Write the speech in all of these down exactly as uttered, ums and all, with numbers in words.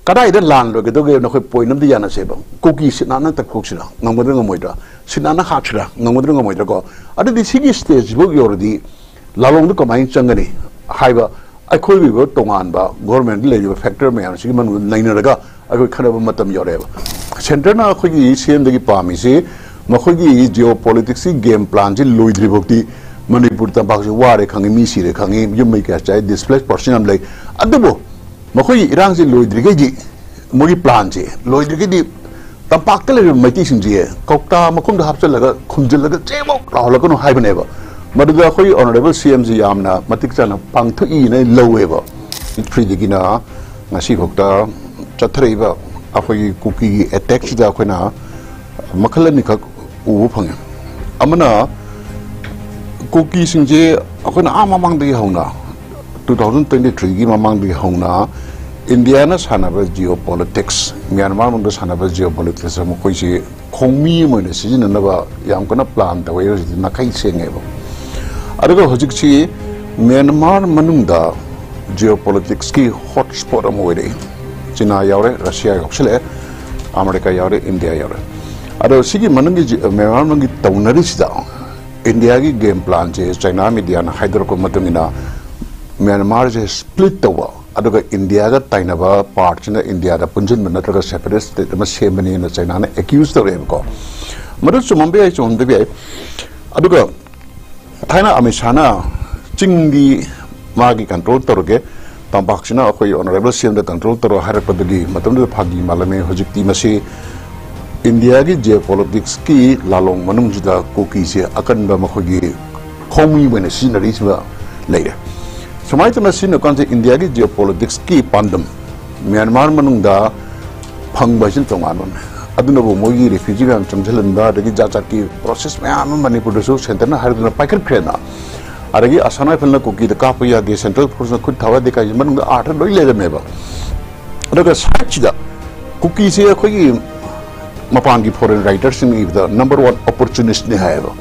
ꯀꯗꯥꯏꯗ ꯂꯥꯟ ꯂꯣꯏꯒꯗꯧꯒꯦ? ꯅꯈꯣꯏ ꯄꯣꯏꯟ ꯑꯃꯗꯤ ꯌꯥꯅꯁꯦꯕ꯫ ꯀꯨꯀꯤ ꯁꯤꯠ ꯅꯥꯟꯅ ꯇꯛꯊꯣꯛꯁꯤꯔꯥ, ꯉꯝꯒꯗ꯭ꯔꯥ ꯉꯝꯃꯣꯏꯗ꯭ꯔꯥ? ꯁꯤꯠ ꯅꯥꯟꯅ ꯍꯥꯠꯁꯤꯔꯥ, ꯉꯝꯒꯗ꯭ꯔꯥ ꯉꯝꯃꯣꯏꯗ꯭ꯔꯥ ꯀꯣ? ꯑꯗꯨꯗꯤ ꯁꯤꯒꯤ ꯁ꯭ꯇꯦꯖꯁꯤꯐꯥꯎ ꯌꯧꯔꯗꯤ ꯂꯥꯂꯣꯡꯗ ꯀꯃꯥꯏꯅ ꯆꯪꯒꯅꯤ ꯍꯥꯏꯕ ꯑꯩꯈꯣꯏꯒꯤ ꯑꯣꯏꯕ ꯇꯣꯉꯥꯟꯕ ꯒꯣꯔꯃꯦꯟꯗ ꯂꯩꯔꯤꯕ ꯐꯦꯛꯇꯔ ꯃꯌꯥꯝꯁꯤꯒꯤ ꯃꯅꯨꯡꯗ ꯅꯩꯅꯔꯒ ꯑꯩꯈꯣꯏ ꯈꯟꯅꯕ ꯃꯇꯝ ꯌꯧꯔꯛꯑꯦꯕ꯫ ꯁꯦꯟꯇꯔꯅ ꯑꯩꯈꯣꯏꯒꯤ ꯁꯤ ꯑꯦꯝꯗꯒꯤ ꯄꯥꯝꯃꯤꯁꯤ ꯃꯈꯣꯏꯒꯤ ꯖꯤꯑꯣ ꯄꯣꯂꯤꯇꯤꯛꯁꯀꯤ ꯒꯦꯝ ꯄ꯭ꯂꯥꯟꯁꯤ ꯂꯣꯏꯗ꯭ꯔꯤꯐꯥꯎꯗꯤ ꯃꯅꯤꯄꯨꯔ ꯇꯝꯄꯥꯛꯁꯤ ꯋꯥꯔꯦ ꯈꯪꯉꯤ, ꯃꯤ ꯁꯤꯔꯦ ꯈꯪꯉꯤ, ꯌꯨꯝ ꯃꯩ ꯀꯌꯥ ꯆꯥꯏ, ꯗꯤꯁꯄ꯭ꯂꯦꯁ ꯄꯥꯔꯁꯟ ꯌꯥꯝ ꯂꯩ꯫ ꯑꯗꯨꯕꯨ ꯃꯈꯣꯏꯒꯤ ꯏꯔꯥꯡꯁꯤ ꯂꯣꯏꯗ꯭ꯔꯤꯈꯩꯗꯤ, ꯃꯣꯏꯒꯤ ꯄ꯭ꯂꯥꯟꯁꯤ ꯂꯣꯏꯗ꯭ꯔꯤꯈꯩꯗꯤ ꯇꯝꯄꯥꯛꯇ ꯂꯩꯔꯤꯕ ꯃꯩꯇꯩꯁꯤꯡꯁꯤ ꯀꯧꯇꯥ ꯃꯈꯨꯝꯗ ꯍꯥꯞꯆꯤꯜꯂꯒ ꯈꯨꯝꯖꯤꯜꯂꯒ ꯆꯦꯃꯣꯛ ꯂꯥꯎꯍꯜꯂꯛꯀꯅꯨ ꯍꯥꯏꯕꯅꯦꯕ꯫ ꯃꯗꯨꯗ ꯑꯩꯈꯣꯏꯒꯤ ꯑꯣꯅꯔꯦꯕꯜ ꯁꯤ ꯑꯦꯝꯁꯤ ꯌꯥꯝꯅ ꯃꯇꯤꯛ ꯆꯥꯅ ꯄꯥꯡꯊꯣꯛꯏꯅ ꯂꯧꯋꯦꯕ꯫ ꯊ꯭ꯔꯤꯗꯒꯤꯅ ꯉꯁꯤꯐꯥꯎꯗ ꯆꯠꯊꯔꯛꯏꯕ ꯑꯩꯈꯣꯏꯒꯤ ꯀꯨꯀꯤꯒꯤ ꯑꯦꯇꯦꯛꯁꯤꯗ ꯑꯩꯈꯣꯏꯅ ꯃꯈꯜ ꯑꯅꯤꯈꯛ ꯎꯕ ꯐꯪꯉꯦ꯫ ꯑꯃꯅ ꯀꯨꯀꯤꯁꯤꯡꯁꯦ ꯑꯩꯈꯣꯏꯅ ꯑꯥ ꯃꯃꯥꯡꯗꯒꯤ ꯍꯧꯅ, ꯇꯨ ꯊꯥꯎꯖꯟ ꯇ꯭ꯋꯦꯟꯇꯤ ꯊ꯭ꯔꯤꯒꯤ ꯃꯃꯥꯡꯗꯒꯤ ꯍꯧꯅ ꯏꯟꯗꯤꯌꯥꯅ ꯁꯥꯟꯅꯕ ꯖꯤꯑꯣ ꯄꯣꯂꯤꯇꯤꯛꯁ, ꯃ꯭ꯌꯥꯟꯃꯥꯔ ꯃꯅꯨꯡꯗ ꯁꯥꯟꯅꯕ ꯖꯤꯑꯣ ꯄꯣꯂꯤꯇꯤꯛꯁ ꯃꯈꯣꯏꯁꯤ ꯈꯣꯡꯃꯤ ꯑꯃ ꯑꯣꯏꯅ ꯁꯤꯖꯤꯟꯅꯅꯕ ꯌꯥꯝ ꯀꯟꯅ ꯄ꯭ꯂꯥꯟ ꯇꯧꯋꯦ꯫ ꯍꯧꯖꯤꯛꯇꯤ ꯅꯥꯈꯩ ꯁꯦꯡꯉꯦꯕ꯫ ꯑꯗꯨꯒ ꯍꯧꯖꯤꯛꯁꯤ ꯃ꯭ꯌꯥꯟꯃꯥꯔ ꯃꯅꯨꯡꯗ ꯖꯤꯑꯣ ꯄꯣꯂꯤꯇꯤꯛꯁꯀꯤ ꯍꯣꯠ ꯁ꯭ꯄꯣꯠ ꯑꯃ ꯑꯣꯏꯔꯛꯏ꯫ ꯆꯤꯅꯥ ꯌꯥꯎꯔꯦ, ꯔꯁꯤꯌꯥ ꯌꯥꯎꯁꯜꯂꯛꯑꯦ, ꯑꯃꯦꯔꯤꯀꯥ ꯌꯥꯎꯔꯦ, ꯏꯟꯗꯤꯌꯥ ꯌꯥꯎꯔꯦ꯫ ꯑꯗꯣ ꯁꯤꯒꯤ ꯃꯅꯨꯡꯒꯤ ꯖꯤ-, ꯃ꯭ꯌꯥꯟꯃꯥꯔ ꯃꯅꯨꯡꯒꯤ ꯇꯧꯅꯔꯤꯁꯤꯗ ꯏꯟꯗꯤꯌꯥꯒꯤ ꯒꯦꯝ ꯄ꯭ꯂꯥꯟꯁꯦ ꯆꯥꯏꯅꯥ ꯃꯤꯗꯤꯌꯥꯅ ꯍꯥꯏꯗꯣꯔꯛꯄ ꯃꯇꯨꯡ ꯏꯟꯅ ꯃ꯭ꯌꯥꯟꯃꯥꯔꯁꯦ ꯁ꯭ꯄ꯭ꯂꯤꯠ ꯇꯧꯕ, ꯑꯗꯨꯒ ꯏꯟꯗꯤꯌꯥꯒ ꯇꯥꯏꯅꯕ ꯄꯥꯔꯠꯁꯤꯅ ꯏꯟꯗꯤꯌꯥꯗ ꯄꯨꯟꯁꯤꯟꯕ ꯅꯠꯇ꯭ꯔꯒ ꯁꯦꯄꯔꯦꯠ ꯁ꯭ꯇꯦꯠ ꯑꯃ ꯁꯦꯝꯕꯅꯦꯅ ꯆꯥꯏꯅꯥꯅ ꯑꯦꯀ꯭ꯌꯨꯁ ꯇꯧꯔꯛꯑꯦꯕꯀꯣ꯫ ꯃꯗꯨ ꯆꯨꯝꯃꯝꯕ ꯌꯥꯏ, ꯆꯨꯝꯃꯝꯗꯕ ꯌꯥꯏ꯫ ꯑꯗꯨꯒ ꯊꯥꯏꯅ ꯑꯃꯤꯠ ꯁꯥꯍꯅ ꯆꯤꯡꯗꯤ ꯃꯥꯒꯤ ꯀꯟꯇ꯭ꯔꯣꯜ ꯇꯧꯔꯒꯦ, ꯇꯝꯄꯥꯛꯁꯤꯅ ꯑꯩꯈꯣꯏ ꯑꯣꯅꯔꯦꯕꯜ ꯁꯤ ꯑꯦꯝꯗ ꯀꯟꯇ꯭ꯔꯣꯜ ꯇꯧꯔꯣ ꯍꯥꯏꯔꯛꯄꯗꯨꯒꯤ ꯃꯇꯝꯗꯨꯗ ꯐꯥꯒꯤ ꯃꯥꯜꯂꯝꯃꯤ꯫ ꯍꯧꯖꯤꯛꯇꯤ ꯃꯁꯤ ꯏꯟꯗꯤꯌꯥꯒꯤ ꯖꯤꯑꯣ ꯄꯣꯂꯤꯇꯤꯛꯁꯀꯤ ꯂꯥꯂꯣꯡ ꯃꯅꯨꯡꯁꯤꯗ ꯀꯨꯀꯤꯁꯦ ꯑꯀꯟꯕ ꯃꯈꯣꯏꯒꯤ ꯈꯣꯡꯃꯤ ꯑꯣꯏꯅ ꯁꯤꯖꯤꯟꯅꯔꯤꯁꯤꯃ ꯂꯩꯔꯦ꯫ ꯁꯨꯃꯥꯏꯅ ꯇꯧꯅ ꯁꯤꯖꯤꯟꯅꯕ ꯀꯥꯟꯁꯤꯗ ꯏꯟꯗꯤꯌꯥꯒꯤ ꯖꯤꯑꯣ ꯄꯣꯂꯤꯇꯤꯛꯁꯀꯤ ꯄꯥꯟꯗꯝ ꯃ꯭ꯌꯥꯟꯃꯥꯔ ꯃꯅꯨꯡꯗ ꯐꯪꯕ ꯍꯥꯏꯁꯤꯅ ꯇꯣꯉꯥꯟꯕ ꯑꯃꯅꯤ꯫ ꯑꯗꯨꯅꯕꯨ ꯃꯣꯏꯒꯤ ꯔꯤꯐ꯭ꯌꯨꯖꯤ ꯃꯌꯥꯝ ꯆꯪꯁꯤꯜꯍꯟꯕ, ꯑꯗꯒꯤ ꯖꯥꯠ ꯖꯥꯠꯀꯤ ꯄ꯭ꯔꯣꯁꯦꯁ ꯃꯌꯥꯝ ꯑꯃ ꯃꯅꯤꯄꯨꯔꯗꯁꯨ ꯁꯦꯟꯇꯔꯅ ꯍꯥꯏꯔꯗꯨꯅ ꯄꯥꯏꯈꯠꯈ꯭ꯔꯦꯅ꯫ ꯑꯗꯒꯤ ꯑꯁꯥꯝ ꯔꯥꯏꯐꯜꯅ ꯀꯨꯀꯤꯗ ꯀꯥꯞꯄ ꯌꯥꯗꯦ, ꯁꯦꯟꯇ꯭ꯔꯦꯜ ꯐꯣꯔꯁꯅ ꯈꯨꯠ ꯊꯥꯕ ꯌꯥꯗꯦ ꯀꯥꯏꯁꯦ ꯃꯅꯨꯡꯗ ꯑꯥꯔꯊ ꯂꯣꯏ ꯂꯩꯔꯝꯃꯦꯕ꯫ ꯑꯗꯨꯒ ꯁꯥꯏꯠꯁꯤꯗ ꯀꯨꯀꯤꯁꯦ ꯑꯩꯈꯣꯏꯒꯤ ꯃꯄꯥꯟꯒꯤ ꯐꯣꯔꯦꯟ ꯔꯥꯏꯇꯔꯁꯤꯡꯅ ꯏꯕꯗ ꯅꯝꯕꯔ ꯋꯥꯟ ꯑꯣꯄꯣꯔꯆꯨꯅꯤꯁꯅꯤ ꯍꯥꯏꯌꯦꯕ꯫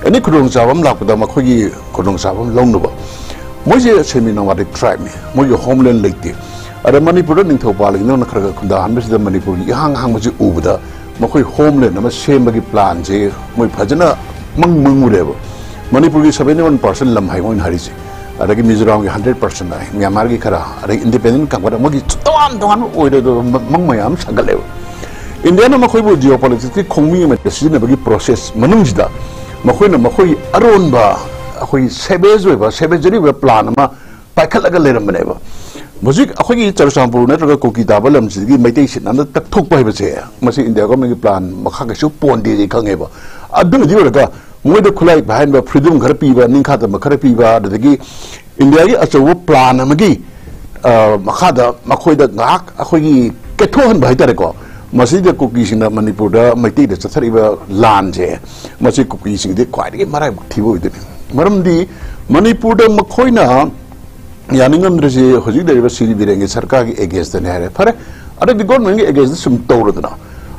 ꯑꯦꯅꯤ ꯈꯨꯗꯣꯡꯆꯥꯕ ꯑꯃ ꯂꯥꯛꯄꯗ ꯃꯈꯣꯏꯒꯤ ꯈꯨꯗꯣꯡꯆꯥꯕ ꯑꯃ ꯂꯧꯅꯕ꯫ ꯃꯣꯏꯁꯦ ꯁꯦꯃꯤ ꯅꯣꯃꯥꯗꯤꯛ ꯇ꯭ꯔꯥꯏꯕꯅꯤ, ꯃꯣꯏꯒꯤ ꯍꯣꯝꯂꯦꯟ ꯂꯩꯇꯦ꯫ ꯑꯗ ꯃꯅꯤꯄꯨꯔꯗ ꯅꯤꯡꯊꯧ ꯄꯥꯜꯂꯤꯉꯩꯗ ꯈꯔ ꯈꯔ ꯈꯨꯟꯗꯥꯍꯟꯕꯁꯤꯗ ꯃꯅꯤꯄꯨꯔꯒꯤ ꯏꯍꯥꯡ ꯍꯥꯡꯕꯁꯤ ꯎꯕꯗ ꯃꯈꯣꯏ ꯍꯣꯝꯂꯦꯟ ꯑꯃ ꯁꯦꯝꯕꯒꯤ ꯄ꯭ꯂꯥꯟꯁꯦ ꯃꯣꯏ ꯐꯖꯅ ꯃꯪ ꯃꯪꯉꯨꯔꯦꯕ꯫ ꯃꯅꯤꯄꯨꯔꯒꯤ seventy one percent ꯂꯝ ꯍꯥꯏ ꯃꯣꯏꯅ ꯍꯥꯏꯔꯤꯁꯦ, ꯑꯗꯒꯤ ꯃꯤꯖꯣꯔꯥꯝꯒꯤ hundred percent ꯍꯥꯏ, ꯃ꯭ꯌꯥꯟꯃꯥꯔꯒꯤ ꯈꯔ, ꯑꯗꯒꯤ ꯏꯟꯗꯤꯄꯦꯟꯗꯦꯟ ꯀꯥꯡꯕꯨꯅ ꯃꯣꯏꯒꯤ ꯇꯣꯉꯥꯟ ꯇꯣꯉꯥꯟꯕ ꯑꯣꯏꯔꯣꯏꯗꯕ ꯃ- ꯃꯪ ꯃꯌꯥꯝ ꯑꯃ ꯁꯥꯒꯠꯂꯦꯕ꯫ ꯏꯟꯗꯤꯌꯥꯅ ꯃꯈꯣꯏꯕꯨ ꯖꯤꯑꯣ ꯄꯣꯂꯤꯇꯤꯛꯁꯀꯤ ꯈꯣꯡꯃꯤ ꯑꯃ ꯁꯤꯖꯤꯟꯅꯕꯒꯤ ꯄ꯭ꯔꯣꯁꯦꯁ ꯃꯅꯨꯡꯁꯤꯗ ꯃꯈꯣꯏꯅ ꯃꯈꯣꯏꯒꯤ ꯑꯔꯣꯟꯕ, ꯑꯩꯈꯣꯏꯒꯤ ꯁꯦꯚꯦꯖ ꯑꯣꯏꯕ, ꯁꯦꯚꯦꯖꯔꯤ ꯑꯣꯏꯕ ꯄ꯭ꯂꯥꯟ ꯑꯃ ꯄꯥꯏꯈꯠꯂꯒ ꯂꯩꯔꯝꯕꯅꯦꯕ꯫ ꯍꯧꯖꯤꯛ ꯑꯩꯈꯣꯏꯒꯤ ꯆꯨꯔꯆꯥꯟꯄꯨꯔ ꯅꯠꯇ꯭ꯔꯒ ꯀꯨꯀꯤ ꯇꯥꯕ ꯂꯝꯁꯤꯗꯒꯤ ꯃꯩꯇꯩ ꯁꯤꯠ ꯅꯥꯟꯅ ꯇꯛꯊꯣꯛꯄ ꯍꯥꯏꯕꯁꯦ, ꯃꯁꯤ ꯏꯟꯗꯤꯌꯥ ꯒꯣꯔꯃꯦꯟꯒꯤ ꯄ꯭ꯂꯥꯟ ꯃꯈꯥ ꯀꯩꯁꯨ ꯄꯣꯟꯗꯦ ꯈꯪꯉꯦꯕ꯫ ꯑꯗꯨꯅꯗꯤ ꯑꯣꯏꯔꯒ ꯃꯣꯏꯗ ꯈꯨꯠꯂꯥꯏ ꯄꯥꯏꯍꯟꯕ, ꯐ꯭ꯔꯤꯗꯝ ꯈꯔ ꯄꯤꯕ, ꯅꯤꯡꯈꯥ ꯇꯝꯕ ꯈꯔ ꯄꯤꯕ, ꯑꯗꯨꯗꯒꯤ ꯏꯟꯗꯤꯌꯥꯒꯤ ꯑꯆꯧꯕ ꯄ꯭ꯂꯥꯟ ꯑꯃꯒꯤ, ꯑ, ꯃꯈꯥꯗ ꯃꯈꯣꯏꯗ ꯉꯥꯏꯍꯥꯛ ꯑꯩꯈꯣꯏꯒꯤ ꯀꯦꯊꯣꯛꯍꯟꯕ ꯍꯥꯏꯇꯥꯔꯦꯀꯣ꯫ ꯃꯁꯤꯗ ꯀꯨꯀꯤꯁꯤꯡꯅ ꯃꯅꯤꯄꯨꯔꯗ ꯃꯩꯇꯩꯗ ꯆꯠꯊꯔꯛꯏꯕ ꯂꯥꯟꯁꯦ, ꯃꯁꯤ ꯀꯨꯀꯤꯁꯤꯡꯗꯤ ꯈ꯭ꯋꯥꯏꯗꯒꯤ ꯃꯔꯥꯏꯕꯛ ꯊꯤꯕ ꯑꯣꯏꯗꯣꯏꯅꯤ꯫ ꯃꯔꯝꯗꯤ ꯃꯅꯤꯄꯨꯔꯗ ꯃꯈꯣꯏꯅ ꯌꯥꯅꯤꯡꯉꯝꯗ꯭ꯔꯤꯁꯤ ꯍꯧꯖꯤꯛ ꯂꯩꯔꯤꯕ ꯁꯤꯔꯤ ꯕꯤꯔꯦꯟꯒꯤ ꯁꯔꯀꯥꯔꯒꯤ ꯑꯦꯒꯦꯟꯁꯇꯅꯦ ꯍꯥꯏꯔꯦ꯫ ꯐꯔꯦ, ꯑꯗꯩꯗꯤ ꯒꯣꯔꯃꯦꯟꯒꯤ ꯑꯦꯒꯦꯟꯁꯇ ꯁꯨꯝ ꯇꯧꯔꯗꯅ,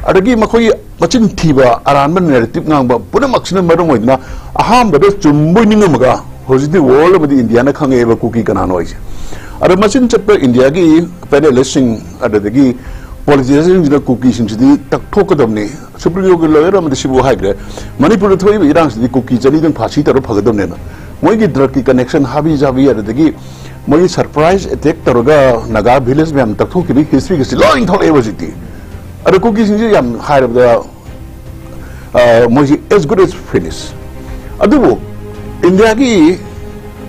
ꯑꯗꯒꯤ ꯃꯈꯣꯏꯒꯤ ꯃꯆꯤꯟ ꯊꯤꯕ, ꯑꯔꯥꯟꯕ ꯅꯦꯔꯦꯇꯤꯞ ꯉꯥꯡꯕ ꯄꯨꯝꯅꯃꯛꯁꯤꯅ ꯃꯔꯝ ꯑꯣꯏꯗꯨꯅ ꯑꯍꯥꯟꯕꯗ ꯆꯨꯝꯕꯣꯏ ꯅꯤꯡꯉꯝꯃꯒ ꯍꯧꯖꯤꯛꯇꯤ ꯋꯥꯔꯜ ꯑꯃꯗꯤ ꯏꯟꯗꯤꯌꯥꯅ ꯈꯪꯉꯛꯑꯦꯕ ꯀꯨꯀꯤ ꯀꯅꯥꯅꯣ ꯍꯥꯏꯁꯦ꯫ ꯑꯗꯣ ꯃꯆꯤꯟ ꯆꯠꯄ ꯏꯟꯗꯤꯌꯥꯒꯤ ꯄꯦꯅꯦꯂꯤꯁꯁꯤꯡ ꯑꯗꯨꯗꯒꯤ ꯄꯣꯂꯤꯇꯤꯁꯤꯌꯟꯁꯤꯡꯁꯤꯅ ꯀꯨꯀꯤꯁꯤꯡꯁꯤꯗꯤ ꯇꯛꯊꯣꯛꯀꯗꯕꯅꯤ, ꯁꯨꯄ꯭ꯔꯤꯝ ꯀꯣꯔꯠꯀꯤ ꯂꯣꯌꯔ ꯑꯃꯗꯤ ꯁꯤꯕꯨ ꯍꯥꯏꯈ꯭ꯔꯦ, ꯃꯅꯤꯄꯨꯔꯗ ꯊꯣꯛꯏꯕ ꯏꯔꯥꯡꯁꯤꯗꯤ ꯀꯨꯀꯤ ꯆꯅꯤꯗꯪ ꯐꯥꯁꯤ ꯇꯧꯔ ꯐꯒꯗꯕꯅꯦꯅ꯫ ꯃꯣꯏꯒꯤ ꯗ꯭ꯔꯒꯀꯤ ꯀꯅꯦꯛꯁꯟ ꯍꯥꯕꯤ ꯖꯥꯕꯤ, ꯑꯗꯨꯗꯒꯤ ꯃꯣꯏꯒꯤ ꯁꯔꯄ꯭ꯔꯥꯏꯖ ꯑꯦꯇꯦꯛ ꯇꯧꯔꯒ ꯅꯥꯒꯥ ꯚꯤꯂꯦꯖ ꯃꯌꯥꯝ ꯇꯛꯊꯣꯛꯈꯤꯕꯒꯤ ꯍꯤꯁꯇ꯭ꯔꯤꯒꯁꯤ ꯂꯣꯏ ꯊꯣꯛꯂꯛꯑꯦꯕ ꯍꯧꯖꯤꯛꯇꯤ꯫ ꯑꯗꯣ ꯀꯨꯀꯤꯁꯤꯡꯁꯤ ꯌꯥꯝ ꯍꯥꯏꯔꯕꯗ, ꯑ, ꯃꯣꯏꯁꯤ as good as finish꯫ ꯑꯗꯨꯕꯨ ꯏꯟꯗꯤꯌꯥꯒꯤ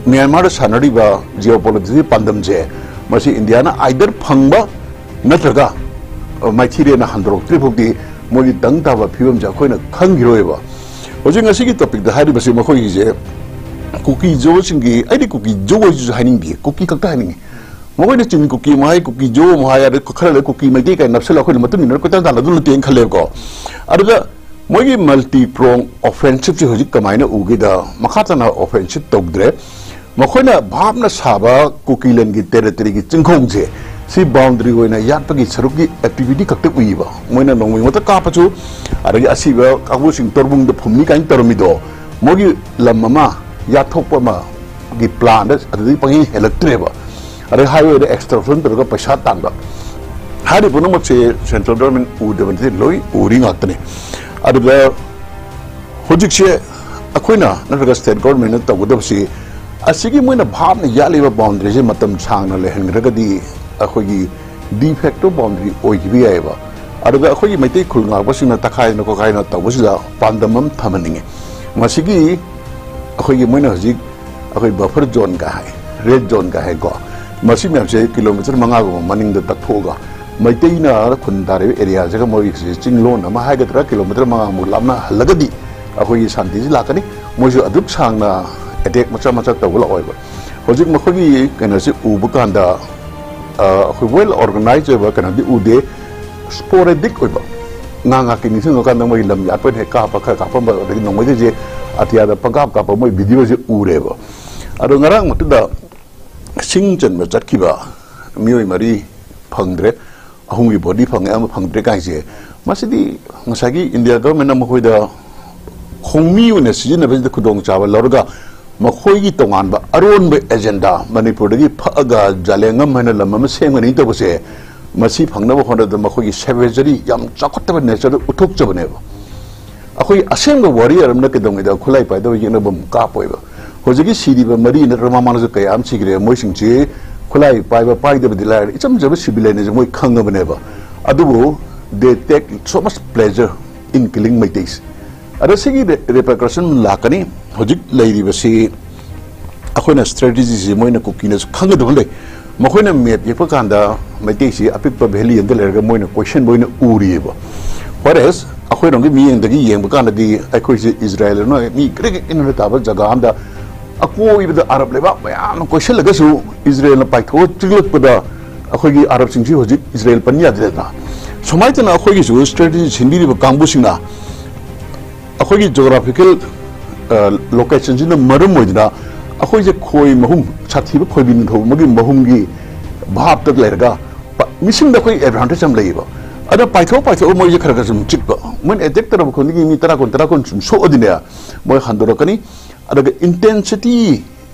ꯃ꯭ꯌꯥꯟꯃꯥꯔꯗ ꯁꯥꯟꯅꯔꯤꯕ ꯖꯤꯑꯣ ꯄꯣꯂꯤꯇꯤꯛꯁꯀꯤ ꯄꯥꯟꯗꯝꯁꯦ, ꯃꯁꯤ ꯏꯟꯗꯤꯌꯥꯅ ꯑꯥꯏꯗꯔ ꯐꯪꯕ ꯅꯠꯇ꯭ꯔꯒ, ꯑ, ꯃꯥꯏꯊꯤꯔꯦꯅ ꯍꯟꯗꯣꯔꯛꯇ꯭ꯔꯤ ꯐꯥꯎꯗꯤ ꯃꯣꯏꯒꯤ ꯇꯪ ꯇꯥꯕ ꯐꯤꯕꯝꯁꯦ ꯑꯩꯈꯣꯏꯅ ꯈꯪꯈꯤꯔꯣꯏꯕ꯫ ꯍꯧꯖꯤꯛ ꯉꯁꯤꯒꯤ ꯇꯣꯄꯤꯛꯇ ꯍꯥꯏꯔꯤꯕꯁꯤ ꯃꯈꯣꯏꯒꯤꯁꯦ ꯀꯨꯀꯤ ꯖꯣꯁꯤꯡꯒꯤ, ꯑꯩꯗꯤ ꯀꯨꯀꯤ ꯖꯣ ꯍꯥꯏꯁꯤꯁꯨ ꯍꯥꯏꯅꯤꯡꯗꯦ, ꯀꯨꯀꯤ ꯈꯛꯇ ꯍꯥꯏꯅꯤꯡꯉꯤ꯫ ꯃꯈꯣꯏꯅ ꯆꯤꯟ ꯀꯨꯀꯤ ꯑꯃꯨꯛ ꯍꯥꯏ, ꯀꯨꯀꯤ ꯖꯣ ꯑꯃꯨꯛ ꯍꯥꯏ, ꯑꯗꯩ ꯈꯔ ꯂꯩ ꯀꯨꯀꯤ ꯃꯩꯇꯩ ꯀꯥꯏꯅ ꯅꯞꯁꯜꯂꯒ ꯑꯩꯈꯣꯏꯅ ꯃꯇꯨꯡ ꯏꯟꯅꯔ ꯀꯣꯏꯇꯥꯟ ꯇꯥꯟꯅꯗꯨꯅ ꯂꯩꯇꯦꯅ ꯈꯜꯂꯦꯕꯀꯣ꯫ ꯑꯗꯨꯗ ꯃꯣꯏꯒꯤ ꯃꯜꯇꯤ ꯄ꯭ꯔꯣꯡ ꯑꯣꯐꯦꯟꯁꯤꯞꯁꯦ ꯍꯧꯖꯤꯛ ꯀꯃꯥꯏꯅ ꯎꯒꯦꯗ, ꯃꯈꯥ ꯇꯥꯅ ꯑꯣꯐꯦꯟꯁꯤꯞ ꯇꯧꯗ꯭ꯔꯦ꯫ ꯃꯈꯣꯏꯅ ꯚꯥꯞꯅ ꯁꯥꯕ ꯀꯨꯀꯤꯂꯦꯟꯒꯤ ꯇꯦꯔꯤꯇꯣꯔꯤꯒꯤ ꯆꯤꯡꯈꯣꯡꯁꯦ, ꯁꯤ ꯕꯥꯎꯟꯗꯔꯤ ꯑꯣꯏꯅ ꯌꯥꯠꯄꯒꯤ ꯁꯔꯨꯛꯀꯤ ꯑꯦꯛꯇꯤꯚꯤꯇꯤ ꯈꯛꯇ ꯎꯏꯕ꯫ ꯃꯣꯏꯅ ꯅꯣꯡꯃꯩ ꯃꯛꯇ ꯀꯥꯞꯄꯁꯨ, ꯑꯗꯒꯤ ꯑꯁꯤꯕ ꯀꯥꯡꯕꯨꯁꯤꯡ ꯇꯣꯔꯕꯨꯡꯗ ꯐꯨꯝꯅꯤ ꯀꯥꯏꯅ ꯇꯧꯔꯝꯃꯤꯗꯣ, ꯃꯣꯏꯒꯤ ꯂꯝ ꯑꯃ ꯌꯥꯠꯊꯣꯛꯄ ꯑꯃꯒꯤ ꯄ꯭ꯂꯥꯟꯗ ꯑꯗꯨꯗꯒꯤ ꯄꯪꯍꯦꯟ ꯍꯦꯜꯂꯛꯇ꯭ꯔꯦꯕ꯫ ꯑꯗꯩ highwayꯗ extortion ꯇꯧꯔꯒ ꯄꯩꯁꯥ ꯇꯥꯟꯕ, ꯍꯥꯏꯔꯤꯕ ꯄꯨꯝꯅꯃꯛꯁꯦ central government ꯎꯗꯕ ꯅꯠꯇꯦ, ꯂꯣꯏ ꯎꯔꯤ ꯉꯥꯛꯇꯅꯤ꯫ ꯑꯗꯨꯗ ꯍꯧꯖꯤꯛꯁꯦ ꯑꯩꯈꯣꯏꯅ ꯅꯠꯇ꯭ꯔꯒ state governmentꯅ ꯇꯧꯒꯗꯕꯁꯤ, ꯑꯁꯤꯒꯤ ꯃꯣꯏꯅ ꯚꯥꯞꯅ ꯌꯥꯠꯂꯤꯕ boundaryꯁꯦ ꯃꯇꯝ ꯁꯥꯡꯅ ꯂꯩꯍꯟꯈ꯭ꯔꯒꯗꯤ ꯑꯩꯈꯣꯏꯒꯤ de facto boundary ꯑꯣꯏꯈꯤꯕ ꯌꯥꯏꯑꯕ꯫ ꯑꯗꯨꯗ ꯑꯩꯈꯣꯏꯒꯤ ꯃꯩꯇꯩ ꯈꯨꯜ ꯉꯥꯛꯄꯁꯤꯡꯅ ꯇꯛꯈꯥꯏꯗꯅ ꯈꯣꯠꯈꯥꯏꯗꯅ ꯇꯧꯕꯁꯤꯗ ꯄꯥꯟꯗꯝ ꯑꯃ ꯊꯝꯍꯟꯅꯤꯡꯉꯤ꯫ ꯃꯁꯤꯒꯤ ꯑꯩꯈꯣꯏꯒꯤ ꯃꯣꯏꯅ ꯍꯧꯖꯤꯛ ꯑꯩꯈꯣꯏ buffer zoneꯒ ꯍꯥꯏ, red zoneꯒ ꯍꯥꯏꯀꯣ, ꯃꯁꯤ ꯃꯌꯥꯝꯁꯦ kilometre ꯃꯉꯥꯒꯨꯝꯕ ꯃꯅꯤꯡꯗ ꯇꯛꯊꯣꯛꯑꯒ ꯃꯩꯇꯩꯅ ꯈꯨꯟ ꯇꯥꯔꯤꯕ areaꯁꯤꯒ ꯃꯣꯏꯒꯤꯁꯦ ꯆꯤꯡꯂꯣꯟ ꯑꯃ ꯍꯥꯏꯒꯗ꯭ꯔꯥ, kilometre ꯃꯉꯥꯃꯨꯛ ꯂꯥꯞꯅꯍꯜꯂꯒꯗꯤ ꯑꯩꯈꯣꯏꯒꯤ ꯁꯥꯟꯇꯤꯁꯤ ꯂꯥꯛꯀꯅꯤ꯫ ꯃꯣꯏꯁꯨ ꯑꯗꯨꯛ ꯁꯥꯡꯅ attack ꯃꯆꯥ ꯃꯆꯥ ꯇꯧꯕ ꯂꯥꯛꯑꯣꯏꯕ꯫ ꯍꯧꯖꯤꯛ ꯃꯈꯣꯏꯒꯤ ꯀꯩꯅꯣꯁꯤ ꯎꯕ ꯀꯥꯟꯗ, ꯑ, ꯑꯩꯈꯣꯏ well organized ꯑꯣꯏꯕ ꯀꯩꯅꯣꯗꯤ ꯎꯗꯦ, sporadic ꯑꯣꯏꯕ꯫ ꯉꯥꯏꯍꯥꯛ ꯉꯥꯏꯍꯥꯛꯀꯤ ꯅꯤꯡꯁꯤꯡꯉꯀꯥꯟꯗ ꯃꯣꯏ ꯂꯝ ꯌꯥꯠꯄ ꯍꯦꯛ ꯀꯥꯞꯄ, ꯈꯔ ꯀꯥꯞꯄꯝꯕ, ꯑꯗꯒꯤ ꯅꯣꯡꯃꯩꯗꯁꯦ ꯑꯇꯤꯌꯥꯗ ꯄꯪꯀꯥꯞ ꯀꯥꯞꯄ ꯃꯣꯏ videoꯁꯦ ꯎꯔꯦꯕ꯫ ꯑꯗꯣ ꯉꯔꯥꯡ ꯃꯇꯨꯡꯗ ꯁꯤꯡ ꯆꯟꯕ ꯆꯠꯈꯤꯕ ꯃꯤꯑꯣꯏ ꯃꯔꯤ ꯐꯪꯗ꯭ꯔꯦ, ꯑꯍꯨꯝꯒꯤ body ꯐꯪꯉꯦ, ꯑꯃ ꯐꯪꯗ꯭ꯔꯦ ꯀꯥꯏꯁꯦ, ꯃꯁꯤꯗꯤ ꯉꯁꯥꯏꯒꯤ India governmentꯅ ꯃꯈꯣꯏꯗ ꯈꯣꯡꯃꯤ ꯑꯣꯏꯅ ꯁꯤꯖꯤꯟꯅꯕꯁꯤꯗ ꯈꯨꯗꯣꯡꯆꯥꯕ ꯂꯧꯔꯒ ꯃꯈꯣꯏꯒꯤ ꯇꯣꯉꯥꯟꯕ ꯑꯔꯣꯟꯕ agenda, ꯃꯅꯤꯄꯨꯔꯗꯒꯤ ꯐꯛꯑꯒ ꯖꯥꯂꯦꯡꯉꯝ ꯍꯥꯏꯅ ꯂꯝ ꯑꯃ ꯁꯦꯝꯒꯅꯤ ꯇꯧꯕꯁꯦ, ꯃꯁꯤ ꯐꯪꯅꯕ ꯍꯣꯠꯅꯕꯗ ꯃꯈꯣꯏꯒꯤ savagery, ꯌꯥꯝ ꯆꯥꯎꯈꯠꯇꯕ natureꯗꯨ ꯎꯠꯊꯣꯛꯆꯕꯅꯦꯕ꯫ ꯑꯩꯈꯣꯏ ꯑꯁꯦꯡꯕ warrior ꯑꯃꯅ ꯀꯩꯗꯧꯉꯩꯗ ꯈꯨꯠꯂꯥꯏ ꯄꯥꯏꯗꯕ ꯌꯦꯛꯅꯕ ꯑꯃ ꯀꯥꯞꯄꯣꯏꯕ꯫ ꯍꯧꯖꯤꯛꯀꯤ ꯁꯤꯔꯤꯕ ꯃꯔꯤ ꯅꯠꯇ꯭ꯔꯒ ꯃꯃꯥꯡꯗꯁꯨ ꯀꯌꯥ ꯑꯃ ꯁꯤꯈ꯭ꯔꯦ, ꯃꯣꯏꯁꯤꯡꯁꯤ ꯈꯨꯠꯂꯥꯏ ꯄꯥꯏꯕ ꯄꯥꯏꯗꯕꯗꯤ ꯂꯥꯏꯔꯦ, ꯏꯆꯝ ꯆꯝꯕ civilianꯁꯦ ꯃꯣꯏ ꯈꯪꯉꯕꯅꯦꯕ꯫ ꯑꯗꯨꯕꯨ they take so much pleasure in killing Meiteis꯫ ꯑꯗ ꯁꯤꯒꯤ repercussion ꯂꯥꯛꯀꯅꯤ꯫ ꯍꯧꯖꯤꯛ ꯂꯩꯔꯤꯕꯁꯤ ꯑꯩꯈꯣꯏꯅ strategyꯁꯤ ꯃꯣꯏꯅ ꯀꯨꯀꯤꯅꯁꯨ ꯈꯪꯒꯗꯕ ꯂꯩ꯫ ꯃꯈꯣꯏꯅ map ꯌꯦꯛꯄ ꯀꯥꯟꯗ ꯃꯩꯇꯩꯁꯤ ꯑꯄꯤꯛꯄ valley ꯑꯃꯗ ꯂꯩꯔꯒ ꯃꯣꯏꯅ ꯀꯣꯏꯁꯟꯕ ꯑꯣꯏꯅ ꯎꯔꯤꯑꯕ꯫ Whereas ꯑꯩꯈꯣꯏꯔꯣꯝꯒꯤ ꯃꯤꯠꯌꯦꯡꯗꯒꯤ ꯌꯦꯡꯕ ꯀꯥꯟꯗꯗꯤ ꯑꯩꯈꯣꯏꯁꯦ ꯏꯖꯔꯥꯌꯦꯜꯅ ꯃꯤ ꯀ꯭ꯔꯤꯛ ꯀ꯭ꯔꯤꯛ ꯏꯟꯅ ꯇꯥꯕ ꯖꯒꯥ ꯑꯃꯗ ꯑꯀꯣꯏꯕꯗ ꯑꯔꯕ ꯂꯩꯕꯥꯛ ꯃꯌꯥꯝ ꯑꯃ ꯀꯣꯏꯁꯜꯂꯒꯁꯨ ꯏꯖꯔꯥꯌꯦꯜꯅ ꯄꯥꯏꯊꯣꯛꯑ ꯆꯤꯛꯂꯛꯄꯗ ꯑꯩꯈꯣꯏꯒꯤ ꯑꯔꯕꯁꯤꯡꯁꯤ ꯍꯧꯖꯤꯛ ꯏꯖꯔꯥꯌꯦꯜ ꯄꯟ ꯌꯥꯗ꯭ꯔꯦꯗꯅ꯫ ꯁꯨꯃꯥꯏꯅ ꯇꯧꯅ ꯑꯩꯈꯣꯏꯒꯤꯁꯨ strategy ꯁꯤꯟꯕꯤꯔꯤꯕ ꯀꯥꯡꯕꯨꯁꯤꯡꯅ ꯑꯩꯈꯣꯏꯒꯤ geographical, ꯑ, locationꯁꯤꯅ ꯃꯔꯝ ꯑꯣꯏꯗꯨꯅ ꯑꯩꯈꯣꯏꯁꯦ ꯈꯣꯏ ꯃꯍꯨꯝ, ꯁꯥꯊꯤꯕ ꯈꯣꯏꯕꯤ ꯅꯤꯡꯊꯧ ꯑꯃꯒꯤ ꯃꯍꯨꯝꯒꯤ ꯚꯥꯞꯇ ꯂꯩꯔꯒ ꯄ-, ꯃꯤꯁꯤꯡꯗ ꯑꯩꯈꯣꯏ advantage ꯌꯥꯝ ꯂꯩꯌꯦꯕ꯫ ꯑꯗ ꯄꯥꯏꯊꯣꯛ ꯄꯥꯏꯊꯣꯛꯑ ꯃꯣꯏꯁꯦ ꯈꯔ ꯈꯔ ꯁꯨꯝ ꯆꯤꯛꯄ, ꯃꯣꯏꯅ attack ꯇꯧꯔꯕ ꯈꯨꯗꯤꯡꯒꯤ ꯃꯤ ꯇꯔꯥ, ꯀꯨꯟ, ꯇꯔꯥ, ꯀꯨꯟ ꯁꯨꯝ ꯁꯣꯛꯑꯗꯤꯅꯦ, ꯃꯣꯏ ꯍꯟꯗꯣꯔꯛꯀꯅꯤ꯫ ꯑꯗꯨꯒ intensity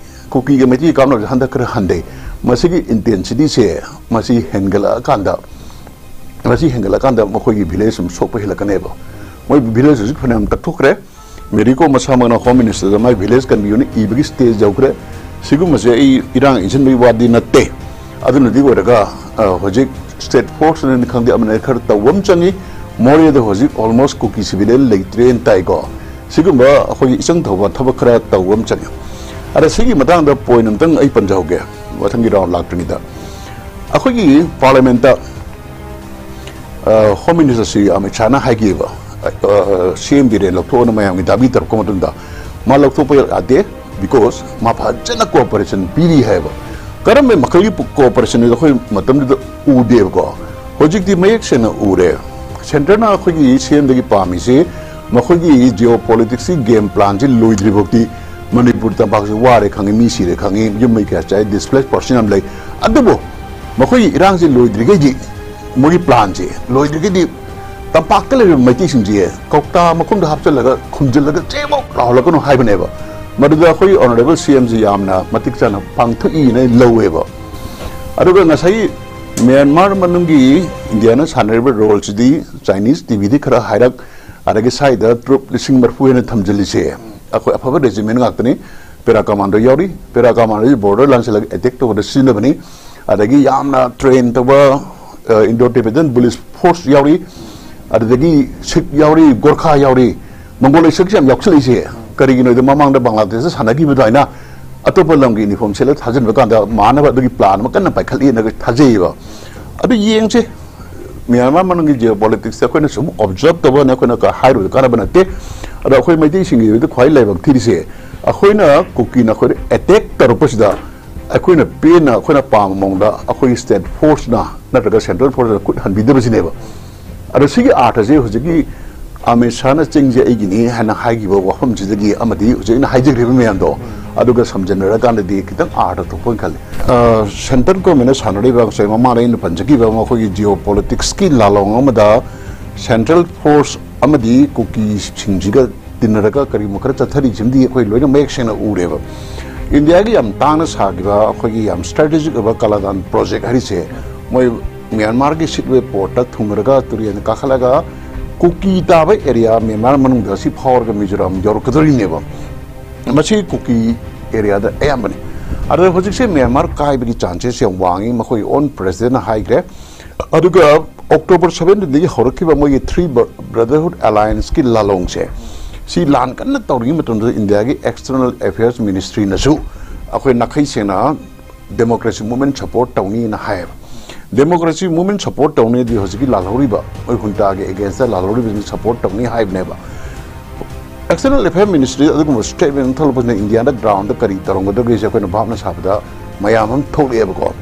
ꯀꯨꯀꯤꯒ ꯃꯩꯇꯩꯒ ꯀꯥꯞꯅꯕꯁꯦ ꯍꯟꯗꯛ ꯈꯔ ꯍꯟꯊꯩ꯫ ꯃꯁꯤꯒꯤ ꯏꯟꯇꯦꯟꯁꯤꯇꯤꯁꯦ ꯃꯁꯤ ꯍꯦꯟꯒꯠꯂꯛꯑꯀꯥꯟꯗ, ꯃꯁꯤ ꯍꯦꯟꯒꯠꯂꯛꯑꯀꯥꯟꯗ ꯃꯈꯣꯏꯒꯤ ꯚꯤꯂꯦꯖ ꯑꯗꯨꯝ ꯁꯣꯛꯄ ꯍꯦꯜꯂꯛꯀꯅꯦꯕ꯫ ꯃꯣꯏ ꯚꯤꯂꯦꯖ ꯍꯧꯖꯤꯛ ꯐꯅꯌꯥꯝ ꯇꯛꯊꯣꯛꯈ꯭ꯔꯦ꯫ ꯃꯦꯔꯤ ꯀꯣꯝ ꯃꯁꯥꯃꯛꯅ ꯍꯣꯝ ꯃꯤꯅꯤꯁꯇꯔꯗ ꯃꯥꯏ ꯚꯤꯂꯦꯖ ꯀꯟꯕꯤꯌꯨꯅ ꯏꯕꯒꯤ ꯁ꯭ꯇꯦꯖ ꯌꯧꯈ꯭ꯔꯦ꯫ ꯁꯤꯒꯨꯝꯕꯁꯦ ꯑꯩ ꯏꯔꯥꯡ ꯏꯟꯁꯤꯟꯕꯒꯤ ꯋꯥꯗꯤ ꯅꯠꯇꯦ꯫ ꯑꯗꯨꯅꯗꯤ ꯑꯣꯏꯔꯒ, ꯑ, ꯍꯧꯖꯤꯛ ꯁ꯭ꯇꯦꯠ ꯐꯣꯔꯁꯅꯅꯤ ꯈꯪꯗꯦ, ꯑꯃꯅ ꯈꯔ ꯇꯧꯕ ꯑꯃ ꯆꯪꯉꯤ꯫ ꯃꯣꯔꯦꯗ ꯍꯧꯖꯤꯛ almost ꯀꯨꯀꯤ ꯁꯤꯚꯤꯂꯤꯌꯟ ꯂꯩꯇ꯭ꯔꯦꯅ ꯇꯥꯏꯀꯣ꯫ ꯁꯤꯒꯨꯝꯕ ꯑꯩꯈꯣꯏꯒꯤ ꯏꯆꯪ ꯊꯧꯕ ꯊꯕꯛ ꯈꯔ ꯇꯧꯕ ꯑꯃ ꯆꯪꯉꯤ꯫ ꯑꯗ ꯁꯤꯒꯤ ꯃꯇꯥꯡꯗ ꯄꯣꯏꯟ ꯑꯝꯇꯪ ꯑꯩ ꯄꯟꯖꯍꯧꯒꯦ ꯃꯊꯪꯒꯤ ꯔꯥꯎꯟ ꯂꯥꯛꯇ꯭ꯔꯤꯉꯩꯗ꯫ ꯑꯩꯈꯣꯏꯒꯤ ꯄꯥꯔꯂꯤꯌꯥꯃꯦꯟꯠꯇ, ꯑ, ꯍꯣꯝ ꯃꯤꯅꯤꯁꯇꯔ ꯁ꯭ꯔꯤ ꯑꯃꯤꯠ ꯁꯥꯍꯅ ꯍꯥꯏꯈꯤꯕ, ꯑ, ꯁꯤ ꯑꯦꯝ ꯕꯤꯔꯦꯟ ꯂꯧꯊꯣꯛꯑꯣꯅ ꯃꯌꯥꯝꯒꯤ ꯗꯥꯕꯤ ꯇꯧꯔꯛꯄ ꯃꯇꯨꯡꯗ, ꯃꯥ ꯂꯧꯊꯣꯛꯄ ꯌꯥꯗꯦ, because ꯃꯥ ꯐꯖꯅ ꯀꯣꯑꯣꯄꯔꯦꯁꯟ ꯄꯤꯔꯤ ꯍꯥꯏꯕ꯫ ꯀꯔꯝꯕ ꯃꯈꯜꯒꯤ ꯀꯣꯑꯣꯄꯔꯦꯁꯟ ꯑꯩꯈꯣꯏ ꯃꯇꯝꯗꯨꯗ ꯎꯗꯦꯕꯀꯣ꯫ ꯍꯧꯖꯤꯛꯇꯤ ꯃꯌꯦꯛ ꯁꯦꯡꯅ ꯎꯔꯦ꯫ ꯁꯦꯟꯇꯔꯅ ꯑꯩꯈꯣꯏꯒꯤ ꯁꯤ ꯑꯦꯝꯗꯒꯤ ꯄꯥꯝꯃꯤꯁꯤ ꯃꯈꯣꯏꯒꯤ ꯖꯤꯑꯣ ꯄꯣꯂꯤꯇꯤꯛꯁꯀꯤ ꯒꯦꯝ ꯄ꯭ꯂꯥꯟꯁꯤ ꯂꯣꯏꯗ꯭ꯔꯤꯐꯥꯎꯗꯤ ꯃꯅꯤꯄꯨꯔ ꯇꯝꯄꯥꯛꯁꯤ ꯋꯥꯔꯦ ꯈꯪꯉꯤ, ꯃꯤ ꯁꯤꯔꯦ ꯈꯪꯉꯤ, ꯌꯨꯝ ꯃꯩ ꯀꯌꯥ ꯆꯥꯏ, ꯗꯤꯁꯄ꯭ꯂꯦꯁ ꯄꯔꯁꯟ ꯌꯥꯝ ꯂꯩ꯫ ꯑꯗꯨꯕꯨ ꯃꯈꯣꯏꯒꯤ ꯏꯔꯥꯡꯁꯤ ꯂꯣꯏꯗ꯭ꯔꯤꯈꯩꯗꯤ, ꯃꯣꯏꯒꯤ ꯄ꯭ꯂꯥꯟꯁꯤ ꯂꯣꯏꯗ꯭ꯔꯤꯈꯩꯗꯤ ꯇꯝꯄꯥꯛꯇ ꯂꯩꯔꯤꯕ ꯃꯩꯇꯩꯁꯤꯡꯁꯤ ꯀꯧꯇꯥ ꯃꯈꯨꯝꯗ ꯍꯥꯞꯆꯤꯜꯂꯒ ꯈꯨꯝꯖꯤꯜꯂꯒ ꯆꯦꯃꯣꯛ ꯂꯥꯎꯍꯜꯂꯛꯀꯅꯨ ꯍꯥꯏꯕꯅꯦꯕ꯫ ꯃꯗꯨꯗ ꯑꯩꯈꯣꯏ ꯑꯣꯅꯔꯦꯕꯜ ꯁꯤ ꯑꯦꯝꯁꯤ ꯌꯥꯝꯅ ꯃꯇꯤꯛ ꯆꯥꯅ ꯄꯥꯡꯊꯣꯛꯏꯅ ꯂꯧꯋꯦꯕ꯫ ꯑꯗꯨꯒ ꯉꯁꯥꯏ ꯃ꯭ꯌꯥꯟꯃꯥꯔ ꯃꯅꯨꯡꯒꯤ ꯏꯟꯗꯤꯌꯥꯅ ꯁꯥꯟꯅꯔꯤꯕ ꯔꯣꯜꯁꯤꯗꯤ ꯆꯥꯏꯅꯤꯁ ꯇꯤꯚꯤꯗꯤ ꯈꯔ ꯍꯥꯏꯔꯛ, ꯑꯗꯒꯤ ꯁ꯭ꯋꯥꯏꯗ ꯇ꯭ꯔꯨꯞ ꯂꯤꯁꯤꯡ ꯃꯔꯤꯐꯨ ꯍꯦꯟꯅ ꯊꯝꯖꯤꯜꯂꯤꯁꯦ ꯑꯩꯈꯣꯏ ꯑꯐꯕ ꯔꯦꯖꯤꯃꯦꯟ ꯉꯥꯛꯇꯅꯤ꯫ ꯄꯦꯔꯥ ꯀꯃꯥꯟꯗꯣ ꯌꯥꯎꯔꯤ, ꯄꯦꯔꯥ ꯀꯃꯥꯟꯗꯣꯁꯤ ꯕꯣꯔꯗꯔ ꯂꯥꯟꯁꯤꯜꯂꯒ ꯑꯦꯇꯦꯛ ꯇꯧꯕꯗ ꯁꯤꯖꯤꯟꯅꯕꯅꯤ꯫ ꯑꯗꯒꯤ ꯌꯥꯝꯅ ꯇ꯭ꯔꯦꯟ ꯇꯧꯕ, ꯑ, ꯏꯟꯗꯣ ꯇꯤꯕꯦꯇꯟ ꯄꯨꯂꯤꯁ ꯐꯣꯔꯁ ꯌꯥꯎꯔꯤ, ꯑꯗꯨꯗꯒꯤ ꯁꯤꯈ ꯌꯥꯎꯔꯤ, ꯒꯣꯔꯈꯥ ꯌꯥꯎꯔꯤ, ꯃꯪꯒꯣꯂꯣꯏ ꯁꯤꯈꯁꯤ ꯌꯥꯝ ꯌꯥꯎꯁꯜꯂꯛꯏꯁꯦ ꯀꯔꯤꯒꯤꯅꯣꯗ ꯃꯃꯥꯡꯗ ꯕꯪꯒ꯭ꯂꯥꯗꯦꯁꯇ ꯁꯥꯟꯅꯈꯤꯕ ꯑꯗꯨꯃꯥꯏꯅ ꯑꯇꯣꯞꯄ ꯂꯝꯒꯤ ꯌꯨꯅꯤꯐꯣꯔꯝ ꯁꯦꯠꯂ ꯊꯥꯖꯤꯟꯕ ꯀꯥꯟꯗ ꯃꯥꯟꯅꯕ ꯑꯗꯨꯒꯤ ꯄ꯭ꯂꯥꯟ ꯑꯃ ꯀꯟꯅ ꯄꯥꯏꯈꯠꯂꯤꯅ ꯊꯥꯖꯩꯌꯦꯕ꯫ ꯑꯗꯨ ꯌꯦꯡꯁꯦ, ꯃ꯭ꯌꯥꯟꯃꯥꯔ ꯃꯅꯨꯡꯒꯤ ꯖꯤꯑꯣ ꯄꯣꯂꯤꯇꯤꯛꯁꯇ ꯑꯩꯈꯣꯏꯅ ꯁꯨꯝ ꯑꯣꯕꯖꯔꯕ ꯇꯧꯕ ꯋꯥꯅꯤ, ꯑꯩꯈꯣꯏꯅ ꯀ-, ꯍꯥꯏꯔꯨꯕꯗ ꯀꯥꯟꯅꯕ ꯅꯠꯇꯦ꯫ ꯑꯗꯣ ꯑꯩꯈꯣꯏ ꯃꯩꯇꯩꯁꯤꯡꯒꯤ ꯑꯣꯏꯕꯗ ꯈ꯭ꯋꯥꯏ ꯂꯥꯏꯕꯛ ꯊꯤꯔꯤꯁꯦ, ꯑꯩꯈꯣꯏꯅ ꯀꯨꯀꯤꯅ ꯑꯩꯈꯣꯏꯗ ꯑꯦꯇꯦꯛ ꯇꯧꯔꯛꯄꯁꯤꯗ ꯑꯩꯈꯣꯏꯅ ꯄꯦꯟꯅ ꯑꯩꯈꯣꯏꯅ ꯄꯥꯝꯕ ꯃꯑꯣꯡꯗ ꯑꯩꯈꯣꯏꯒꯤ ꯁ꯭ꯇꯦꯠ ꯐꯣꯔꯁꯅ ꯅꯠꯇ꯭ꯔꯒ ꯁꯦꯟꯇ꯭ꯔꯦꯜ ꯐꯣꯔꯁꯅ ꯈꯨꯠ ꯍꯟꯕꯤꯗꯕꯁꯤꯅꯦꯕ꯫ ꯑꯗꯣ ꯁꯤꯒꯤ ꯑꯥꯔꯊꯁꯦ ꯍꯧꯖꯤꯛꯀꯤ ꯑꯃꯤꯠ ꯁꯥꯍꯅ ꯆꯤꯡꯁꯦ ꯑꯩꯒꯤꯅꯤ ꯍꯥꯏꯅ ꯍꯥꯏꯈꯤꯕ ꯋꯥꯐꯝꯁꯤꯗꯒꯤ ꯑꯃꯗꯤ ꯍꯧꯖꯤꯛ ꯑꯩꯅ ꯍꯥꯏꯖꯈ꯭ꯔꯤꯕ ꯃꯌꯥꯝꯗꯣ, ꯑꯗꯨꯒ ꯁꯝꯖꯟꯅꯔꯀꯥꯟꯗꯗꯤ ꯈꯤꯇꯪ ꯑꯥꯔꯊ ꯊꯣꯛꯄ ꯑꯣꯏꯅ ꯈꯜꯂꯤ꯫ ꯑ, ꯁꯦꯟꯇ꯭ꯔꯦꯜ ꯒꯣꯔꯃꯦꯟꯅ ꯁꯥꯟꯅꯔꯤꯕ ꯉꯁꯥꯏ ꯃꯃꯥꯡꯗ ꯑꯩꯅ ꯄꯟꯖꯈꯤꯕ ꯃꯈꯣꯏꯒꯤ ꯖꯤꯑꯣ ꯄꯣꯂꯤꯇꯤꯛꯁꯀꯤ ꯂꯥꯂꯣꯡ ꯑꯃꯗ ꯁꯦꯟꯇ꯭ꯔꯦꯜ ꯐꯣꯔꯁ ꯑꯃꯗꯤ ꯀꯨꯀꯤꯁꯤꯡꯁꯤꯒ ꯇꯤꯟꯅꯔꯒ ꯀꯔꯤꯒꯨꯝꯕ ꯈꯔ ꯆꯠꯊꯔꯤꯁꯤꯃꯗꯤ ꯑꯩꯈꯣꯏ ꯂꯣꯏꯅ ꯃꯌꯦꯛ ꯁꯦꯡꯅ ꯎꯔꯦꯕ꯫ ꯏꯟꯗꯤꯌꯥꯒꯤ ꯌꯥꯝ ꯇꯥꯡꯅ ꯁꯥꯈꯤꯕ ꯑꯩꯈꯣꯏꯒꯤ ꯌꯥꯝ ꯁ꯭ꯇ꯭ꯔꯦꯇꯦꯖꯤꯛ ꯑꯣꯏꯕ ꯀꯂꯥꯗꯥꯟ ꯄ꯭ꯔꯣꯖꯦꯛ ꯍꯥꯏꯔꯤꯁꯦ, ꯃꯣꯏ ꯃ꯭ꯌꯥꯟꯃꯥꯔꯒꯤ ꯁꯤꯠꯋꯦ ꯄꯣꯔꯠꯇ ꯊꯨꯡꯅꯔꯒ ꯇꯨꯔꯦꯟ ꯀꯥꯈꯠꯂꯒ ꯀꯨꯀꯤ ꯇꯥꯕ ꯑꯦꯔꯤꯌꯥ ꯃ꯭ꯌꯥꯟꯃꯥꯔ ꯃꯅꯨꯡꯗ ꯁꯤ ꯐꯥꯎꯔꯒ ꯃꯤꯖꯣꯔꯥꯝ ꯌꯧꯔꯛꯀꯗꯧꯔꯤꯅꯦꯕ꯫ ꯃꯁꯤ ꯀꯨꯀꯤ ꯑꯦꯔꯤꯌꯥꯗ ꯑꯌꯥꯝꯕꯅꯤ꯫ ꯑꯗꯨꯗ ꯍꯧꯖꯤꯛꯁꯦ ꯃ꯭ꯌꯥꯟꯃꯥꯔ ꯀꯥꯏꯕꯒꯤ ꯆꯥꯟꯁꯦꯁ ꯌꯥꯝ ꯋꯥꯡꯉꯤ꯫ ꯃꯈꯣꯏ ꯑꯣꯟ ꯄ꯭ꯔꯦꯁꯤꯗꯦꯟꯅ ꯍꯥꯏꯈ꯭ꯔꯦ꯫ ꯑꯗꯨꯒ ꯑꯣꯛꯇꯣꯕꯔ ꯁꯕꯦꯟꯇꯤꯟꯗꯒꯤ ꯍꯧꯔꯛꯈꯤꯕ ꯃꯣꯏꯒꯤ ꯊ꯭ꯔꯤ ꯕ꯭ꯔꯗꯔꯍꯨꯗ ꯑꯦꯂꯥꯌꯟꯁꯀꯤ ꯂꯥꯂꯣꯡꯁꯦ, ꯁꯤ ꯂꯥꯟ ꯀꯟꯅ ꯇꯧꯔꯤꯉꯩ ꯃꯇꯝꯗ ꯏꯟꯗꯤꯌꯥꯒꯤ ꯑꯦꯛꯁꯇꯔꯅꯦꯜ ꯑꯦꯐꯤꯌꯔꯁ ꯃꯤꯅꯤꯁꯇ꯭ꯔꯤꯅꯁꯨ ꯑꯩꯈꯣꯏ ꯅꯥꯈꯩ ꯁꯦꯡꯅ ꯗꯦꯃꯣꯀ꯭ꯔꯦꯁꯤ ꯃꯨꯚꯃꯦꯟ ꯁꯄꯣꯔꯠ ꯇꯧꯅꯤꯅ ꯍꯥꯏꯌꯦꯕ꯫ ꯗꯦꯃꯣꯀ꯭ꯔꯦꯁꯤ ꯃꯨꯚꯃꯦꯟ ꯁꯄꯣꯔꯠ ꯇꯧꯅꯤꯗꯤ ꯍꯧꯖꯤꯛꯀꯤ ꯂꯥꯜꯍꯧꯔꯤꯕ, ꯃꯣꯏ ꯍꯨꯟꯇꯥꯒꯤ ꯑꯦꯒꯦꯟꯁꯇ ꯂꯥꯜꯍꯧꯔꯤꯕꯁꯤꯡ ꯁꯄꯣꯔꯠ ꯇꯧꯅꯤ ꯍꯥꯏꯕꯅꯦꯕ꯫ ꯑꯦꯛꯁꯇꯔꯅꯦꯜ ꯑꯦꯐꯤꯌꯔ ꯃꯤꯅꯤꯁꯇ꯭ꯔꯤ ꯑꯗꯨꯒꯨꯝꯕ ꯁ꯭ꯇꯦꯠꯃꯦꯟ ꯑꯃ ꯊꯣꯛꯂꯛꯄꯁꯤꯅ ꯏꯟꯗꯤꯌꯥꯗ ꯒ꯭ꯔꯥꯎꯟꯗ ꯀꯔꯤ ꯇꯧꯔꯝꯒꯗꯒꯦꯁꯦ ꯑꯩꯈꯣꯏꯅ ꯚꯥꯞꯅ ꯁꯥꯕꯗ ꯃꯌꯥꯝ ꯑꯃ ꯊꯣꯛꯂꯛꯑꯦꯕꯀꯣ꯫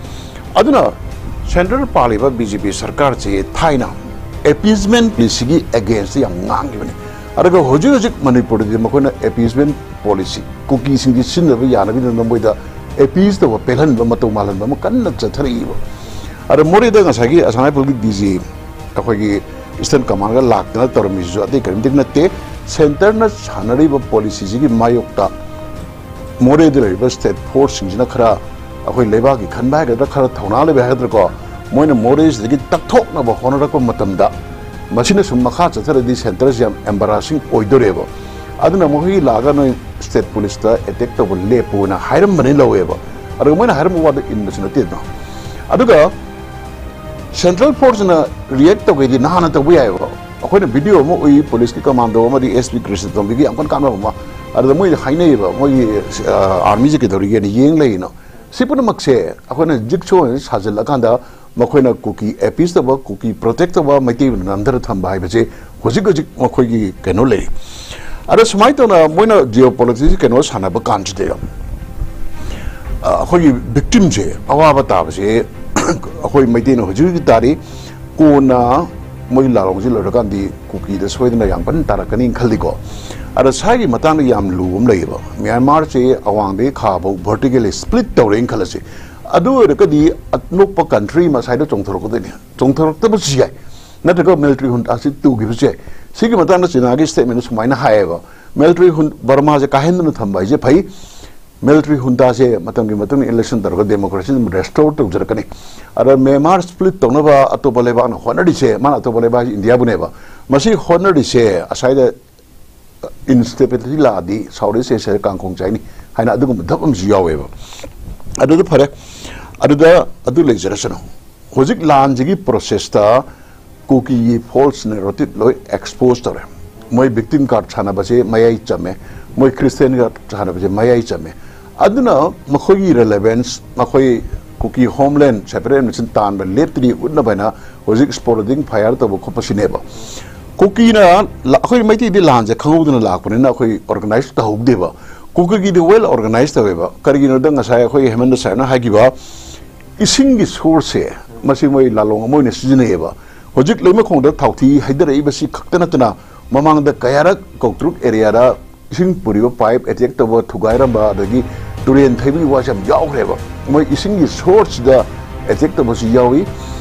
ꯑꯗꯨꯅ ꯁꯦꯟꯇ꯭ꯔꯦꯜ ꯄꯥꯜꯂꯤꯕ ꯕꯤ ꯖꯦ ꯄꯤ ꯁꯔꯀꯥꯔꯁꯤ ꯊꯥꯏꯅ ꯑꯦꯄꯤꯁꯃꯦꯟ ꯄꯣꯂꯤꯁꯤꯒꯤ ꯑꯦꯒꯦꯟꯁꯇ ꯌꯥꯝ ꯉꯥꯡꯈꯤꯕꯅꯤ꯫ ꯑꯗꯨꯒ ꯍꯧꯖꯤꯛ ꯍꯧꯖꯤꯛ ꯃꯅꯤꯄꯨꯔꯗꯗꯤ ꯃꯈꯣꯏꯅ ꯑꯦꯄꯤꯁꯃꯦꯟ ꯄꯣꯂꯤꯁꯤ, ꯀꯨꯀꯤꯁꯤꯡꯒꯤ ꯁꯤꯖꯤꯟꯅꯕ ꯌꯥꯅꯕꯒꯤꯗꯃꯛꯇ ꯃꯣꯏꯗ ꯑꯦꯄꯤꯁ ꯇꯧꯕ, ꯄꯦꯜꯍꯟꯕ, ꯃꯇꯧ ꯃꯥꯜꯍꯟꯕ ꯑꯃ ꯀꯟꯅ ꯆꯠꯊꯔꯛꯏꯕ꯫ ꯑꯗ ꯃꯣꯔꯦꯗ ꯉꯁꯥꯏꯒꯤ ꯑꯁꯥꯝ ꯔꯥꯏꯐꯜꯒꯤ ꯗꯤ ꯖꯤ ꯑꯩꯈꯣꯏꯒꯤ ꯏꯁꯇꯔꯟ ꯀꯃꯥꯟꯒ ꯂꯥꯛꯇꯅ ꯇꯧꯔꯝꯃꯤꯁꯤꯁꯨ ꯑꯇꯩ ꯀꯔꯤꯝꯇ ꯅꯠꯇꯦ, ꯁꯦꯟꯇꯔꯅ ꯁꯥꯟꯅꯔꯤꯕ ꯄꯣꯂꯤꯁꯤꯁꯤꯒꯤ ꯃꯥꯌꯣꯛꯇ ꯃꯣꯔꯦꯗ ꯂꯩꯔꯤꯕ ꯁ꯭ꯇꯦꯠ ꯐꯣꯔꯁꯁꯤꯡꯁꯤꯅ ꯈꯔ, ꯑꯩꯈꯣꯏ ꯂꯩꯕꯥꯛꯀꯤ ꯈꯟꯕ ꯍꯥꯏꯒꯗ꯭ꯔꯥ, ꯈꯔ ꯊꯧꯅꯥ ꯂꯩꯕ ꯍꯥꯏꯒꯗ꯭ꯔꯥꯀꯣ, ꯃꯣꯏꯅ ꯃꯣꯔꯦꯁꯤꯗꯒꯤ ꯇꯛꯊꯣꯛꯅꯕ ꯍꯣꯠꯅꯔꯛꯄ ꯃꯇꯝꯗ, ꯃꯁꯤꯅ ꯁꯨꯝ ꯃꯈꯥ ꯆꯠꯊꯔꯗꯤ ꯁꯦꯟꯇꯔꯁꯤ ꯌꯥꯝ ꯑꯦꯝꯕꯔꯥꯁꯤꯡ ꯑꯣꯏꯗꯣꯔꯦꯕ꯫ ꯑꯗꯨꯅ ꯃꯈꯣꯏꯒꯤ ꯂꯥꯛꯑꯒ ꯅꯣꯏ ꯁ꯭ꯇꯦꯠ ꯄꯨꯂꯤꯁꯇ ꯑꯦꯇꯦꯛ ꯇꯧꯕ ꯂꯦꯞꯄꯨꯅ ꯍꯥꯏꯔꯝꯕꯅꯤ ꯂꯧꯋꯦꯕ꯫ ꯑꯗꯨꯒ ꯃꯣꯏꯅ ꯍꯥꯏꯔꯝꯕ ꯋꯥꯗꯣ ꯏꯟꯕꯁꯨ ꯅꯠꯇꯦꯗꯅ꯫ ꯑꯗꯨꯒ ꯁꯦꯟꯇ꯭ꯔꯦꯜ ꯐꯣꯔꯁꯅ ꯔꯤꯌꯦꯛ ꯇꯧꯒꯦꯗꯤ ꯅꯍꯥꯟꯅ ꯇꯧꯕ ꯌꯥꯏꯑꯕ꯫ ꯑꯩꯈꯣꯏꯅ ꯚꯤꯗꯤꯑꯣ ꯑꯃ ꯎꯏ, ꯄꯨꯂꯤꯁꯀꯤ ꯀꯃꯥꯟꯗꯣ ꯑꯃꯗꯤ ꯑꯦꯁ ꯄꯤ ꯀ꯭ꯔꯤꯁꯅꯇꯣꯝꯕꯤꯒꯤ ꯌꯥꯝ ꯀꯟꯅ ꯀꯥꯞꯅꯕ ꯑꯃ꯫ ꯑꯗꯨꯗ ꯃꯣꯏꯅ ꯍꯥꯏꯅꯩꯌꯦꯕ, ꯃꯣꯏꯒꯤ, ꯑ, ꯑꯥꯔꯃꯤꯁꯦ ꯀꯩꯗꯧꯔꯤꯒꯦꯅ ꯌꯦꯡ ꯂꯩꯔꯤꯅꯣ꯫ ꯁꯤ ꯄꯨꯝꯅꯃꯛꯁꯦ ꯑꯩꯈꯣꯏꯅ ꯖꯤꯛꯁꯣ ꯑꯣꯏꯅ ꯁꯥꯖꯤꯜꯂꯀꯥꯟꯗ ꯃꯈꯣꯏꯅ ꯀꯨꯀꯤ ꯑꯦꯄꯤꯁ ꯇꯧꯕ, ꯀꯨꯀꯤ ꯄ꯭ꯔꯣꯇꯦꯛ ꯇꯧꯕ, ꯃꯩꯇꯩꯕꯨ ꯅꯝꯊꯅ ꯊꯝꯕ ꯍꯥꯏꯕꯁꯦ ꯍꯧꯖꯤꯛ ꯍꯧꯖꯤꯛ ꯃꯈꯣꯏꯒꯤ ꯀꯩꯅꯣ ꯂꯩꯔꯤ꯫ ꯑꯗ ꯁꯨꯃꯥꯏꯅ ꯇꯧꯅ ꯃꯣꯏꯅ ꯖꯤꯑꯣ ꯄꯣꯂꯤꯇꯤꯛꯁꯀꯤ ꯀꯩꯅꯣ ꯁꯥꯟꯅꯕ ꯀꯥꯟꯁꯤꯗ, ꯑ, ꯑꯩꯈꯣꯏꯒꯤ ꯚꯤꯛꯇꯤꯝꯁꯦ, ꯑꯋꯥꯕ ꯇꯥꯕꯁꯦ ꯑꯩꯈꯣꯏ ꯃꯩꯇꯩꯅ ꯍꯧꯖꯤꯛ ꯍꯧꯖꯤꯛ ꯇꯥꯔꯤ꯫ ꯀꯣꯟꯅ ꯃꯣꯏ ꯂꯥꯂꯣꯡꯁꯤ ꯂꯣꯏꯔꯀꯥꯟꯗꯤ ꯀꯨꯀꯤꯗ ꯁꯣꯏꯗꯅ ꯌꯥꯝ ꯀꯟꯅ ꯇꯥꯔꯛꯀꯅꯤꯅ ꯈꯜꯂꯤꯀꯣ꯫ ꯑꯗ ꯁ꯭ꯋꯥꯏꯒꯤ ꯃꯇꯥꯡꯗ ꯌꯥꯝ ꯂꯨꯕ ꯑꯃ ꯂꯩꯌꯦꯕ꯫ ꯃ꯭ꯌꯥꯟꯃꯥꯔꯁꯦ ꯑꯋꯥꯡꯗꯒꯤ ꯈꯥꯐꯥꯎ ꯚꯔꯇꯤꯀꯦꯜꯂꯤ ꯁ꯭ꯄ꯭ꯂꯤꯠ ꯇꯧꯔꯦꯅ ꯈꯜꯂꯁꯤ꯫ ꯑꯗꯨ ꯑꯣꯏꯔꯒꯗꯤ ꯑꯅꯣꯛꯄ ꯀꯟꯇ꯭ꯔꯤ ꯑꯃ ꯁ꯭ꯋꯥꯏꯗ ꯆꯣꯡꯊꯣꯔꯛꯀꯗꯣꯏꯅꯤ꯫ ꯆꯣꯡꯊꯣꯔꯛꯇꯕꯁꯨ ꯌꯥꯏ꯫ ꯅꯠꯇ꯭ꯔꯒ ꯃꯤꯂꯤꯇꯔꯤ ꯍꯨꯟꯇꯥꯁꯤ ꯇꯨꯈꯤꯕꯁꯨ ꯌꯥꯏ꯫ ꯁꯤꯒꯤ ꯃꯇꯥꯡꯗ ꯆꯤꯅꯥꯒꯤ ꯁ꯭ꯇꯦꯠꯃꯦꯟꯗ ꯁꯨꯃꯥꯏꯅ ꯍꯥꯏꯌꯦꯕ, ꯃꯤꯂꯤꯇꯔꯤ ꯍꯨꯟ-, ꯕꯔꯃꯥꯁꯦ ꯀꯥꯍꯟꯗꯅ ꯊꯝꯕ ꯍꯥꯏꯁꯦ ꯐꯩ, ꯃꯤꯂꯤꯇꯔꯤ ꯍꯨꯟꯇꯥꯁꯦ ꯃꯇꯝꯒꯤ ꯃꯇꯨꯡ ꯏꯟꯅ ꯏꯂꯦꯛꯁꯟ ꯇꯧꯔꯒ ꯗꯦꯃꯣꯀ꯭ꯔꯦꯁꯤ ꯑꯗꯨꯝ ꯔꯦꯁꯇꯣꯔ ꯇꯧꯖꯔꯛꯀꯅꯤ꯫ ꯑꯗ ꯃ꯭ꯌꯥꯟꯃꯥꯔ ꯁ꯭ꯄ꯭ꯂꯤꯠ ꯇꯧꯅꯕ ꯑꯇꯣꯞꯄ ꯂꯩꯕꯥꯛꯅ ꯍꯣꯠꯅꯔꯤꯁꯦ, ꯃꯥꯅ ꯑꯇꯣꯞꯄ ꯂꯩꯕꯥꯛ ꯍꯥꯏꯁꯦ ꯏꯟꯗꯤꯌꯥꯕꯨꯅꯦꯕ꯫ ꯃꯁꯤ ꯍꯣꯠꯅꯔꯤꯁꯦ ꯑꯁ꯭ꯋꯥꯏꯗ ꯏꯟꯁꯇꯦꯕꯤꯂꯤꯇꯤ ꯂꯥꯛꯑꯗꯤ ꯁꯥꯎꯠ ꯏꯁ ꯑꯦꯁꯤꯌꯥꯗ ꯀꯥꯡꯈꯣꯡ ꯆꯥꯏꯅꯤ ꯍꯥꯏꯅ ꯑꯗꯨꯒꯨꯝꯕ ꯙꯞ ꯑꯃꯁꯨ ꯌꯥꯎꯋꯦꯕ꯫ ꯑꯗꯨꯗ ꯐꯔꯦ, ꯑꯗꯨꯗ ꯑꯗꯨ ꯂꯩꯖꯔꯁꯅꯨ꯫ ꯍꯧꯖꯤꯛ ꯂꯥꯟꯁꯤꯒꯤ ꯄ꯭ꯔꯣꯁꯦꯁꯇ ꯀꯨꯀꯤꯒꯤ ꯐꯣꯜꯁ ꯅꯦꯔꯦꯇꯤꯚ ꯂꯣꯏ ꯑꯦꯛꯁꯄꯣꯖ ꯇꯧꯔꯦ꯫ ꯃꯣꯏ ꯚꯤꯛꯇꯤꯝ ꯀꯥꯔꯗ ꯁꯥꯟꯅꯕꯁꯦ ꯃꯌꯥꯏ ꯆꯝꯃꯦ, ꯃꯣꯏ ꯈ꯭ꯔꯤꯁꯇꯤꯌꯥꯟ ꯀꯥꯔꯗ ꯁꯥꯟꯅꯕꯁꯦ ꯃꯌꯥꯏ ꯆꯝꯃꯦ꯫ ꯑꯗꯨꯅ ꯃꯈꯣꯏꯒꯤ ꯔꯦꯂꯦꯚꯦꯟꯁ, ꯃꯈꯣꯏ ꯀꯨꯀꯤ ꯍꯣꯝꯂꯦꯟ ꯁꯦꯄꯔꯦꯠ ꯅꯦꯁꯟ ꯇꯥꯟꯕ ꯂꯦꯞꯇ꯭ꯔꯤ ꯎꯠꯅꯕ ꯍꯥꯏꯅ ꯍꯧꯖꯤꯛ ꯁ꯭ꯄꯣꯔꯦꯗꯤꯛ ꯐꯥꯏꯌꯔ ꯇꯧꯕ ꯈꯣꯠꯄꯁꯤꯅꯦꯕ꯫ ꯀꯨꯀꯤꯅ ꯂ-, ꯑꯩꯈꯣꯏ ꯃꯩꯇꯩꯗꯤ ꯂꯥꯟꯁꯦ ꯈꯪꯍꯧꯗꯅ ꯂꯥꯛꯄꯅꯤꯅ ꯑꯩꯈꯣꯏ ꯑꯣꯔꯒꯅꯥꯏꯁ ꯇꯧꯍꯧꯗꯦꯕ꯫ ꯀꯨꯀꯤꯒꯤꯗꯤ ꯋꯦꯜ ꯑꯣꯔꯒꯅꯥꯏꯁ ꯇꯧꯋꯦꯕ꯫ ꯀꯔꯤꯒꯤꯅꯣꯗ ꯉꯁꯥꯏ ꯑꯩꯈꯣꯏ ꯍꯦꯃꯟꯗ ꯁꯥꯍꯦꯕꯅ ꯍꯥꯏꯈꯤꯕ ꯏꯁꯤꯡꯒꯤ ꯁꯣꯔꯁꯁꯦ, ꯃꯁꯤ ꯃꯣꯏ ꯂꯥꯂꯣꯡ ꯑꯃ ꯑꯣꯏꯅ ꯁꯤꯖꯤꯟꯅꯩꯌꯦꯕ꯫ ꯍꯧꯖꯤꯛ ꯂꯩꯃꯈꯣꯡꯗ ꯊꯥꯎꯊꯤ ꯍꯩꯊꯔꯛꯏꯕꯁꯤ ꯈꯛꯇ ꯅꯠꯇꯅ ꯃꯃꯥꯡꯗ ꯀꯌꯥꯔꯛ ꯀꯧꯇ꯭ꯔꯨꯛ ꯑꯦꯔꯤꯌꯥꯗ ꯏꯁꯤꯡ ꯄꯨꯔꯤꯕ ꯄꯥꯏꯞ ꯑꯦꯇꯦꯛ ꯇꯧꯕ, ꯊꯨꯒꯥꯏꯔꯝꯕ, ꯑꯗꯒꯤ ꯇꯨꯔꯦꯟ ꯊꯩꯕꯒꯤ ꯋꯥꯁꯦ ꯌꯥꯝ ꯌꯥꯎꯈ꯭ꯔꯦꯕ꯫ ꯃꯣꯏ ꯏꯁꯤꯡꯒꯤ ꯁꯣꯔꯁꯁꯤꯗ ꯑꯦꯇꯦꯛ ꯇꯧꯕꯁꯨ ꯌꯥꯎꯏ꯫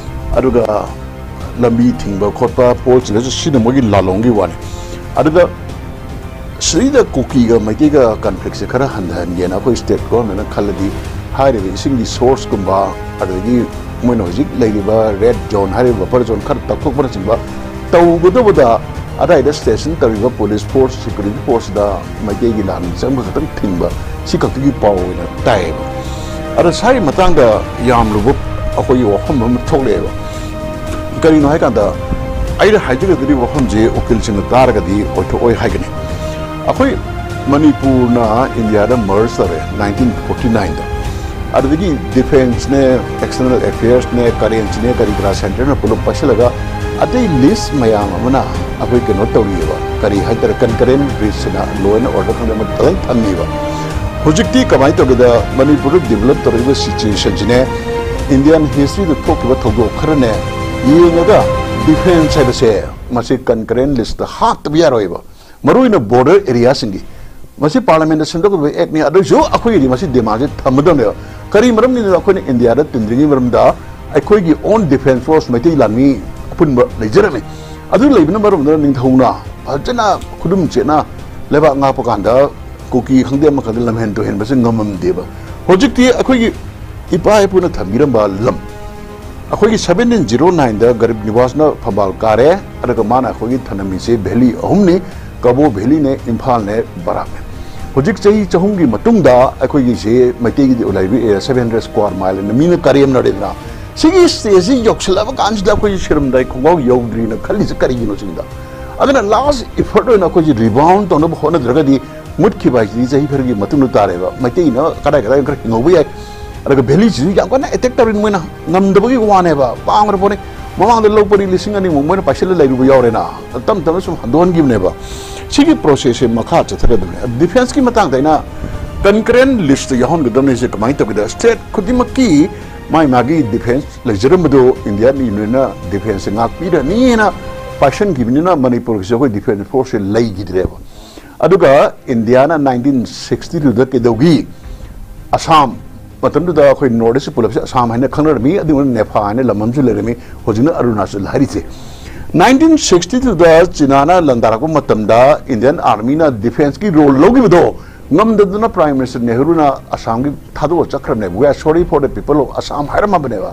ꯑꯗꯨꯒ ꯂꯝꯕꯤ ꯊꯤꯡꯕ ꯈꯣꯠꯄ ꯐꯣꯜꯁꯤꯗꯁꯨ ꯁꯤꯅ ꯃꯣꯏꯒꯤ ꯂꯥꯂꯣꯡꯒꯤ ꯋꯥꯅꯤ꯫ ꯑꯗꯨꯒ ꯁꯤꯗ ꯀꯨꯀꯤꯒ ꯃꯩꯇꯩꯒ ꯀꯟꯐ꯭ꯂꯤꯛꯁꯦ ꯈꯔ ꯍꯟꯊꯍꯟꯒꯦꯅ ꯑꯩꯈꯣꯏ ꯁ꯭ꯇꯦꯠ ꯒꯣꯔꯃꯦꯟꯅ ꯈꯜꯂꯗꯤ, ꯍꯥꯏꯔꯤꯕ ꯏꯁꯤꯡꯒꯤ ꯁꯣꯔꯁꯀꯨꯝꯕ, ꯑꯗꯒꯤ ꯃꯣꯏꯅ ꯍꯧꯖꯤꯛ ꯂꯩꯔꯤꯕ ꯔꯦꯗ ꯖꯣꯟ ꯍꯥꯏꯔꯤꯕ ꯕꯐꯔ ꯖꯣꯟ ꯈꯔ ꯇꯧꯊꯣꯛꯄꯅꯆꯤꯡꯕ ꯇꯧꯒꯗꯕꯗ, ꯑꯗꯥꯏꯗ ꯁ꯭ꯇꯦꯁꯟ ꯇꯧꯔꯤꯕ ꯄꯨꯂꯤꯁ ꯐꯣꯔꯁ, ꯁꯦꯀ꯭ꯌꯨꯔꯤꯇꯤ ꯐꯣꯔꯁꯇ ꯃꯩꯇꯩꯒꯤ ꯂꯥꯟ ꯆꯪꯕ ꯈꯛꯇꯪ ꯊꯤꯡꯕ, ꯁꯤ ꯈꯛꯇꯒꯤ ꯄꯥꯎ ꯑꯣꯏꯅ ꯇꯥꯏꯌꯦꯕ꯫ ꯑꯗ ꯁꯥꯏꯒꯤ ꯃꯇꯥꯡꯗ ꯌꯥꯝ ꯂꯨꯕ ꯑꯩꯈꯣꯏꯒꯤ ꯋꯥꯐꯝ ꯑꯃ ꯊꯣꯛꯂꯛꯑꯦꯕ꯫ ꯀꯔꯤꯅꯣ ꯍꯥꯏꯀꯥꯟꯗ, ꯑꯩꯅ ꯍꯥꯏꯖꯒꯗꯧꯔꯤꯕ ꯋꯥꯐꯝꯁꯤ ꯎꯀꯤꯜꯁꯤꯡꯅ ꯇꯥꯔꯒꯗꯤ ꯑꯣꯏꯊꯣꯛꯑꯣꯏ ꯍꯥꯏꯒꯅꯤ꯫ ꯑꯩꯈꯣꯏ ꯃꯅꯤꯄꯨꯔꯅ ꯏꯟꯗꯤꯌꯥꯗ ꯃꯔꯖ ꯇꯧꯔꯦ ꯅꯥꯏꯟꯇꯤꯟ ꯐꯣꯔꯇꯤ ꯅꯥꯏꯟꯗ꯫ ꯑꯗꯨꯗꯒꯤ ꯗꯤꯐꯦꯟꯁꯅꯦ, ꯑꯦꯛꯁꯇꯔꯅꯦꯜ ꯑꯦꯐꯤꯌꯔꯁꯅꯦ, ꯀꯔꯦꯟꯁꯤꯅꯦ, ꯀꯔꯤ ꯀꯔꯥ ꯁꯦꯟꯇꯔꯅ ꯄꯨꯂꯞ ꯄꯥꯏꯁꯤꯜꯂꯒ ꯑꯇꯩ ꯂꯤꯁ ꯃꯌꯥꯝ ꯑꯃꯅ ꯑꯩꯈꯣꯏ ꯀꯩꯅꯣ ꯇꯧꯔꯤꯑꯕ, ꯀꯔꯤ ꯍꯥꯏꯇꯥꯔꯦ, ꯀꯟꯀꯔꯦꯟ ꯕ꯭ꯔꯤꯖꯁꯤꯅ ꯂꯣ ꯑꯦꯟ ꯑꯣꯔꯗꯔ ꯈꯪꯗꯦ ꯑꯃ ꯐꯖꯅ ꯊꯝꯃꯤꯕ꯫ ꯍꯧꯖꯤꯛꯇꯤ ꯀꯃꯥꯏꯅ ꯇꯧꯒꯦꯗ, ꯃꯅꯤꯄꯨꯔꯗ ꯗꯤꯕꯂꯞ ꯇꯧꯔꯛꯏꯕ ꯁꯤꯆꯨꯋꯦꯁꯟꯁꯤꯅꯦ, ꯏꯟꯗꯤꯌꯥꯟ ꯍꯤꯁꯇ꯭ꯔꯤꯗ ꯊꯣꯛꯈꯤꯕ ꯊꯧꯗꯣꯛ ꯈꯔꯅꯦ ꯌꯦꯡꯉꯒ ꯗꯤꯐꯦꯟꯁ ꯍꯥꯏꯕꯁꯦ ꯃꯁꯤ ꯀꯟꯀꯔꯦꯟ ꯂꯤꯁꯇ ꯍꯥꯞꯇꯕ ꯌꯥꯔꯣꯏꯕ꯫ ꯃꯔꯨꯑꯣꯏꯅ ꯕꯣꯔꯗꯔ ꯑꯦꯔꯤꯌꯥꯁꯤꯡꯒꯤ, ꯃꯁꯤ ꯄꯥꯔꯂꯤꯌꯥꯃꯦꯟꯗ ꯁꯦꯝꯗꯣꯛꯀꯗꯕ ꯑꯦꯛꯅꯤ, ꯑꯗꯨꯏꯁꯨ ꯑꯩꯈꯣꯏꯒꯤꯗꯤ ꯃꯁꯤ ꯗꯤꯃꯥꯟꯁꯦ ꯊꯝꯒꯗꯕꯅꯦꯕ꯫ ꯀꯔꯤ ꯃꯔꯝꯒꯤꯅꯣꯗ ꯑꯩꯈꯣꯏꯅ ꯏꯟꯗꯤꯌꯥꯗ ꯇꯤꯟꯗ꯭ꯔꯤꯉꯩ ꯃꯔꯝꯗ ꯑꯩꯈꯣꯏꯒꯤ ꯑꯣꯟ ꯗꯤꯐꯦꯟꯁ ꯐꯣꯔꯁ ꯃꯩꯇꯩ ꯂꯥꯟꯃꯤ ꯑꯄꯨꯟꯕ ꯂꯩꯖꯔꯝꯃꯤ꯫ ꯑꯗꯨ ꯂꯩꯕꯅ ꯃꯔꯝ ꯑꯣꯏꯗꯨꯅ ꯅꯤꯡꯊꯧꯅ ꯐꯖꯅ ꯈꯨꯗꯨꯝ ꯆꯦꯠꯅ ꯂꯩꯕꯥꯛ ꯉꯥꯛꯄ ꯀꯥꯟꯗ ꯀꯨꯀꯤ ꯈꯪꯗꯦ ꯑꯃ ꯈꯪꯗꯦ ꯂꯝꯍꯦꯟ ꯇꯨꯍꯦꯟꯕꯁꯦ ꯉꯝꯃꯝꯗꯦꯕ꯫ ꯍꯧꯖꯤꯛꯇꯤ ꯑꯩꯈꯣꯏꯒꯤ ꯏꯄꯥ ꯏꯄꯨꯅ ꯊꯝꯕꯤꯔꯝꯕ ꯂꯝ, ꯑꯩꯈꯣꯏꯒꯤ seventeen zero nineꯗ ꯒꯔꯤꯕ ꯅꯤꯋꯥꯖꯅ ꯐꯝꯕꯥꯜ ꯀꯥꯔꯦ, ꯑꯗꯨꯒ ꯃꯥꯅ ꯑꯩꯈꯣꯏꯒꯤ ꯊꯅꯝꯃꯤꯁꯦ valley ꯑꯍꯨꯝꯅꯤ, ꯀꯕꯣ valleyꯅꯦ, ꯏꯝꯐꯥꯜꯅꯦ, ꯕꯔꯥꯛꯅꯦ꯫ ꯍꯧꯖꯤꯛ ꯆꯍꯤ ꯆꯍꯨꯝꯒꯤ ꯃꯇꯨꯡꯗ ꯑꯩꯈꯣꯏꯒꯤꯁꯦ ꯃꯩꯇꯩꯒꯤꯗꯤ ꯂꯩꯕ area seven hundred square mileꯅ ꯃꯤꯅ ꯀꯔꯦꯝꯅꯔꯦꯗꯅ꯫ ꯁꯤꯒꯤ stageꯁꯤ ꯌꯧꯁꯤꯜꯂꯕ ꯀꯥꯟꯁꯤꯗ ꯑꯩꯈꯣꯏꯁꯦ ꯁꯤꯔꯝꯗꯥꯏ ꯈꯣꯡꯒꯥꯎ ꯌꯧꯗ꯭ꯔꯤꯅ ꯈꯜꯂꯤꯁꯦ ꯀꯔꯤꯒꯤꯅꯣ ꯁꯤꯗ? ꯑꯗꯨꯅ last effort ꯑꯣꯏꯅ ꯑꯩꯈꯣꯏꯁꯦ rebound ꯇꯧꯅꯕ ꯍꯣꯠꯅꯗ꯭ꯔꯒꯗꯤ ꯃꯨꯠꯈꯤꯕ ꯍꯥꯏꯁꯤꯗꯤ ꯆꯍꯤ ꯈꯔꯒꯤ ꯃꯇꯨꯡꯗ ꯇꯥꯔꯦꯕ꯫ ꯃꯩꯇꯩꯅ ꯀꯗꯥꯏ ꯀꯗꯥꯏ ꯈꯔ ꯍꯤꯡꯍꯧꯕ ꯌꯥꯏ꯫ ꯑꯗꯨꯒ valleyꯁꯤꯁꯨ ꯌꯥꯝ ꯀꯟꯅ attack ꯇꯧꯔꯤ, ꯃꯣꯏꯅ ꯉꯝꯗꯕꯒꯤ ꯋꯥꯅꯦꯕ, ꯄꯥꯡꯈ꯭ꯔ ꯄꯣꯠꯅꯤ꯫ ꯃꯃꯥꯡꯗ ꯂꯧ ꯄꯔꯤ ꯂꯤꯁꯤꯡ ꯑꯅꯤꯃꯨꯛ ꯃꯣꯏꯅ ꯄꯥꯏꯁꯤꯜꯂ ꯂꯩꯔꯨꯕ ꯌꯥꯎꯔꯦꯅ, ꯇꯞ ꯇꯞꯅ ꯁꯨꯝ ꯍꯟꯗꯣꯛꯍꯟꯈꯤꯕꯅꯦꯕ꯫ ꯁꯤꯒꯤ processꯁꯦ ꯃꯈꯥ ꯆꯠꯊꯒꯗꯕꯅꯤ꯫ Defenceꯀꯤ ꯃꯇꯥꯡꯗ ꯑꯩꯅ concurrent listꯇ ꯌꯥꯎꯍꯟꯒꯗꯕꯅꯤ꯫ ꯁꯤ ꯀꯃꯥꯏꯅ ꯇꯧꯒꯦꯗ, state ꯈꯨꯗꯤꯡꯃꯛꯀꯤ ꯃꯥꯒꯤ ꯃꯥꯒꯤ defence ꯂꯩꯖꯔꯝꯕꯗꯣ Indian Unionꯅ defenceꯁꯦ ꯉꯥꯛꯄꯤꯔꯅꯤꯅ ꯄꯥꯏꯁꯟꯈꯤꯕꯅꯤꯅ ꯃꯅꯤꯄꯨꯔꯒꯤꯁꯨ ꯑꯩꯈꯣꯏ defence forceꯁꯦ ꯂꯩꯈꯤꯗ꯭ꯔꯦꯕ꯫ ꯑꯗꯨꯒ Indiaꯅ nineteen sixty twoꯗ ꯀꯩꯗꯧꯈꯤ? ꯑꯁꯥꯝ, ꯃꯇꯝꯗꯨꯗ ꯑꯩꯈꯣꯏ North East ꯄꯨꯂꯞꯁꯦ ꯑꯁꯥꯝ ꯍꯥꯏꯅ ꯈꯪꯅꯔꯝꯃꯤ, ꯑꯗꯨꯒ ꯅꯦꯐꯥ ꯍꯥꯏꯅ ꯂꯝ ꯑꯃꯁꯨ ꯂꯩꯔꯝꯃꯤ, ꯍꯧꯖꯤꯛꯅ ꯑꯔꯨꯅꯥꯆꯜ ꯍꯥꯏꯔꯤꯁꯦ꯫ Nineteen sixty twoꯗ ꯆꯤꯅꯥꯅ ꯂꯥꯟꯗꯥꯔꯛꯄ ꯃꯇꯝꯗ Indian Armyꯅ defenceꯀꯤ role ꯂꯧꯈꯤꯕꯗꯣ ꯉꯝꯗꯗꯅ Prime Minister ꯅꯦꯍꯔꯨꯅ ꯑꯁꯥꯝꯒꯤ ꯊꯥꯗꯣꯛꯑ ꯆꯠꯈ꯭ꯔꯕꯅꯦꯕ꯫ "We are sorry for the people of Assam" ꯍꯥꯏꯔꯝꯃꯕꯅꯦꯕ꯫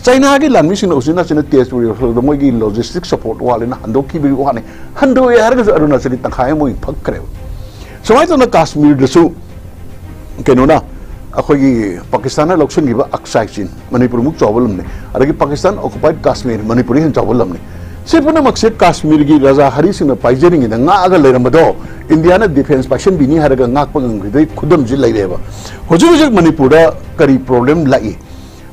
ꯆꯩꯅꯥꯒꯤ ꯂꯥꯟꯃꯤꯁꯤꯡꯅ ꯎꯆꯤꯟ ꯅꯥꯆꯤꯟꯅ ꯇꯦꯖꯄꯨꯔ ꯌꯧꯁꯤꯜꯂꯛꯄꯗ ꯃꯣꯏꯒꯤ logistic support ꯋꯥꯠꯂꯦꯅ ꯍꯟꯗꯣꯛꯈꯤꯕꯒꯤ ꯋꯥꯅꯤ꯫ ꯍꯟꯗꯣꯛꯑꯦ ꯍꯥꯏꯔꯒꯁꯨ ꯑꯔꯨꯅꯥꯆꯜꯒꯤ ꯇꯪꯈꯥꯏ ꯑꯃ ꯃꯣꯏ ꯐꯛꯈ꯭ꯔꯦꯕ꯫ ꯁꯨꯃꯥꯏꯅ ꯇꯧꯅ ꯀꯥꯁꯃꯤꯔꯗꯁꯨ ꯀꯩꯅꯣꯅ, ꯑꯩꯈꯣꯏꯒꯤ ꯄꯥꯀꯤꯁꯇꯥꯟꯅ ꯂꯧꯁꯤꯟꯈꯤꯕ ꯑꯛꯁꯥꯏ ꯆꯤꯟ, ꯃꯅꯤꯄꯨꯔꯃꯨꯛ ꯆꯥꯎꯕ ꯂꯝꯅꯤ꯫ ꯑꯗꯒꯤ Pakistan occupied Kashmir, ꯃꯅꯤꯄꯨꯔꯗꯒꯤ ꯍꯦꯟꯅ ꯆꯥꯎꯕ ꯂꯝꯅꯤ꯫ ꯁꯤ ꯄꯨꯝꯅꯃꯛꯁꯦ ꯀꯥꯁꯃꯤꯔꯒꯤ ꯔꯥꯖꯥ ꯍꯔꯤꯁꯤꯡꯅ ꯄꯥꯏꯖꯔꯤꯉꯩꯗ ꯉꯥꯛꯑꯒ ꯂꯩꯔꯝꯕꯗꯣ Indiaꯅ defence ꯄꯥꯏꯁꯟꯕꯤꯅꯤ ꯍꯥꯏꯔꯒ ꯉꯥꯛꯄ ꯉꯝꯈꯤꯕꯒꯤ ꯈꯨꯗꯝꯁꯤ ꯂꯩꯔꯦꯕ꯫ ꯍꯧꯖꯤꯛ ꯍꯧꯖꯤꯛ ꯃꯅꯤꯄꯨꯔꯗ ꯀꯔꯤ problem ꯂꯥꯛꯏ?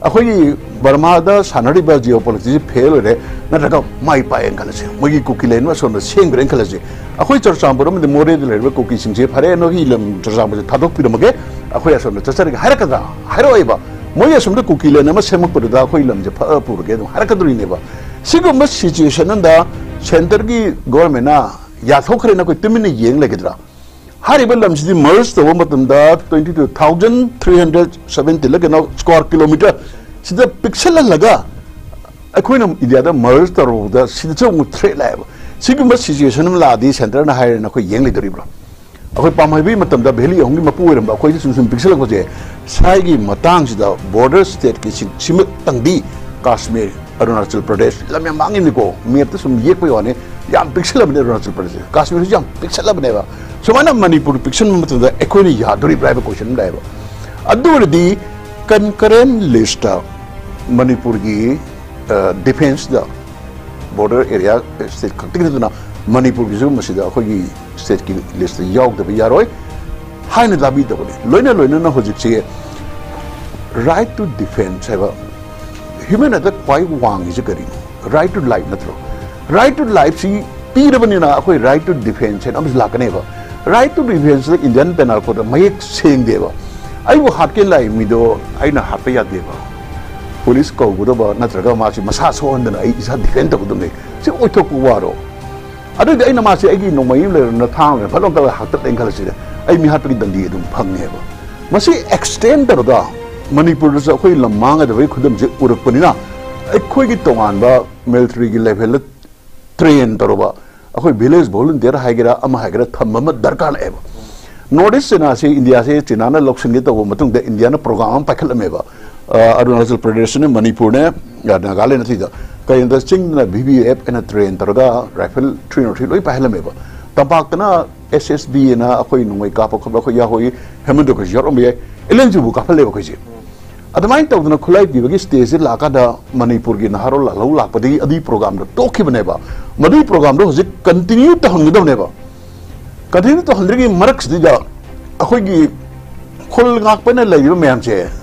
ꯑꯩꯈꯣꯏꯒꯤ ꯕꯔꯃꯥꯗ ꯁꯥꯟꯅꯔꯤꯕ geopoliticsꯁꯤ fail ꯑꯣꯏꯔꯦ, ꯅꯠꯇ꯭ꯔꯒ ꯃꯥꯏ ꯄꯥꯛꯑꯦꯅ ꯈꯜꯂꯁꯤ, ꯃꯣꯏꯒꯤ ꯀꯨꯀꯤ ꯂꯩꯔꯦꯟ ꯑꯁꯣꯝꯗ ꯁꯦꯝꯈ꯭ꯔꯦꯅ ꯈꯜꯂꯁꯤ꯫ ꯑꯩꯈꯣꯏ ꯆꯨꯔꯆꯥꯟꯄꯨꯔ ꯑꯃꯗꯤ ꯃꯣꯔꯦꯗ ꯂꯩꯔꯤꯕ ꯀꯨꯀꯤꯁꯤꯡꯁꯦ, "ꯐꯔꯦ, ꯅꯣꯏꯒꯤ ꯂꯝ ꯆꯨꯔꯆꯥꯟꯄꯨꯔꯁꯦ ꯊꯥꯗꯣꯛꯄꯤꯔꯝꯃꯒꯦ, ꯑꯩꯈꯣꯏ ꯑꯁꯣꯝꯗ ꯆꯠꯆꯔꯒꯦ" ꯍꯥꯏꯔꯛꯀꯗ꯭ꯔꯥ? ꯍꯥꯏꯔꯛꯑꯣꯏꯕ꯫ ꯃꯣꯏ ꯑꯁꯣꯝꯗ ꯀꯨꯀꯤ land ꯑꯃ ꯁꯦꯝꯃꯛꯄꯗꯨꯗ "ꯑꯩꯈꯣꯏ ꯂꯝꯁꯦ ꯐ ꯄꯨꯔꯒꯦ" ꯑꯗꯨꯝ ꯍꯥꯏꯔꯛꯀꯗꯣꯔꯤꯅꯦꯕ꯫ ꯁꯤꯒꯨꯝꯕ situation ꯑꯃꯗ centreꯒꯤ governmentꯅ ꯌꯥꯊꯣꯛꯈ꯭ꯔꯦꯅ ꯑꯩꯈꯣꯏ ꯇꯨꯃꯤꯟꯅ ꯌꯦꯡ ꯂꯩꯒꯗ꯭ꯔꯥ? ꯍꯥꯏꯔꯤꯕ ꯂꯝꯁꯤꯗꯤ merge ꯇꯧꯕ ꯃꯇꯝꯗ twenty two thousand three hundred seventy ꯂ ꯀꯩꯅꯣ square kilometre ꯁꯤꯗ ꯄꯤꯛꯁꯜꯍꯜꯂꯒ ꯑꯩꯈꯣꯏꯅ Indiaꯗ merge ꯇꯧꯔꯨꯕꯗ ꯁꯤꯗꯁꯨ ꯑꯃꯨꯛ threat ꯂꯥꯛꯑꯦꯕ꯫ ꯁꯤꯒꯨꯝꯕ situation ꯑꯃ ꯂꯥꯛꯑꯗꯤ centreꯅ ꯍꯥꯏꯔꯦꯅ ꯑꯩꯈꯣꯏ ꯌꯦꯡ ꯂꯩꯗꯣꯔꯤꯕ꯭ꯔꯣ? ꯑꯩꯈꯣꯏ ꯄꯥꯝꯍꯩꯕꯒꯤ ꯃꯇꯝꯗ ꯚꯦꯂꯤ ꯑꯍꯨꯝꯒꯤ ꯃꯄꯨ ꯑꯣꯏꯔꯝꯕ ꯑꯩꯈꯣꯏꯁꯦ ꯁꯨꯝ ꯁꯨꯝ ꯄꯤꯛꯁꯜꯂꯛꯄꯁꯦ, ꯁ꯭ꯋꯥꯏꯒꯤ ꯃꯇꯥꯡꯁꯤꯗ ꯕꯣꯔꯗꯔ ꯁ꯭ꯇꯦꯠꯀꯤ ꯁꯤ-, ꯁꯤꯃꯇꯪꯗꯤ ꯀꯥꯁꯃꯤꯔ, ꯑꯔꯨꯅꯥꯆꯜ ꯄ꯭ꯔꯗꯦꯁ, ꯂꯝ ꯌꯥꯝ ꯃꯥꯡꯉꯤꯅꯤꯀꯣ, ꯃꯦꯞꯇ ꯁꯨꯝ ꯌꯦꯛꯄꯩ ꯋꯥꯅꯤ, ꯌꯥꯝ ꯄꯤꯛꯁꯜꯂꯕꯅꯦ ꯑꯔꯨꯅꯥꯆꯜ ꯄ꯭ꯔꯗꯦꯁ, ꯀꯥꯁꯃꯤꯔꯁꯨ ꯌꯥꯝ ꯄꯤꯛꯁꯜꯂꯕꯅꯦꯕ꯫ ꯁꯨꯃꯥꯏꯅ ꯃꯅꯤꯄꯨꯔ ꯄꯤꯛꯁꯟꯕ ꯃꯇꯝꯗ ꯑꯩꯈꯣꯏꯅ ꯌꯥꯗꯣꯔꯤꯕ꯭ꯔꯥ ꯍꯥꯏꯕ ꯀꯣꯏꯁꯟ ꯑꯃ ꯂꯥꯛꯑꯦꯕ꯫ ꯑꯗꯨ ꯑꯣꯏꯔꯗꯤ ꯀꯟꯀꯔꯦꯟ ꯂꯤꯁꯇ ꯃꯅꯤꯄꯨꯔꯒꯤ ꯗꯤꯐꯦꯟꯁꯇ ꯕꯣꯔꯗꯔ ꯑꯦꯔꯤꯌꯥ ꯁ꯭ꯇꯦꯠ ꯈꯛꯇꯒꯤ ꯅꯠꯇꯅ ꯃꯅꯤꯄꯨꯔꯒꯤꯁꯨ ꯃꯁꯤꯗ ꯑꯩꯈꯣꯏꯒꯤ ꯁ꯭ꯇꯦꯠꯀꯤ ꯂꯤꯁꯇ ꯌꯥꯎꯗꯕ ꯌꯥꯔꯣꯏ ꯍꯥꯏꯅ ꯂꯥꯕꯤ ꯇꯧꯕꯅꯤ꯫ ꯂꯣꯏꯅ ꯂꯣꯏꯅꯅ ꯍꯧꯖꯤꯛꯁꯦ ꯔꯥꯏꯠ ꯇꯨ ꯗꯤꯐꯦꯟꯁ ꯍꯥꯏꯕ ꯍ꯭ꯌꯨꯃꯦꯟ ꯔꯥꯏꯠꯇ ꯈ꯭ꯋꯥꯏ ꯋꯥꯡꯉꯤꯁꯦ ꯀꯔꯤꯅꯣ? ꯔꯥꯏꯠ ꯇꯨ ꯂꯥꯏꯐ ꯅꯠꯇ꯭ꯔꯣ? ꯔꯥꯏꯠ ꯇꯨ ꯂꯥꯏꯐꯁꯤ ꯄꯤꯔꯕꯅꯤꯅ ꯑꯩꯈꯣꯏ ꯔꯥꯏꯠ ꯇꯨ ꯗꯤꯐꯦꯟꯁ ꯍꯥꯏꯅ ꯑꯃꯁꯨ ꯂꯥꯛꯀꯅꯦꯕ꯫ ꯔꯥꯏꯠ ꯇꯨ ꯗꯤꯐꯦꯟꯁꯇ ꯏꯟꯗꯤꯌꯥꯟ ꯄꯦꯅꯥꯜ ꯀꯣꯗꯇ ꯃꯌꯦꯛ ꯁꯦꯡꯗꯦꯕ꯫ ꯑꯩꯕꯨ ꯍꯥꯠꯀꯦ ꯂꯥꯛꯏ ꯃꯤꯗꯣ ꯑꯩꯅ ꯍꯥꯠꯄ ꯌꯥꯗꯦꯕ꯫ ꯄꯨꯂꯤꯁ ꯀꯧꯒꯗꯕ ꯅꯠꯇ꯭ꯔꯒ ꯃꯥꯁꯤ ꯃꯁꯥ ꯁꯣꯛꯍꯟꯗꯅ ꯑꯩ ꯏꯁꯥ ꯗꯤꯐꯦꯟ ꯇꯧꯒꯗꯕꯅꯤ꯫ ꯁꯤ ꯑꯣꯏꯊꯣꯛꯄ ꯋꯥꯔꯣ? ꯑꯗꯨꯗꯤ ꯑꯩꯅ ꯃꯥꯁꯤ ꯑꯩꯒꯤ ꯅꯣꯡꯃꯩ ꯑꯃ ꯂꯩꯔꯅ ꯊꯥꯡ ꯑꯃ ꯐꯠ ꯂꯥꯎꯅ ꯀꯜꯂꯒ ꯍꯥꯠꯇꯠꯂꯦꯅ ꯈꯜꯂꯁꯤꯅꯦ, ꯑꯩ ꯃꯤꯍꯥꯠꯄꯒꯤ ꯗꯟꯗꯤ ꯑꯗꯨꯝ ꯐꯪꯉꯦꯕ꯫ ꯃꯁꯤ ꯑꯦꯛꯁꯇꯦꯟ ꯇꯧꯔꯒ ꯃꯅꯤꯄꯨꯔꯗꯁꯨ ꯑꯩꯈꯣꯏ ꯂꯝ ꯃꯥꯡꯒꯗꯕꯒꯤ ꯈꯨꯗꯝꯁꯦ ꯎꯔꯛꯄꯅꯤꯅ ꯑꯩꯈꯣꯏꯒꯤ ꯇꯣꯉꯥꯟꯕ ꯃꯤꯂꯤꯇꯔꯤꯒꯤ ꯂꯦꯚꯦꯜꯗ ꯇ꯭ꯔꯦꯟ ꯇꯧꯔꯕ ꯑꯩꯈꯣꯏ ꯚꯤꯂꯦꯖ ꯚꯣꯂꯨꯟꯇꯤꯌꯔ ꯍꯥꯏꯒꯦꯔꯥ ꯑꯃ ꯍꯥꯏꯒꯦꯔꯥ ꯊꯝꯕ ꯑꯃ ꯗꯔꯀꯥꯔ ꯂꯥꯛꯑꯦꯕ꯫ ꯅꯣꯔꯠ ꯏꯁ ꯆꯤꯅꯥꯁꯦ ꯏꯟꯗꯤꯌꯥꯁꯦ ꯆꯤꯅꯥꯅ ꯂꯧꯁꯤꯟꯒꯦ ꯇꯧꯕ ꯃꯇꯨꯡꯗ ꯏꯟꯗꯤꯌꯥꯅ ꯄ꯭ꯔꯣꯒ꯭ꯔꯥꯝ ꯑꯃ ꯄꯥꯏꯈꯠꯂꯝꯃꯦꯕ꯫ ꯑ, ꯑꯔꯨꯅꯥꯆꯜ ꯄ꯭ꯔꯗꯦꯁꯅꯦ, ꯃꯅꯤꯄꯨꯔꯅꯦ, ꯑ, ꯅꯥꯒꯥꯂꯦꯟ ꯑꯁꯤꯗ ꯀꯩꯅꯣꯗ ꯆꯤꯡꯗꯅ ꯚꯤ ꯚꯤ ꯑꯦꯐ ꯑꯅ ꯇ꯭ꯔꯦꯟ ꯇꯧꯔꯒ ꯔꯥꯏꯐꯜ ꯊ꯭ꯔꯤ ꯅꯣꯠ ꯊ꯭ꯔꯤ ꯂꯣꯏ ꯄꯥꯏꯍꯜꯂꯝꯃꯦꯕ꯫ ꯇꯝꯄꯥꯛꯇꯅ ꯑꯦꯁ ꯑꯦꯁ ꯕꯤ ꯑꯅ ꯑꯩꯈꯣꯏ ꯅꯣꯡꯃꯩ ꯀꯥꯞꯄ ꯈꯣꯠꯄ ꯑꯩꯈꯣꯏ ꯌꯥꯎꯍꯧꯏ, ꯍꯦꯃꯟꯗꯀꯁꯨ ꯌꯥꯎꯔꯝꯕ ꯌꯥꯏ, ꯑꯦꯜ ꯑꯦꯟ ꯖꯤꯕꯨ ꯀꯥꯞꯍꯜꯂꯦꯕ ꯑꯩꯈꯣꯏꯁꯦ꯫ ꯑꯗꯨꯃꯥꯏꯅ ꯇꯧꯗꯅ ꯈꯨꯠꯂꯥꯏ ꯄꯤꯕꯒꯤ ꯁ꯭ꯇꯦꯖꯁꯦ ꯂꯥꯛꯀꯥꯟꯗ ꯃꯅꯤꯄꯨꯔꯒꯤ ꯅꯍꯥꯔꯣꯜ ꯂꯥꯜꯍꯧ ꯂꯥꯛꯄꯗꯒꯤ ꯑꯗꯨꯒꯤ ꯄ꯭ꯔꯣꯒ꯭ꯔꯥꯝꯗꯣ ꯇꯣꯛꯈꯤꯕꯅꯦꯕ꯫ ꯃꯗꯨꯒꯤ ꯄ꯭ꯔꯣꯒ꯭ꯔꯥꯝꯗꯣ ꯍꯧꯖꯤꯛ ꯀꯟꯇꯤꯅ꯭ꯌꯨ ꯇꯧꯍꯟꯒꯗꯕꯅꯦꯕ꯫ ꯀꯟꯇꯤꯅ꯭ꯌꯨ ꯇꯧꯍꯟꯗ꯭ꯔꯤꯉꯩ ꯃꯔꯛꯁꯤꯗ ꯑꯩꯈꯣꯏꯒꯤ ꯈꯨꯜ ꯉꯥꯛꯄꯅ ꯂꯩꯔꯤꯕ ꯃꯌꯥꯝꯁꯦ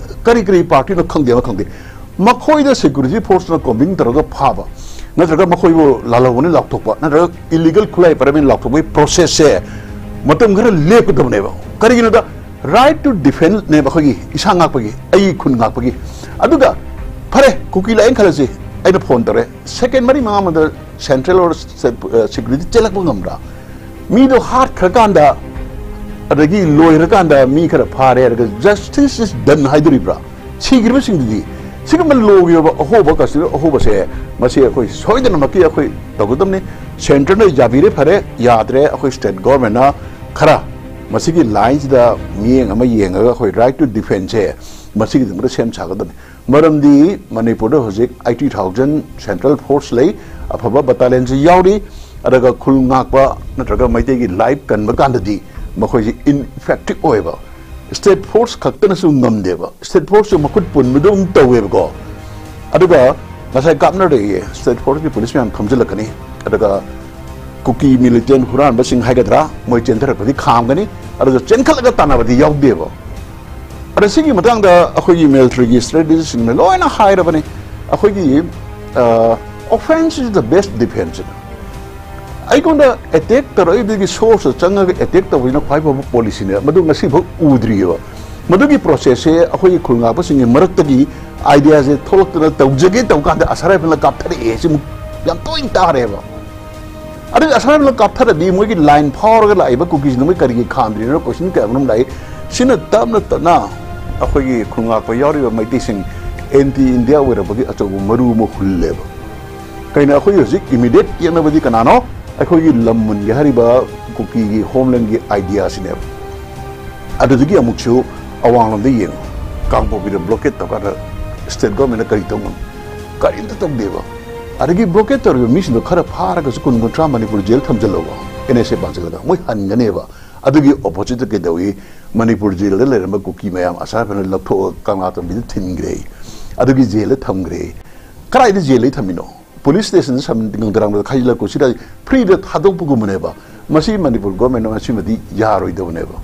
ꯀꯔꯤ ꯀꯔꯤ ꯄꯥꯔꯇꯤꯅꯣ ꯈꯪꯗꯦ ꯑꯃ ꯈꯪꯗꯦ, ꯃꯈꯣꯏꯗ ꯁꯦꯀ꯭ꯌꯨꯔꯤꯇꯤ ꯐꯣꯔꯁꯅ ꯀꯣꯝꯕꯤꯡ ꯇꯧꯔꯒ ꯐꯥꯕ, ꯅꯠꯇ꯭ꯔꯒ ꯃꯈꯣꯏꯕꯨ ꯂꯥꯜꯍꯧꯕꯅꯤ ꯂꯥꯎꯊꯣꯛꯄ, ꯅꯠꯇ꯭ꯔꯒ ꯏꯂꯤꯒꯦꯜ ꯈꯨꯠꯂꯥꯏ ꯄꯥꯏꯔꯝꯃꯤ ꯂꯥꯎꯊꯣꯛꯄꯒꯤ ꯄ꯭ꯔꯣꯁꯦꯁꯁꯦ ꯃꯇꯝ ꯈꯔ ꯂꯦꯞꯀꯗꯕꯅꯦꯕ꯫ ꯀꯔꯤꯒꯤꯅꯣꯗ, ꯔꯥꯏꯠ ꯇꯨ ꯗꯤꯐꯦꯟꯅꯦꯕ ꯑꯩꯈꯣꯏꯒꯤ ꯏꯁꯥ ꯉꯥꯛꯄꯒꯤ, ꯑꯩꯒꯤ ꯈꯨꯟ ꯉꯥꯛꯄꯒꯤ꯫ ꯑꯗꯨꯒ ꯐꯔꯦ, ꯀꯨꯀꯤ ꯂꯥꯛꯑꯦꯅ ꯈꯜꯂꯁꯤ, ꯑꯩꯅ ꯐꯣꯟ ꯇꯧꯔꯦ, ꯁꯦꯀꯦꯟ ꯃꯔꯤ ꯃꯉꯥ ꯃꯅꯨꯡꯗ ꯁꯦꯟꯇ꯭ꯔꯦꯜ ꯑꯣꯔ ꯁꯦꯀ꯭ꯌꯨꯔꯤꯇꯤ ꯆꯦꯜꯂꯛꯄ ꯉꯝꯕ꯭ꯔꯥ? ꯃꯤꯗꯣ ꯍꯥꯠꯈ꯭ꯔꯀꯥꯟꯗ, ꯑꯗꯒꯤ ꯂꯣꯏꯈ꯭ꯔꯀꯥꯟꯗ ꯃꯤ ꯈꯔ ꯐꯥꯔꯦ ꯍꯥꯏꯔꯒ justice is done ꯍꯥꯏꯗꯣꯔꯤꯕ꯭ꯔꯥ? ꯁꯤꯈ꯭ꯔꯤꯕꯁꯤꯡꯗꯨꯗꯤ? ꯁꯤꯒꯨꯝꯕ ꯂꯣꯒꯤ ꯑꯣꯏꯕ ꯑꯍꯣꯕ, ꯀꯟꯁꯇꯤꯇ꯭ꯌꯨꯁꯟ ꯑꯍꯣꯕꯁꯦ, ꯃꯁꯤ ꯑꯩꯈꯣꯏ ꯁꯣꯏꯗꯅꯃꯛꯀꯤ ꯑꯩꯈꯣꯏ ꯇꯧꯒꯗꯕꯅꯤ꯫ ꯁꯦꯟꯇ꯭ꯔꯅ ꯌꯥꯕꯤꯔꯦ, ꯐꯔꯦ, ꯌꯥꯗ꯭ꯔꯦ, ꯑꯩꯈꯣꯏ ꯁ꯭ꯇꯦꯠ ꯒꯣꯔꯃꯦꯟꯅ ꯈꯔ ꯃꯁꯤꯒꯤ ꯂꯥꯏꯟꯁꯤꯗ ꯃꯤꯠꯌꯦꯡ ꯑꯃ ꯌꯦꯡꯉꯒ ꯑꯩꯈꯣꯏ ꯔꯥꯏꯠ ꯇꯨ ꯗꯤꯐꯦꯟꯁꯁꯦ ꯃꯁꯤꯒꯤꯗꯃꯛꯇ ꯁꯦꯝ ꯁꯥꯒꯗꯕꯅꯤ꯫ ꯃꯔꯝꯗꯤ ꯃꯅꯤꯄꯨꯔꯗ ꯍꯧꯖꯤꯛ ꯑꯩꯠꯇꯤ ꯊꯥꯎꯖꯟ ꯁꯦꯟꯇ꯭ꯔꯦꯜ ꯐꯣꯔꯁ ꯂꯩ, ꯑꯐꯕ ꯕꯇꯥꯂꯤꯌꯟꯁꯨ ꯌꯥꯎꯔꯤ꯫ ꯑꯗꯨꯒ ꯈꯨꯜ ꯉꯥꯛꯄ ꯅꯠꯇ꯭ꯔꯒ ꯃꯩꯇꯩꯒꯤ ꯂꯥꯏꯐ ꯀꯟꯕ ꯀꯥꯟꯗꯗꯤ ꯃꯈꯣꯏꯁꯤ ꯏꯟꯏꯐꯦꯛꯇꯤꯞ ꯑꯣꯏꯕ꯫ ꯁ꯭ꯇꯦꯠ ꯐꯣꯔꯁ ꯈꯛꯇꯅꯁꯨ ꯉꯝꯗꯦꯕ, ꯁ꯭ꯇꯦꯠ ꯐꯣꯔꯁꯁꯨ ꯃꯈꯨꯠ ꯄꯨꯟꯕꯗꯧ ꯇꯧꯋꯦꯕꯀꯣ꯫ ꯑꯗꯨꯒ ꯉꯁꯥꯏ ꯀꯥꯞꯅꯔꯛꯑꯦ, ꯁ꯭ꯇꯦꯠ ꯐꯣꯔꯁꯀꯤ ꯄꯨꯂꯤꯁ ꯃꯌꯥꯝ ꯈꯣꯝꯖꯤꯜꯂꯛꯀꯅꯤ, ꯑꯗꯨꯒ ꯀꯨꯀꯤ ꯃꯤꯂꯤꯇꯦꯟ ꯍꯨꯔꯥꯟꯕꯁꯤꯡ ꯍꯥꯏꯒꯗ꯭ꯔꯥ, ꯃꯣꯏ ꯆꯦꯟꯊꯔꯛꯄꯗꯤ ꯈꯥꯝꯒꯅꯤ, ꯑꯗꯨꯒ ꯆꯦꯟꯈꯠꯂꯒ ꯇꯥꯟꯅꯕꯗꯤ ꯌꯥꯎꯗꯦꯕ꯫ ꯑꯗ ꯁꯤꯒꯤ ꯃꯇꯥꯡꯗ ꯑꯩꯈꯣꯏꯒꯤ ꯃꯤꯂꯤꯇꯔꯤꯒꯤ ꯁ꯭ꯇ꯭ꯔꯦꯇꯦꯖꯤꯁꯤꯡꯅ ꯂꯣꯏꯅ ꯍꯥꯏꯔꯕꯅꯤ꯫ ꯑꯩꯈꯣꯏꯒꯤ offense is the best defense꯫ ꯑꯩꯉꯣꯟꯗ ꯑꯦꯇꯦꯛ ꯇꯧꯔꯛꯏꯗꯨꯒꯤ ꯁꯣꯔꯁꯇ ꯆꯪꯉꯒ ꯑꯦꯇꯦꯛ ꯇꯧꯕꯁꯤꯅ ꯈ꯭ꯋꯥꯏ ꯐꯕ ꯄꯣꯂꯤꯁꯤꯅꯦ꯫ ꯃꯗꯨ ꯉꯁꯤꯐꯥꯎ ꯎꯗ꯭ꯔꯤꯑꯕ꯫ ꯃꯗꯨꯒꯤ ꯄ꯭ꯔꯣꯁꯦꯁꯁꯦ ꯑꯩꯈꯣꯏꯒꯤ ꯈꯨꯜ ꯉꯥꯛꯄꯁꯤꯡꯒꯤ ꯃꯔꯛꯇꯒꯤ ꯑꯥꯏꯗꯤꯌꯥꯁꯦ ꯊꯣꯛꯂꯛꯇꯅ ꯇꯧꯖꯒꯦ ꯇꯧ ꯀꯥꯟꯗ ꯑꯁꯥꯝ ꯔꯥꯏꯐꯜꯅ ꯀꯥꯞꯊꯔꯛꯑꯦ꯫ ꯁꯤꯃꯨꯛ ꯌꯥꯝ ꯇꯣꯏꯅ ꯇꯥꯔꯦꯕ꯫ ꯑꯗꯨꯒꯤ ꯑꯁꯥꯝ ꯔꯥꯏꯐꯜꯅ ꯀꯥꯞꯊꯔꯗꯤ ꯃꯣꯏꯒꯤ ꯂꯥꯏꯟ ꯐꯥꯎꯔꯒ ꯂꯥꯛꯏꯕ ꯀꯨꯀꯤꯁꯤꯡꯗꯣ ꯃꯣꯏ ꯀꯔꯤꯒꯤ ꯈꯥꯝꯗ꯭ꯔꯤꯅꯣ ꯀꯣꯏꯁꯟ ꯀꯌꯥ ꯃꯔꯨꯝ ꯂꯥꯛꯏ꯫ ꯁꯤꯅ ꯇꯞꯅ ꯇꯞꯅ ꯑꯩꯈꯣꯏꯒꯤ ꯈꯨꯜ ꯉꯥꯛꯄ ꯌꯥꯎꯔꯤꯕ ꯃꯩꯇꯩꯁꯤꯡ ꯑꯦꯟꯇꯤ ꯏꯟꯗꯤꯌꯥ ꯑꯣꯏꯔꯛꯄꯒꯤ ꯑꯆꯧꯕ ꯃꯔꯨ ꯑꯃ ꯍꯨꯜꯂꯦꯕ꯫ ꯀꯩꯅꯣ, ꯑꯩꯈꯣꯏ ꯍꯧꯖꯤꯛ ꯏꯃꯤꯗꯤꯌꯦꯠ ꯌꯦꯛꯅꯕꯗꯤ ꯀꯅꯥꯅꯣ? ꯑꯩꯈꯣꯏꯒꯤ ꯂꯝ ꯃꯨꯟꯒꯦ ꯍꯥꯏꯔꯤꯕ ꯀꯨꯀꯤꯒꯤ ꯍꯣꯝꯂꯦꯟꯒꯤ ꯑꯥꯏꯗꯤꯌꯥꯁꯤꯅꯦꯕ꯫ ꯑꯗꯨꯗꯒꯤ ꯑꯃꯨꯛꯁꯨ ꯑꯋꯥꯡꯂꯣꯝꯗ ꯌꯦꯡꯉꯨ, ꯀꯥꯡꯄꯣꯛꯄꯤꯗ ꯕ꯭ꯂꯣꯀꯦꯠ ꯇꯧꯀꯥꯟꯗ ꯁ꯭ꯇꯦꯠ ꯒꯣꯔꯃꯦꯟꯅ ꯀꯔꯤ ꯇꯧ ꯉꯝꯃꯤ? ꯀꯔꯤꯝꯇ ꯇꯧꯗꯦꯕ꯫ ꯑꯗꯒꯤ ꯕ꯭ꯂꯣꯀꯦꯠ ꯇꯧꯔꯤꯕ ꯃꯤꯁꯤꯡꯗꯣ ꯈꯔ ꯐꯥꯔꯒꯁꯨ ꯀꯨꯟ ꯀꯨꯟꯊ꯭ꯔꯥ ꯃꯅꯤꯄꯨꯔ ꯖꯦꯜ ꯊꯝꯖꯤꯜꯂꯧꯕ, ꯑꯦꯟ ꯑꯦꯁ ꯑꯦ ꯄꯥꯟꯁꯤꯜꯂꯒ ꯃꯣꯏ ꯍꯟꯒꯅꯦꯕ꯫ ꯑꯗꯨꯒꯤ ꯑꯣꯄꯣꯖꯤꯠꯇ ꯀꯩꯗꯧꯏ? ꯃꯅꯤꯄꯨꯔ ꯖꯦꯜꯗ ꯂꯩꯔꯝꯕ ꯀꯨꯀꯤ ꯃꯌꯥꯝ ꯑꯁꯥꯝ ꯔꯥꯏꯐꯜꯅ ꯂꯧꯊꯣꯛꯑꯒ ꯀꯪꯂꯥꯇꯣꯡꯕꯤꯗ ꯊꯤꯟꯈ꯭ꯔꯦ꯫ ꯑꯗꯨꯒꯤ ꯖꯦꯜꯗ ꯊꯝꯈ꯭ꯔꯦ꯫ ꯀꯗꯥꯏꯗ ꯖꯦꯜꯗ ꯊꯝꯃꯤꯅꯣ? ꯄꯨꯂꯤꯁ ꯁ꯭ꯇꯦꯁꯟꯗ ꯁꯝ-, ꯅꯨꯡꯗꯥꯡꯗ ꯈꯥꯏꯖꯤꯜꯂꯛꯄ ꯁꯤꯗ ꯐ꯭ꯔꯤꯗ ꯊꯥꯗꯣꯛꯄꯒꯨꯝꯕꯅꯦꯕ꯫ ꯃꯁꯤ ꯃꯅꯤꯄꯨꯔ ꯒꯣꯔꯃꯦꯟꯅ ꯃꯁꯤꯃꯗꯤ ꯌꯥꯔꯣꯏꯗꯕꯅꯦꯕ꯫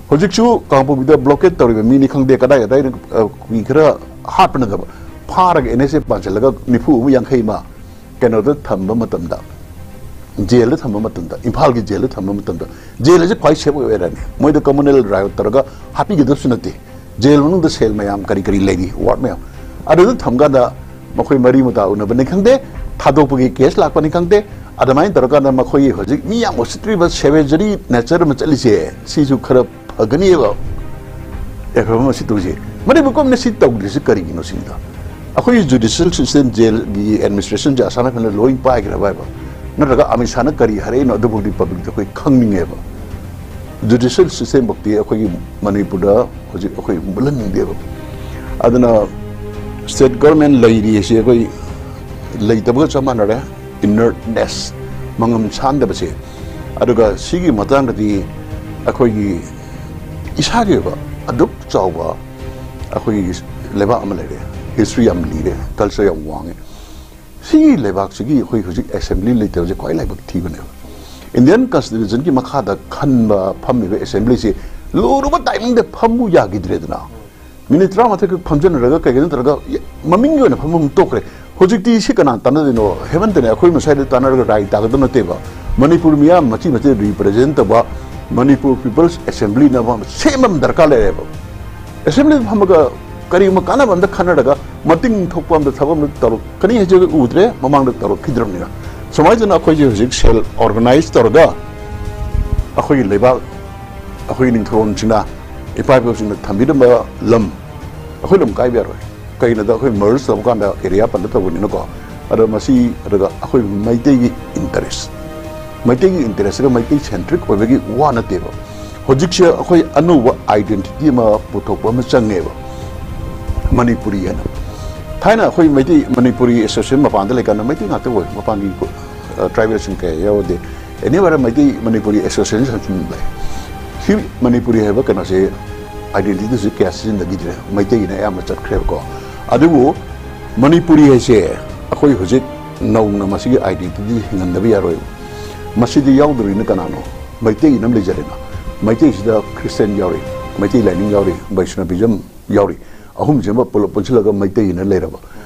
ꯍꯧꯖꯤꯛꯁꯨ ꯀꯥꯡꯄꯣꯛꯄꯤꯗ ꯕ꯭ꯂꯣꯀꯦꯠ ꯇꯧꯔꯤꯕ ꯃꯤꯅꯤ ꯈꯪꯗꯦ, ꯀꯗꯥꯏ ꯀꯗꯥꯏꯗ, ꯑ, ꯀꯨꯀꯤ ꯈꯔ ꯍꯥꯠꯄꯅꯗꯕ ꯐꯥꯔꯒ ꯑꯦꯟ ꯑꯦꯁ ꯑꯦ ꯄꯥꯟꯁꯤꯜꯂꯒ ꯅꯤꯐꯨ ꯑꯃ, ꯌꯥꯡꯈꯩ ꯑꯃ ꯀꯩꯅꯣꯗ ꯊꯝꯕ ꯃꯇꯝꯗ, ꯖꯦꯜꯗ ꯊꯝꯕ ꯃꯇꯝꯗ, ꯏꯝꯐꯥꯜꯒꯤ ꯖꯦꯜꯗ ꯊꯝꯕ ꯃꯇꯝꯗ, ꯖꯦꯜ ꯑꯁꯤ ꯈ꯭ꯋꯥꯏ ꯁꯦꯐ ꯑꯣꯏꯔꯅꯤ꯫ ꯃꯣꯏꯗ ꯀꯝꯃꯨꯅꯦꯜ ꯔꯥꯏꯠ ꯇꯧꯔꯒ ꯍꯥꯠꯄꯤꯒꯗꯕꯁꯨ ꯅꯠꯇꯦ꯫ ꯖꯦꯜ ꯃꯅꯨꯡꯗ ꯁꯦꯜ ꯃꯌꯥꯝ, ꯀꯔꯤ ꯀꯔꯤ ꯂꯩꯔꯤ, ꯋꯥꯔꯗ ꯃꯌꯥꯝ, ꯑꯗꯨꯗ ꯊꯝꯀꯥꯟꯗ ꯃꯈꯣꯏ ꯃꯔꯤ ꯃꯇꯥ ꯎꯅꯕꯅꯤ ꯈꯪꯗꯦ, ꯊꯥꯗꯣꯛꯄꯒꯤ ꯀꯦꯁ ꯂꯥꯛꯄꯅꯤ ꯈꯪꯗꯦ, ꯑꯗꯨꯃꯥꯏꯅ ꯇꯧꯔꯀꯥꯟꯗ ꯃꯈꯣꯏꯒꯤ ꯍꯧꯖꯤꯛ ꯃꯤ ꯌꯥꯝ ꯎꯁꯤꯠꯇ꯭ꯔꯤꯕ ꯁꯦꯕꯦꯖꯔꯤ ꯅꯦꯆꯔ ꯑꯃ ꯆꯠꯂꯤꯁꯦ, ꯁꯤꯁꯨ ꯈꯔ ꯐꯒꯅꯤꯕ꯫ ꯑꯦ, ꯐꯕ ꯑꯃ ꯁꯤ ꯇꯧꯁꯤ꯫ ꯃꯅꯤꯄꯨꯔ ꯒꯣꯔꯃꯦꯟꯅ ꯁꯤ ꯇꯧꯗ꯭ꯔꯤꯁꯤ ꯀꯔꯤꯒꯤꯅꯣ ꯁꯤꯅꯤꯗ꯫ ꯑꯩꯈꯣꯏꯒꯤ ꯖꯨꯗꯤꯁꯤꯌꯦꯜ ꯁꯤꯁꯇꯦꯝ, ꯖꯦꯜꯒꯤ ꯑꯦꯗꯃꯤꯅꯤꯁꯇ꯭ꯔꯦꯁꯟꯁꯦ ꯑꯁꯥꯝ ꯔꯥꯏꯐꯜꯅ ꯂꯣꯏ ꯄꯥꯏꯈ꯭ꯔꯕ ꯍꯥꯏꯕ? ꯅꯠꯇ꯭ꯔꯒ ꯑꯃꯤꯠ ꯁꯥꯍꯅ ꯀꯔꯤ ꯍꯥꯏꯔꯛꯏꯅꯣ ꯑꯗꯨꯐꯥꯎꯗꯤ ꯄꯕ꯭ꯂꯤꯛꯇ ꯑꯩꯈꯣꯏ ꯈꯪꯅꯤꯡꯉꯦꯕ꯫ ꯖꯨꯗꯤꯁꯤꯌꯦꯜ ꯁꯤꯁꯇꯦꯝ ꯐꯥꯎꯗꯤ ꯑꯩꯈꯣꯏꯒꯤ ꯃꯅꯤꯄꯨꯔꯗ ꯍꯧꯖꯤꯛ ꯑꯩꯈꯣꯏ ꯃꯨꯠꯍꯟꯅꯤꯡꯗꯦꯕ꯫ ꯑꯗꯨꯅ ꯁ꯭ꯇꯦꯠ ꯒꯣꯔꯃꯦꯟ ꯂꯩꯔꯤ ꯑꯁꯤ ꯑꯩꯈꯣꯏ ꯂꯩꯇꯕꯒ ꯆꯞ ꯃꯥꯟꯅꯔꯦ꯫ ꯏꯅꯔꯠꯅꯦꯁ, ꯃꯉꯝ ꯁꯥꯟꯗꯕꯁꯦ꯫ ꯑꯗꯨꯒ ꯁꯤꯒꯤ ꯃꯇꯥꯡꯗꯗꯤ ꯑꯩꯈꯣꯏꯒꯤ ꯏꯁꯥꯒꯤ ꯑꯣꯏꯕ ꯑꯗꯨꯛ ꯆꯥꯎꯕ ꯑꯩꯈꯣꯏꯒꯤ ꯂꯩꯕꯥꯛ ꯑꯃ ꯂꯩꯔꯦ, ꯍꯤꯁꯇ꯭ꯔꯤ ꯌꯥꯝ ꯂꯤꯔꯦ, ꯀꯜꯆꯔ ꯌꯥꯝ ꯋꯥꯡꯉꯦ꯫ ꯁꯤꯒꯤ ꯂꯩꯕꯥꯛꯁꯤꯒꯤ ꯑꯩꯈꯣꯏ ꯍꯧꯖꯤꯛ ꯑꯦꯁꯦꯝꯕ꯭ꯂꯤ ꯂꯩꯇꯕꯁꯦ ꯈ꯭ꯋꯥꯏ ꯂꯥꯏꯕꯛ ꯊꯤꯕꯅꯦꯕ꯫ ꯏꯟꯗꯤꯌꯟ ꯀꯟꯁꯇꯤꯇ꯭ꯌꯨꯁꯟꯒꯤ ꯃꯈꯥꯗ ꯈꯟꯕ ꯐꯝꯃꯤꯕ ꯑꯦꯁꯦꯝꯕ꯭ꯂꯤꯁꯤ ꯂꯨꯔꯕ ꯇꯥꯏꯃꯤꯡꯗ ꯐꯝꯃꯨ ꯌꯥꯈꯤꯗ꯭ꯔꯦꯗꯅ꯫ ꯃꯤꯅꯤꯠ ꯇꯔꯥꯃꯥꯊꯣꯏ ꯈꯛ ꯐꯝꯖꯟꯅꯔꯒ ꯀꯩꯒꯤꯅꯣ ꯅꯠꯇ꯭ꯔꯒ ꯃꯃꯤꯡꯒꯤ ꯑꯣꯏꯅ ꯐꯝꯐꯝ ꯇꯣꯛꯈ꯭ꯔꯦ꯫ ꯍꯧꯖꯤꯛꯇꯤ ꯁꯤ ꯀꯅꯥ ꯇꯥꯟꯅꯗꯣꯏꯅꯣ? ꯍꯦꯃꯟꯇꯅꯦ ꯑꯩꯈꯣꯏ ꯃꯁꯥꯏꯗ ꯇꯥꯟꯅꯔꯒ ꯔꯥꯏ ꯇꯥꯒꯗꯕ ꯅꯠꯇꯦꯕ꯫ ꯃꯅꯤꯄꯨꯔ ꯃꯤꯌꯥꯝ ꯃꯆꯤ ꯃꯆꯤ ꯔꯤꯄ꯭ꯔꯖꯦꯟ ꯇꯧꯕ ꯃꯅꯤꯄꯨꯔ ꯄꯤꯄꯜꯁ ꯑꯦꯁꯦꯝꯕ꯭ꯂꯤꯅ ꯑꯃ ꯁꯦꯝꯕ ꯑꯃ ꯗꯔꯀꯥꯔ ꯂꯩꯔꯦꯕ꯫ ꯑꯦꯁꯦꯝꯕ꯭ꯂꯤꯗ ꯐꯝꯃꯒ ꯀꯔꯤꯒꯨꯝꯕ ꯀꯥꯟꯅꯕ ꯑꯝꯗ ꯈꯟꯅꯔꯒ ꯃꯇꯤꯡ ꯊꯣꯛꯄ ꯑꯝꯗ ꯊꯕꯛ ꯑꯝꯗ ꯇꯧꯔꯛꯀꯅꯤ ꯍꯥꯏꯁꯦ ꯎꯗ꯭ꯔꯦ, ꯃꯃꯥꯡꯗ ꯇꯧꯔꯛꯈꯤꯗ꯭ꯔꯕꯅꯤꯅ꯫ ꯁꯨꯃꯥꯏꯅ ꯇꯧꯅ ꯑꯩꯈꯣꯏꯁꯦ ꯍꯧꯖꯤꯛ ꯁꯦꯜ ꯑꯣꯔꯒꯅꯥꯏꯖ ꯇꯧꯔꯒ ꯑꯩꯈꯣꯏꯒꯤ ꯂꯩꯕꯥꯛ, ꯑꯩꯈꯣꯏꯒꯤ ꯅꯤꯡꯊꯧꯔꯣꯟꯁꯤꯡꯅ, ꯏꯄꯥ ꯏꯄꯨꯁꯤꯡꯅ ꯊꯝꯕꯤꯔꯝꯕ ꯂꯝ ꯑꯩꯈꯣꯏ ꯂꯝ ꯀꯥꯏꯕ ꯌꯥꯔꯣꯏ꯫ ꯀꯩꯒꯤꯅꯣꯗ ꯑꯩꯈꯣꯏ ꯃꯔꯖ ꯇꯧꯕ ꯀꯥꯟꯗ ꯑꯦꯔꯤꯌꯥ ꯄꯟꯗ ꯇꯧꯕꯅꯤꯅꯀꯣ꯫ ꯑꯗꯣ ꯃꯁꯤ ꯑꯗꯨꯒ ꯑꯩꯈꯣꯏ ꯃꯩꯇꯩꯒꯤ ꯏꯟꯇꯔꯦꯁ, ꯃꯩꯇꯩꯒꯤ ꯏꯟꯇꯔꯦꯁꯇꯒ ꯃꯩꯇꯩ ꯁꯦꯟꯇ꯭ꯔꯤꯛ ꯑꯣꯏꯕꯒꯤ ꯋꯥ ꯅꯠꯇꯦꯕ꯫ ꯍꯧꯖꯤꯛꯁꯦ ꯑꯩꯈꯣꯏ ꯑꯅꯧꯕ ꯑꯥꯏꯗꯦꯟꯇꯤꯇꯤ ꯑꯃ ꯄꯨꯊꯣꯛꯄ ꯑꯃ ꯆꯪꯉꯦꯕ ꯃꯅꯤꯄꯨꯔꯤ ꯍꯥꯏꯅ꯫ ꯊꯥꯏꯅ ꯑꯩꯈꯣꯏ ꯃꯩꯇꯩ ꯃꯅꯤꯄꯨꯔꯤ ꯑꯦꯁꯣꯁꯤꯌꯦꯁꯟ ꯃꯄꯥꯟꯗ ꯂꯩꯀꯥꯟꯗ ꯃꯩꯇꯩ ꯉꯥꯛꯇ ꯑꯣꯏ, ꯃꯄꯥꯟꯒꯤ ꯇ꯭ꯔꯥꯏꯕꯦꯜꯁꯤꯡ ꯀꯌꯥ ꯌꯥꯎꯔꯗꯦ꯫ ꯑꯦꯅꯤꯋꯦꯔ ꯃꯩꯇꯩ ꯃꯅꯤꯄꯨꯔꯤ ꯑꯦꯁꯣꯁꯤꯌꯦꯁꯟ ꯂꯩ꯫ ꯁꯤ ꯃꯅꯤꯄꯨꯔꯤ ꯍꯥꯏꯕ ꯀꯩꯅꯣꯁꯦ ꯑꯥꯏꯗꯦꯟꯇꯤꯇꯤꯁꯦ ꯀꯌꯥ ꯁꯤꯖꯤꯟꯅꯈꯤꯗ꯭ꯔꯦ, ꯃꯩꯇꯩꯒꯤꯅ ꯑꯌꯥꯝꯕ ꯆꯠꯈ꯭ꯔꯦꯕꯀꯣ꯫ ꯑꯗꯨꯕꯨ ꯃꯅꯤꯄꯨꯔꯤ ꯍꯥꯏꯁꯦ ꯑꯩꯈꯣꯏ ꯍꯧꯖꯤꯛ ꯅꯧꯅ ꯃꯁꯤꯒꯤ ꯑꯥꯏꯗꯦꯟꯇꯤꯇꯤ ꯍꯤꯡꯍꯟꯗꯕ ꯌꯥꯔꯣꯏꯕ꯫ ꯃꯁꯤꯗꯤ ꯌꯥꯎꯗꯣꯔꯤꯅ ꯀꯅꯥꯅꯣ? ꯃꯩꯇꯩꯒꯤꯅ ꯑꯃ ꯂꯩꯖꯔꯦꯅ꯫ ꯃꯩꯇꯩꯁꯤꯗ ꯈ꯭ꯔꯤꯁꯇꯤꯌꯥꯟ ꯌꯥꯎꯔꯤ, ꯃꯩꯇꯩ ꯂꯥꯏꯅꯤꯡ ꯌꯥꯎꯔꯤ, ꯕꯩꯁꯅꯕꯤꯖꯝ ꯌꯥꯎꯔꯤ꯫ ꯑꯍꯨꯝꯁꯤꯃ ꯄꯨꯂꯞ ꯄꯨꯟꯁꯤꯜꯂꯒ ꯃꯩꯇꯩꯅ ꯂꯩꯔꯕ꯫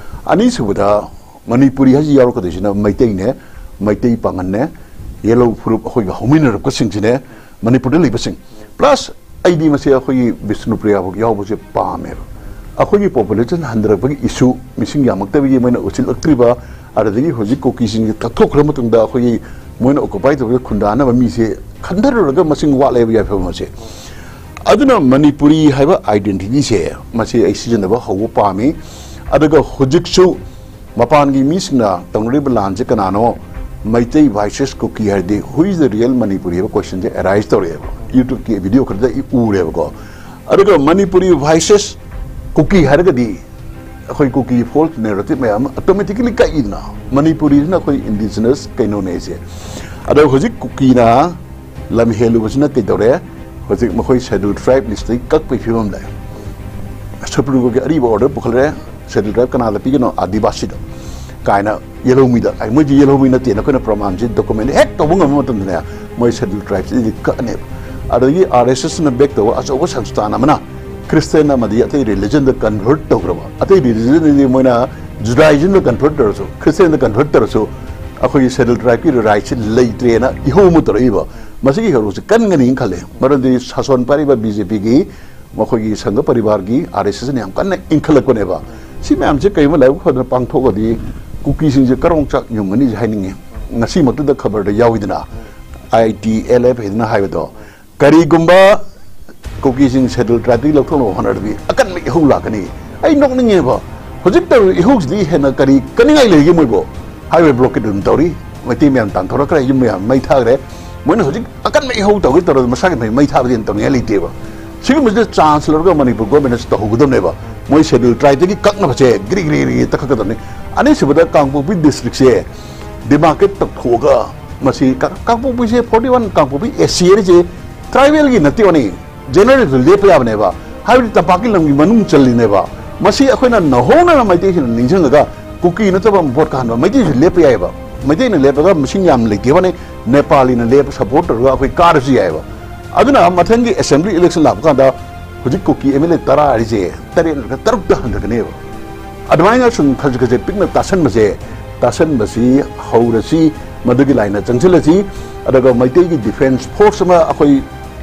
ꯑꯅꯤꯁꯨꯕꯗ ꯃꯅꯤꯄꯨꯔꯤ ꯍꯥꯏꯁꯤ ꯌꯥꯎꯔꯛꯀꯗꯣꯏꯁꯤꯅ ꯃꯩꯇꯩꯅꯦ, ꯃꯩꯇꯩ ꯄꯥꯉꯜꯅꯦ, ꯌꯦꯜꯍꯧ ꯐꯨꯔꯨꯞ ꯑꯩꯈꯣꯏꯒ ꯍꯧꯃꯤꯟꯅꯔꯛꯄꯁꯤꯡꯁꯤꯅꯦ ꯃꯅꯤꯄꯨꯔꯗ ꯂꯩꯕꯁꯤꯡ꯫ ꯄ꯭ꯂꯁ ꯑꯩꯗꯤ ꯃꯁꯤ ꯑꯩꯈꯣꯏꯒꯤ ꯕꯤꯁꯅꯨꯄ꯭ꯔꯤꯌꯥ ꯐꯥꯎ ꯌꯥꯎꯕꯁꯦ ꯄꯥꯝꯃꯦꯕ꯫ ꯑꯩꯈꯣꯏꯒꯤ ꯄꯣꯄꯨꯂꯦꯁꯟ ꯍꯟꯊꯔꯛꯄꯒꯤ ꯏꯁꯨ, ꯃꯤꯁꯤꯡ ꯌꯥꯝꯃꯛꯇꯕꯒꯤ ꯃꯣꯏꯅ ꯎꯠꯁꯤꯜꯂꯛꯇ꯭ꯔꯤꯕ, ꯑꯗꯨꯗꯒꯤ ꯍꯧꯖꯤꯛ ꯀꯨꯀꯤꯁꯤꯡꯁꯦ ꯀꯛꯊꯣꯛꯈ꯭ꯔ ꯃꯇꯨꯡꯗ ꯑꯩꯈꯣꯏꯒꯤ ꯃꯣꯏꯅ ꯑꯣꯀꯨꯄꯥꯏ ꯇꯧꯕꯗ ꯈꯨꯟꯗꯥꯅꯕ ꯃꯤꯁꯦ ꯈꯟꯊꯔꯨꯔꯒ ꯃꯁꯤꯡ ꯋꯥꯠꯂꯦꯕ ꯌꯥꯏꯐꯝ ꯑꯁꯦ꯫ ꯑꯗꯨꯅ ꯃꯅꯤꯄꯨꯔꯤ ꯍꯥꯏꯕ ꯑꯥꯏꯗꯦꯟꯇꯤꯇꯤꯁꯦ ꯃꯁꯤ ꯑꯩ ꯁꯤꯖꯤꯟꯅꯕ ꯍꯧꯕ ꯄꯥꯝꯃꯤ꯫ ꯑꯗꯨꯒ ꯍꯧꯖꯤꯛꯁꯨ ꯃꯄꯥꯟꯒꯤ ꯃꯤꯁꯤꯡꯅ ꯇꯧꯅꯔꯤꯕ ꯂꯥꯟꯁꯦ ꯀꯅꯥꯅꯣ? ꯃꯩꯇꯩ ꯚꯔꯁꯦꯁ ꯀꯨꯀꯤ ꯍꯥꯏꯔꯗꯤ who is the real Manipuri ꯍꯥꯏꯕ ꯀꯣꯏꯁꯟꯁꯦ ꯑꯦꯔꯥꯏꯁ ꯇꯧꯔꯛꯑꯦꯕ꯫ ꯌꯨꯇ꯭ꯌꯨꯕꯀꯤ ꯚꯤꯗꯤꯑꯣ ꯈꯔꯗ ꯑꯩ ꯎꯔꯦꯕꯀꯣ꯫ ꯑꯗꯨꯒ ꯃꯅꯤꯄꯨꯔꯤ ꯚꯥꯏꯁꯦꯁ ꯀꯨꯀꯤ ꯍꯥꯏꯔꯒꯗꯤ ꯑꯩꯈꯣꯏ ꯀꯨꯀꯤ ꯐꯣꯜꯁ ꯅꯦꯔꯦꯇꯤꯚ ꯃꯌꯥꯝ ꯑꯃ ꯑꯣꯇꯣꯃꯦꯇꯤꯀꯦꯂꯤ ꯀꯛꯏꯗꯅ꯫ ꯃꯅꯤꯄꯨꯔꯤꯁꯤꯅ ꯑꯩꯈꯣꯏ ꯏꯟꯗꯤꯖꯤꯅꯁ ꯀꯩꯅꯣꯅꯦ ꯑꯩꯁꯦ꯫ ꯑꯗꯣ ꯍꯧꯖꯤꯛ ꯀꯨꯀꯤꯅ ꯂꯝ ꯍꯦꯜꯂꯨꯕꯁꯤꯅ ꯀꯩꯗꯧꯔꯦ? ꯍꯧꯖꯤꯛ ꯃꯈꯣꯏ ꯁꯦꯗ꯭ꯌꯨꯜ ꯇ꯭ꯔꯥꯏꯕ ꯂꯤꯁꯇꯒꯤ ꯀꯛꯄꯒꯤ ꯐꯤꯕꯝ ꯂꯥꯛꯑꯦ꯫ ꯁꯨꯄ꯭ꯔꯤꯝ ꯀꯣꯔꯠꯀꯤ ꯑꯔꯤꯕ ꯑꯣꯔꯗꯔ ꯄꯨꯈꯠꯂꯦ, ꯁꯦꯗ꯭ꯌꯨꯜ ꯇ꯭ꯔꯥꯏꯕ ꯀꯅꯥꯗ ꯄꯤꯒꯅꯣ? ꯑꯥꯗꯤꯕꯥꯁꯤꯗ꯫ ꯀꯥꯏꯅ ꯌꯦꯜꯍꯧꯃꯤꯗ꯫ ꯑꯩ ꯃꯣꯏꯗꯤ ꯌꯦꯜꯍꯧꯃꯤ ꯅꯠꯇꯦꯅ ꯑꯩꯈꯣꯏꯅ ꯄ꯭ꯔꯃꯥꯟꯁꯤ ꯗꯣꯀꯨꯃꯦꯟ ꯍꯦꯛ ꯇꯧꯕ ꯉꯝꯕ ꯃꯇꯝꯗꯅꯦ, ꯃꯣꯏ ꯁꯦꯗ꯭ꯌꯨꯜ ꯇ꯭ꯔꯥꯏꯕꯁꯤꯗꯤ ꯀꯛꯑꯅꯦꯕ꯫ ꯑꯗꯒꯤ ꯑꯥꯔ ꯑꯦꯁ ꯑꯦꯁꯅ ꯕꯦꯛ ꯇꯧꯕ ꯑꯆꯧꯕ ꯁꯪꯁꯊꯥꯟ ꯑꯃꯅ ꯈ꯭ꯔꯤꯁꯇꯤꯌꯥꯟ ꯑꯃꯗꯤ ꯑꯇꯩ ꯔꯤꯂꯤꯖꯟꯗ ꯀꯟꯚꯔꯠ ꯇꯧꯈ꯭ꯔꯕ, ꯑꯇꯩ ꯔꯤꯂꯤꯖꯟꯗꯗꯤ ꯃꯣꯏꯅ ꯖꯨꯗꯥꯏꯖꯝꯗ ꯀꯟꯚꯔꯠ ꯇꯧꯔꯁꯨ, ꯈ꯭ꯔꯤꯁꯇꯤꯌꯥꯟꯗ ꯀꯟꯚꯔꯠ ꯇꯧꯔꯁꯨ, ꯑꯩꯈꯣꯏꯒꯤ ꯁꯦꯗ꯭ꯌꯨꯜ ꯇ꯭ꯔꯥꯏꯕꯀꯤ ꯔꯥꯏꯠꯁꯤ ꯂꯩꯇ꯭ꯔꯦꯅ ꯏꯍꯧ ꯑꯃ ꯇꯧꯔꯛꯏꯕ꯫ ꯃꯁꯤꯒꯤ ꯍꯧꯔꯛꯁꯤ ꯀꯟꯒꯅꯤꯅ ꯈꯜꯂꯦ, ꯃꯔꯝꯗꯤ ꯁꯥꯁꯣꯟ ꯄꯥꯏꯔꯤꯕ ꯕꯤ ꯖꯦ ꯄꯤꯒꯤ ꯃꯈꯣꯏꯒꯤ ꯁꯪꯘ ꯄꯔꯤꯕꯥꯔꯒꯤ ꯑꯥꯔ ꯑꯦꯁ ꯑꯦꯁꯅ ꯌꯥꯝ ꯀꯟꯅ ꯏꯟꯈꯠꯂꯛꯄꯅꯦꯕ꯫ ꯁꯤ ꯃꯌꯥꯝꯁꯦ ꯀꯔꯤꯒꯨꯝꯕ ꯂꯥꯏꯕꯛ ꯐꯗꯅ ꯄꯥꯡꯊꯣꯛꯑꯗꯤ ꯀꯨꯀꯤꯁꯤꯡꯁꯦ ꯀꯔꯣꯡ ꯆꯥꯛ ꯌꯨꯡꯒꯅꯤꯁꯦ ꯍꯥꯏꯅꯤꯡꯉꯤ꯫ ꯉꯁꯤꯃꯛꯇꯗ ꯈꯕꯔꯗ ꯌꯥꯎꯏꯗꯅ, ꯑꯥꯏ ꯇꯤ ꯑꯦꯜ ꯑꯦꯐ ꯍꯥꯏꯗꯅ ꯍꯥꯏꯕꯗꯣ꯫ ꯀꯔꯤꯒꯨꯝꯕ ꯀꯨꯀꯤꯁꯤꯡ ꯁꯦꯗ꯭ꯌꯨꯜ ꯇ꯭ꯔꯥꯏꯕꯇꯒꯤ ꯂꯧꯊꯣꯛꯅꯕ ꯍꯣꯠꯅꯔꯗꯤ ꯑꯀꯟꯕ ꯏꯍꯧ ꯂꯥꯛꯀꯅꯤ꯫ ꯑꯩ ꯅꯣꯛꯅꯤꯡꯉꯦꯕ, ꯍꯧꯖꯤꯛ ꯇꯧꯔꯤꯕ ꯏꯍꯧꯁꯤꯗꯤ ꯍꯦꯟꯅ ꯀꯔꯤ ꯀꯟꯅꯤꯡꯉꯥꯏ ꯂꯩꯒꯦ ꯃꯣꯏꯕꯨ? ꯍꯥꯏꯋꯦ ꯕ꯭ꯂꯣꯀꯦꯠ ꯑꯗꯨꯝ ꯇꯧꯔꯤ, ꯃꯩꯇꯩ ꯃꯌꯥꯝ ꯇꯥꯟꯊꯣꯔꯛꯈ꯭ꯔꯦ, ꯌꯨꯝ ꯃꯌꯥꯝ ꯃꯩ ꯊꯥꯈ꯭ꯔꯦ꯫ ꯃꯣꯏꯅ ꯍꯧꯖꯤꯛ ꯑꯀꯟꯕ ꯏꯍꯧ ꯇꯧꯒꯦ ꯇꯧꯔꯗꯤ ꯃꯁꯥꯒꯤ ꯃꯩ, ꯃꯩ ꯊꯥꯕꯗꯤ ꯍꯦꯟꯅ ꯇꯧꯅꯤꯡꯉꯥꯏ ꯂꯩꯇꯦꯕ꯫ ꯁꯤꯒꯨꯝꯕꯁꯤꯗ ꯆꯥꯟꯁ ꯂꯧꯔꯒ ꯃꯅꯤꯄꯨꯔ ꯒꯣꯔꯃꯦꯟꯅꯁꯨ ꯇꯧꯍꯧꯒꯗꯕꯅꯦꯕ꯫ ꯃꯣꯏ ꯁꯦꯗ꯭ꯌꯨꯜ ꯇ꯭ꯔꯥꯏꯕꯇꯒꯤ ꯀꯛꯅꯕꯁꯦ ꯒ꯭ꯔꯤ ꯒ꯭ꯔꯤ ꯒ꯭ꯔꯤ ꯇꯛꯈꯠꯀꯗꯕꯅꯤ꯫ ꯑꯅꯤꯁꯨꯕꯗ ꯀꯥꯡꯄꯣꯛꯄꯤ ꯗꯤꯁꯇ꯭ꯔꯤꯛꯁꯦ ꯗꯤꯃꯥꯔꯀꯦꯠ ꯇꯧꯊꯣꯛꯑꯒ, ꯃꯁꯤ ꯀꯥ-, ꯀꯥꯡꯄꯣꯛꯄꯤꯁꯦ ꯐꯣꯔꯇꯤ ꯋꯥꯟ ꯀꯥꯡꯄꯣꯛꯄꯤ ꯑꯦ ꯁꯤ ꯑꯦꯔꯤꯁꯦ ꯇ꯭ꯔꯥꯏꯕꯦꯜꯒꯤ ꯅꯠꯇꯦ ꯋꯥꯅꯤ, ꯖꯦꯅꯔꯦꯜꯁꯨ ꯂꯦꯞꯄ ꯌꯥꯕꯅꯦꯕ꯫ ꯍꯥꯏꯕꯗꯤ ꯇꯝꯄꯥꯛꯀꯤ ꯂꯝꯒꯤ ꯃꯅꯨꯡ ꯆꯜꯂꯤꯅꯦꯕ꯫ ꯃꯁꯤ ꯑꯩꯈꯣꯏꯅ ꯅꯧꯍꯧꯅꯅ ꯃꯩꯇꯩꯁꯤꯡꯅ ꯅꯤꯡꯁꯤꯡꯉꯒ ꯀꯨꯀꯤ ꯅꯠꯇꯕ ꯚꯣꯠ ꯀꯥꯍꯟꯕ ꯃꯩꯇꯩꯁꯨ ꯂꯦꯞꯄ ꯌꯥꯏꯑꯕ꯫ ꯃꯩꯇꯩꯅ ꯂꯦꯞꯄꯒ ꯃꯁꯤꯡ ꯌꯥꯝ ꯂꯩꯇꯦ ꯋꯥꯅꯤ, ꯅꯦꯄꯥꯂꯤꯅ ꯂꯦꯞꯄ ꯁꯞꯄꯣꯔꯠ ꯇꯧꯔꯒ ꯑꯩꯈꯣꯏ ꯀꯥꯔꯁꯨ ꯌꯥꯏꯑꯕ꯫ ꯑꯗꯨꯅ ꯃꯊꯪꯒꯤ ꯑꯦꯁꯦꯝꯕ꯭ꯂꯤ ꯏꯂꯦꯛꯁꯟ ꯂꯥꯛꯄ ꯀꯥꯟꯗ ꯍꯧꯖꯤꯛ ꯀꯨꯀꯤ ꯑꯦꯝ ꯑꯦꯜ ꯑꯦ ꯇꯔꯥ ꯍꯥꯏꯔꯤꯁꯦ ꯇꯔꯦꯠ ꯅꯠꯇ꯭ꯔꯒ ꯇꯔꯨꯛꯇ ꯍꯟꯊꯒꯅꯦꯕ꯫ ꯑꯗꯨꯃꯥꯏꯅ ꯁꯨꯝ ꯈꯖꯤꯛ ꯈꯖꯤꯛ ꯄꯤꯛꯅ ꯇꯥꯁꯟꯕꯁꯦ, ꯇꯥꯁꯟꯕꯁꯤ ꯍꯧꯔꯁꯤ, ꯃꯗꯨꯒꯤ ꯂꯥꯏꯟꯗ ꯆꯪꯁꯤꯜꯂꯁꯤ꯫ ꯑꯗꯨꯒ ꯃꯩꯇꯩꯒꯤ ꯗꯤꯐꯦꯟꯁ ꯐꯣꯔꯁ ꯑꯃ ꯑꯩꯈꯣꯏ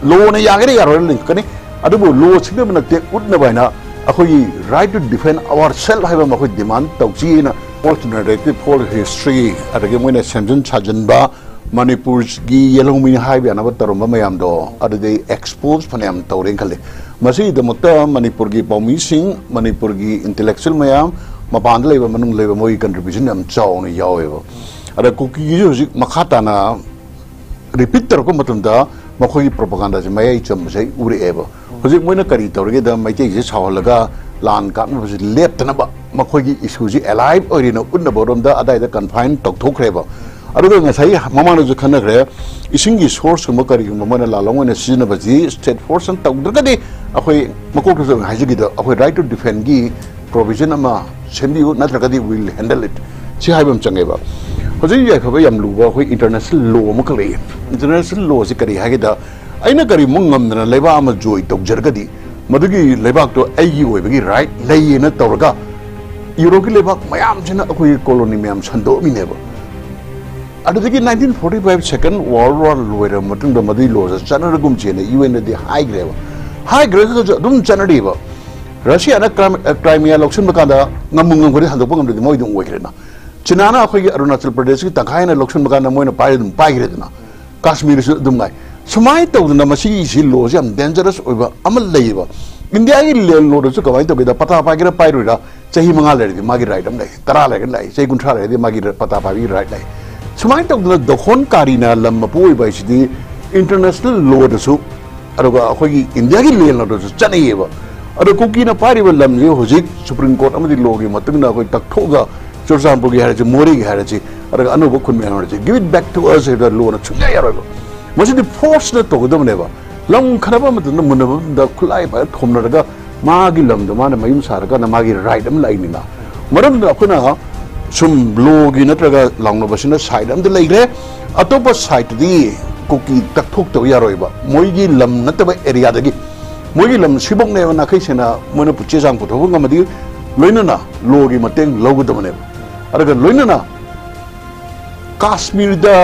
ꯂꯣꯅ ꯌꯥꯒꯦꯔꯥ ꯌꯥꯔꯣꯏꯔꯥ ꯂꯤꯡꯈꯠꯀꯅꯤ, ꯑꯗꯨꯕꯨ ꯂꯣ ꯁꯤꯡꯅꯕ ꯅꯠꯇꯦ, ꯎꯠꯅꯕ ꯍꯥꯏꯅ ꯑꯩꯈꯣꯏꯒꯤ right to defend ourself ꯍꯥꯏꯕ ꯑꯃ ꯑꯩꯈꯣꯏ ꯗꯤꯃꯥꯟ ꯇꯧꯁꯤꯅ꯫ ꯐꯣꯔꯁ ꯅꯦꯔꯦꯇꯤꯚ, ꯐꯣꯔꯁ ꯍꯤꯁꯇ꯭ꯔꯤ, ꯑꯗꯒꯤ ꯃꯣꯏꯅ ꯁꯦꯝꯖꯤꯟ ꯁꯥꯖꯤꯟꯕ, ꯃꯅꯤꯄꯨꯔꯒꯤ ꯌꯦꯜꯍꯧꯃꯤꯅꯤ ꯍꯥꯏꯕ ꯌꯥꯅꯕ ꯇꯧꯔꯝꯕ ꯃꯌꯥꯝꯗꯣ ꯑꯗꯨꯗꯩ ꯑꯦꯛꯁꯄꯣꯖ ꯐꯅꯌꯥꯝ ꯇꯧꯔꯦꯅ ꯈꯜꯂꯤ꯫ ꯃꯁꯤꯒꯤꯗꯃꯛꯇ ꯃꯅꯤꯄꯨꯔꯒꯤ ꯄꯥꯎꯃꯤꯁꯤꯡ, ꯃꯅꯤꯄꯨꯔꯒꯤ ꯏꯟꯇꯦꯂꯦꯛꯆꯨꯋꯦꯜ ꯃꯌꯥꯝ, ꯃꯄꯥꯟꯗ ꯂꯩꯕ, ꯃꯅꯨꯡꯗ ꯂꯩꯕ, ꯃꯣꯏꯒꯤ ꯀꯟꯇ꯭ꯔꯤꯕ꯭ꯌꯨꯁꯟ ꯌꯥꯝ ꯆꯥꯎꯅ ꯌꯥꯎꯋꯦꯕ꯫ ꯑꯗ ꯀꯨꯀꯤꯒꯤꯁꯨ ꯍꯧꯖꯤꯛ ꯃꯈꯥ ꯇꯥꯅ ꯔꯤꯄꯤꯠ ꯇꯧꯔꯛꯄ ꯃꯇꯝꯗ ꯃꯈꯣꯏꯒꯤ ꯄ꯭ꯔꯣꯄꯒꯥꯟꯗꯥꯁꯦ ꯃꯌꯥꯏ ꯆꯝꯕꯁꯦ ꯑꯩ ꯎꯔꯛꯑꯦꯕ꯫ ꯍꯧꯖꯤꯛ ꯃꯣꯏꯅ ꯀꯔꯤ ꯇꯧꯔꯒꯦꯗ, ꯃꯩꯇꯩꯁꯦ ꯁꯥꯎꯍꯜꯂꯒ ꯂꯥꯟ ꯀꯥꯞꯅꯕꯁꯦ ꯂꯦꯞꯇꯅꯕ ꯃꯈꯣꯏꯒꯤ ꯏꯁꯨꯁꯤ ꯑꯦꯂꯥꯏꯚ ꯑꯣꯏꯔꯦꯅ ꯎꯠꯅꯕꯔꯣꯝꯗ ꯑꯗꯥꯏꯗ ꯀꯟꯐꯥꯏꯟ ꯇꯧꯊꯣꯛꯈ꯭ꯔꯦꯕ꯫ ꯑꯗꯨꯒ ꯉꯁꯥꯏ ꯃꯃꯥꯡꯗꯁꯨ ꯈꯟꯅꯈ꯭ꯔꯦ, ꯏꯁꯤꯡꯒꯤ ꯁꯣꯔꯁꯀꯨꯝꯕ ꯀꯔꯤꯒꯨꯝꯕ ꯃꯣꯏꯅ ꯂꯥꯂꯣꯡ ꯑꯣꯏꯅ ꯁꯤꯖꯤꯟꯅꯕꯁꯤ ꯁ꯭ꯇꯦꯠ ꯐꯣꯔꯁꯅ ꯇꯧꯗ꯭ꯔꯒꯗꯤ, ꯑꯩꯈꯣꯏ ꯃꯀꯣꯛꯇꯁꯨ ꯑꯗꯨꯝ ꯍꯥꯏꯖꯈꯤꯗ, ꯑꯩꯈꯣꯏ ꯔꯥꯏꯠ ꯇꯨ ꯗꯤꯐꯦꯟꯒꯤ ꯄ꯭ꯔꯣꯚꯤꯖꯟ ꯑꯃ ꯁꯦꯝꯕꯤꯌꯨ, ꯅꯠꯇ꯭ꯔꯒꯗꯤ ꯋꯤꯜ ꯍꯦꯟꯗꯜ ꯏꯠ꯫ ꯁꯤ ꯍꯥꯏꯕ ꯑꯃ ꯆꯪꯉꯦꯕ꯫ ꯍꯧꯖꯤꯛ ꯌꯥꯏꯐꯕ ꯌꯥꯝ ꯂꯨꯕ ꯑꯩꯈꯣꯏ ꯏꯟꯇꯔꯅꯦꯁꯅꯦꯜ ꯂꯣ ꯑꯃꯈꯛ ꯂꯩꯌꯦ꯫ ꯏꯟꯇꯔꯅꯦꯁꯅꯦꯜ ꯂꯣꯁꯤ ꯀꯔꯤ ꯍꯥꯏꯒꯦꯗ, ꯑꯩꯅ ꯀꯔꯤꯒꯨꯝꯕ ꯉꯝꯗꯅ ꯂꯩꯕꯥꯛ ꯑꯃ ꯖꯣꯏ ꯇꯧꯖꯔꯒꯗꯤ, ꯃꯗꯨꯒꯤ ꯂꯩꯕꯥꯛꯇꯣ ꯑꯩꯒꯤ ꯑꯣꯏꯕꯒꯤ ꯔꯥꯏꯠ ꯂꯩꯌꯦꯅ ꯇꯧꯔꯒ ꯌꯨꯔꯣꯞꯀꯤ ꯂꯩꯕꯥꯛ ꯃꯌꯥꯝꯁꯤꯅ ꯑꯩꯈꯣꯏꯒꯤ ꯀꯣꯂꯣꯅꯤ ꯃꯌꯥꯝ ꯁꯟꯗꯣꯛꯑꯝꯃꯤꯅꯦꯕ꯫ ꯑꯗꯨꯗꯒꯤ ꯅꯥꯏꯟꯇꯤꯟ ꯐꯣꯔꯇꯤ ꯐꯥꯏꯚ ꯁꯦꯀꯦꯟ ꯋꯥꯔꯜ ꯋꯥꯔ ꯂꯣꯏꯔꯕ ꯃꯇꯨꯡꯗ ꯃꯗꯨꯒꯤ ꯂꯣꯁꯦ ꯆꯠꯅꯔꯒꯨꯝꯁꯦꯅ ꯌꯨ ꯑꯦꯟꯗꯗꯤ ꯍꯥꯏꯈ꯭ꯔꯦꯕ꯫ ꯍꯥꯏꯈ꯭ꯔꯒꯁꯨ ꯑꯗꯨꯝ ꯆꯠꯅꯔꯤꯕ꯫ ꯔꯁꯤꯌꯥꯅ ꯀ꯭ꯔꯥꯏꯝ-, ꯑ, ꯀ꯭ꯔꯥꯏꯃꯤꯌꯥ ꯂꯧꯁꯤꯟꯕ ꯀꯥꯟꯗ ꯉꯝꯃꯨ ꯉꯝꯈ꯭ꯔꯗꯤ ꯍꯟꯗꯣꯛꯄ ꯉꯝꯗ꯭ꯔꯗꯤ ꯃꯣꯏ ꯑꯗꯨꯝ ꯑꯣꯏꯈ꯭ꯔꯦꯅ꯫ ꯆꯤꯅꯥꯅ ꯑꯩꯈꯣꯏꯒꯤ ꯑꯔꯨꯅꯥꯆꯜ ꯄ꯭ꯔꯗꯦꯁꯀꯤ ꯇꯪꯈꯥꯏ ꯍꯦꯟꯅ ꯂꯧꯁꯤꯟꯕ ꯀꯥꯟꯗ ꯃꯣꯏꯅ ꯄꯥꯏꯔ ꯑꯗꯨꯝ ꯄꯥꯏꯈ꯭ꯔꯦꯗꯅ꯫ ꯀꯥꯁꯃꯤꯔꯁꯨ ꯑꯗꯨꯝ ꯉꯥꯏ꯫ ꯁꯨꯃꯥꯏꯅ ꯇꯧꯗꯅ ꯃꯁꯤꯒꯤꯁꯤ ꯂꯣꯁꯤ ꯌꯥꯝ ꯗꯦꯟꯖꯔꯁ ꯑꯣꯏꯕ ꯑꯃ ꯂꯩꯌꯦꯕ꯫ ꯏꯟꯗꯤꯌꯥꯒꯤ ꯂꯦꯟ ꯂꯣꯗꯁꯨ ꯀꯃꯥꯏꯅ ꯇꯧꯒꯦꯗ, ꯄꯇꯥ ꯄꯥꯏꯒꯦꯔꯥ ꯄꯥꯏꯔꯣꯏꯔꯥ, ꯆꯍꯤ ꯃꯉꯥ ꯂꯩꯔꯗꯤ ꯃꯥꯒꯤ ꯔꯥꯏꯠ ꯑꯃ ꯂꯩ, ꯇꯔꯥ ꯂꯩꯔꯒꯗꯤ ꯂꯩ, ꯆꯍꯤ ꯀꯨꯟꯊ꯭ꯔꯥ ꯂꯩꯔꯗꯤ ꯃꯥꯒꯤ ꯄꯇꯥ ꯄꯥꯏꯕꯒꯤ ꯔꯥꯏꯠ ꯂꯩ꯫ ꯁꯨꯃꯥꯏꯅ ꯇꯧꯗꯅ ꯗꯣꯈꯣꯟ ꯀꯥꯔꯤꯅ ꯂꯝ ꯃꯄꯨ ꯑꯣꯏꯕ ꯍꯥꯏꯁꯤꯗꯤ ꯏꯟꯇꯔꯅꯦꯁꯅꯦꯜ ꯂꯣꯗꯁꯨ, ꯑꯗꯨꯒ ꯑꯩꯈꯣꯏꯒꯤ ꯏꯟꯗꯤꯌꯥꯒꯤ ꯂꯦꯟ ꯂꯣꯗꯁꯨ ꯆꯠꯅꯩꯌꯦꯕ꯫ ꯑꯗꯣ ꯀꯨꯀꯤꯅ ꯄꯥꯏꯔꯤꯕ ꯂꯝꯁꯤ ꯍꯧꯖꯤꯛ ꯁꯨꯄ꯭ꯔꯤꯝ ꯀꯣꯔꯠ ꯑꯃꯗꯤ ꯂꯣꯒꯤ ꯃꯇꯨꯡ ꯏꯟꯅ ꯑꯩꯈꯣꯏ ꯇꯛꯊꯣꯛꯑꯒ ꯆꯨꯔꯆꯥꯟꯄꯨꯔꯒꯤ ꯍꯥꯏꯔꯁꯤ, ꯃꯣꯔꯦꯒꯤ ꯍꯥꯏꯔꯁꯤ, ꯑꯗꯨꯒ ꯑꯅꯧꯕ ꯈꯨꯟ ꯃꯌꯥꯝ ꯍꯥꯏꯔꯁꯤ, give it back to us ꯍꯥꯏꯕꯗ ꯂꯣꯅ ꯁꯨꯡꯌꯥ ꯌꯥꯔꯣꯏꯕ꯫ ꯃꯁꯤꯗꯤ ꯐꯣꯔꯁꯅ ꯇꯧꯒꯗꯕꯅꯦꯕ꯫ ꯂꯝ ꯈꯟꯅꯕ ꯃꯇꯝꯗ, ꯃꯨꯟꯅꯕ ꯃꯇꯝꯗ ꯈꯨꯠꯂꯥꯏ ꯄꯥꯏꯔ ꯊꯣꯝꯅꯔꯒ ꯃꯥꯒꯤ ꯂꯝꯗꯣ ꯃꯥꯅ ꯃꯌꯨꯝ ꯁꯥꯔꯀꯥꯟꯗ ꯃꯥꯒꯤ ꯔꯥꯏꯠ ꯑꯃ ꯂꯥꯛꯏꯅꯤꯅ꯫ ꯃꯔꯝ ꯑꯗꯨꯅ ꯑꯩꯈꯣꯏꯅ ꯁꯨꯝ ꯂꯣꯒꯤ ꯅꯠꯇ꯭ꯔꯒ ꯂꯥꯎꯅꯕꯁꯤꯅ ꯁꯥꯏꯠ ꯑꯃꯗ ꯂꯩꯈ꯭ꯔꯦ, ꯑꯇꯣꯞꯄ ꯁꯥꯏꯠꯇꯗꯤ ꯀꯨꯀꯤ ꯇꯛꯊꯣꯛꯇꯕ ꯌꯥꯔꯣꯏꯕ꯫ ꯃꯣꯏꯒꯤ ꯂꯝ ꯅꯠꯇꯕ ꯑꯦꯔꯤꯌꯥꯗꯒꯤ, ꯃꯣꯏꯒꯤ ꯂꯝ ꯁꯤꯕꯣꯛꯅꯦꯕ ꯅꯥꯈꯩ ꯁꯦꯡꯅ ꯃꯣꯏꯅ ꯆꯦ ꯆꯥꯡ ꯄꯨꯊꯣꯛꯄ ꯉꯝꯃꯗꯤ, ꯂꯣꯏꯅꯅ ꯂꯣꯒꯤ ꯃꯇꯦꯡ ꯂꯧꯒꯗꯕꯅꯦꯕ꯫ ꯑꯗꯨꯒ ꯂꯣꯏꯅꯅ ꯀꯥꯁꯃꯤꯔꯗ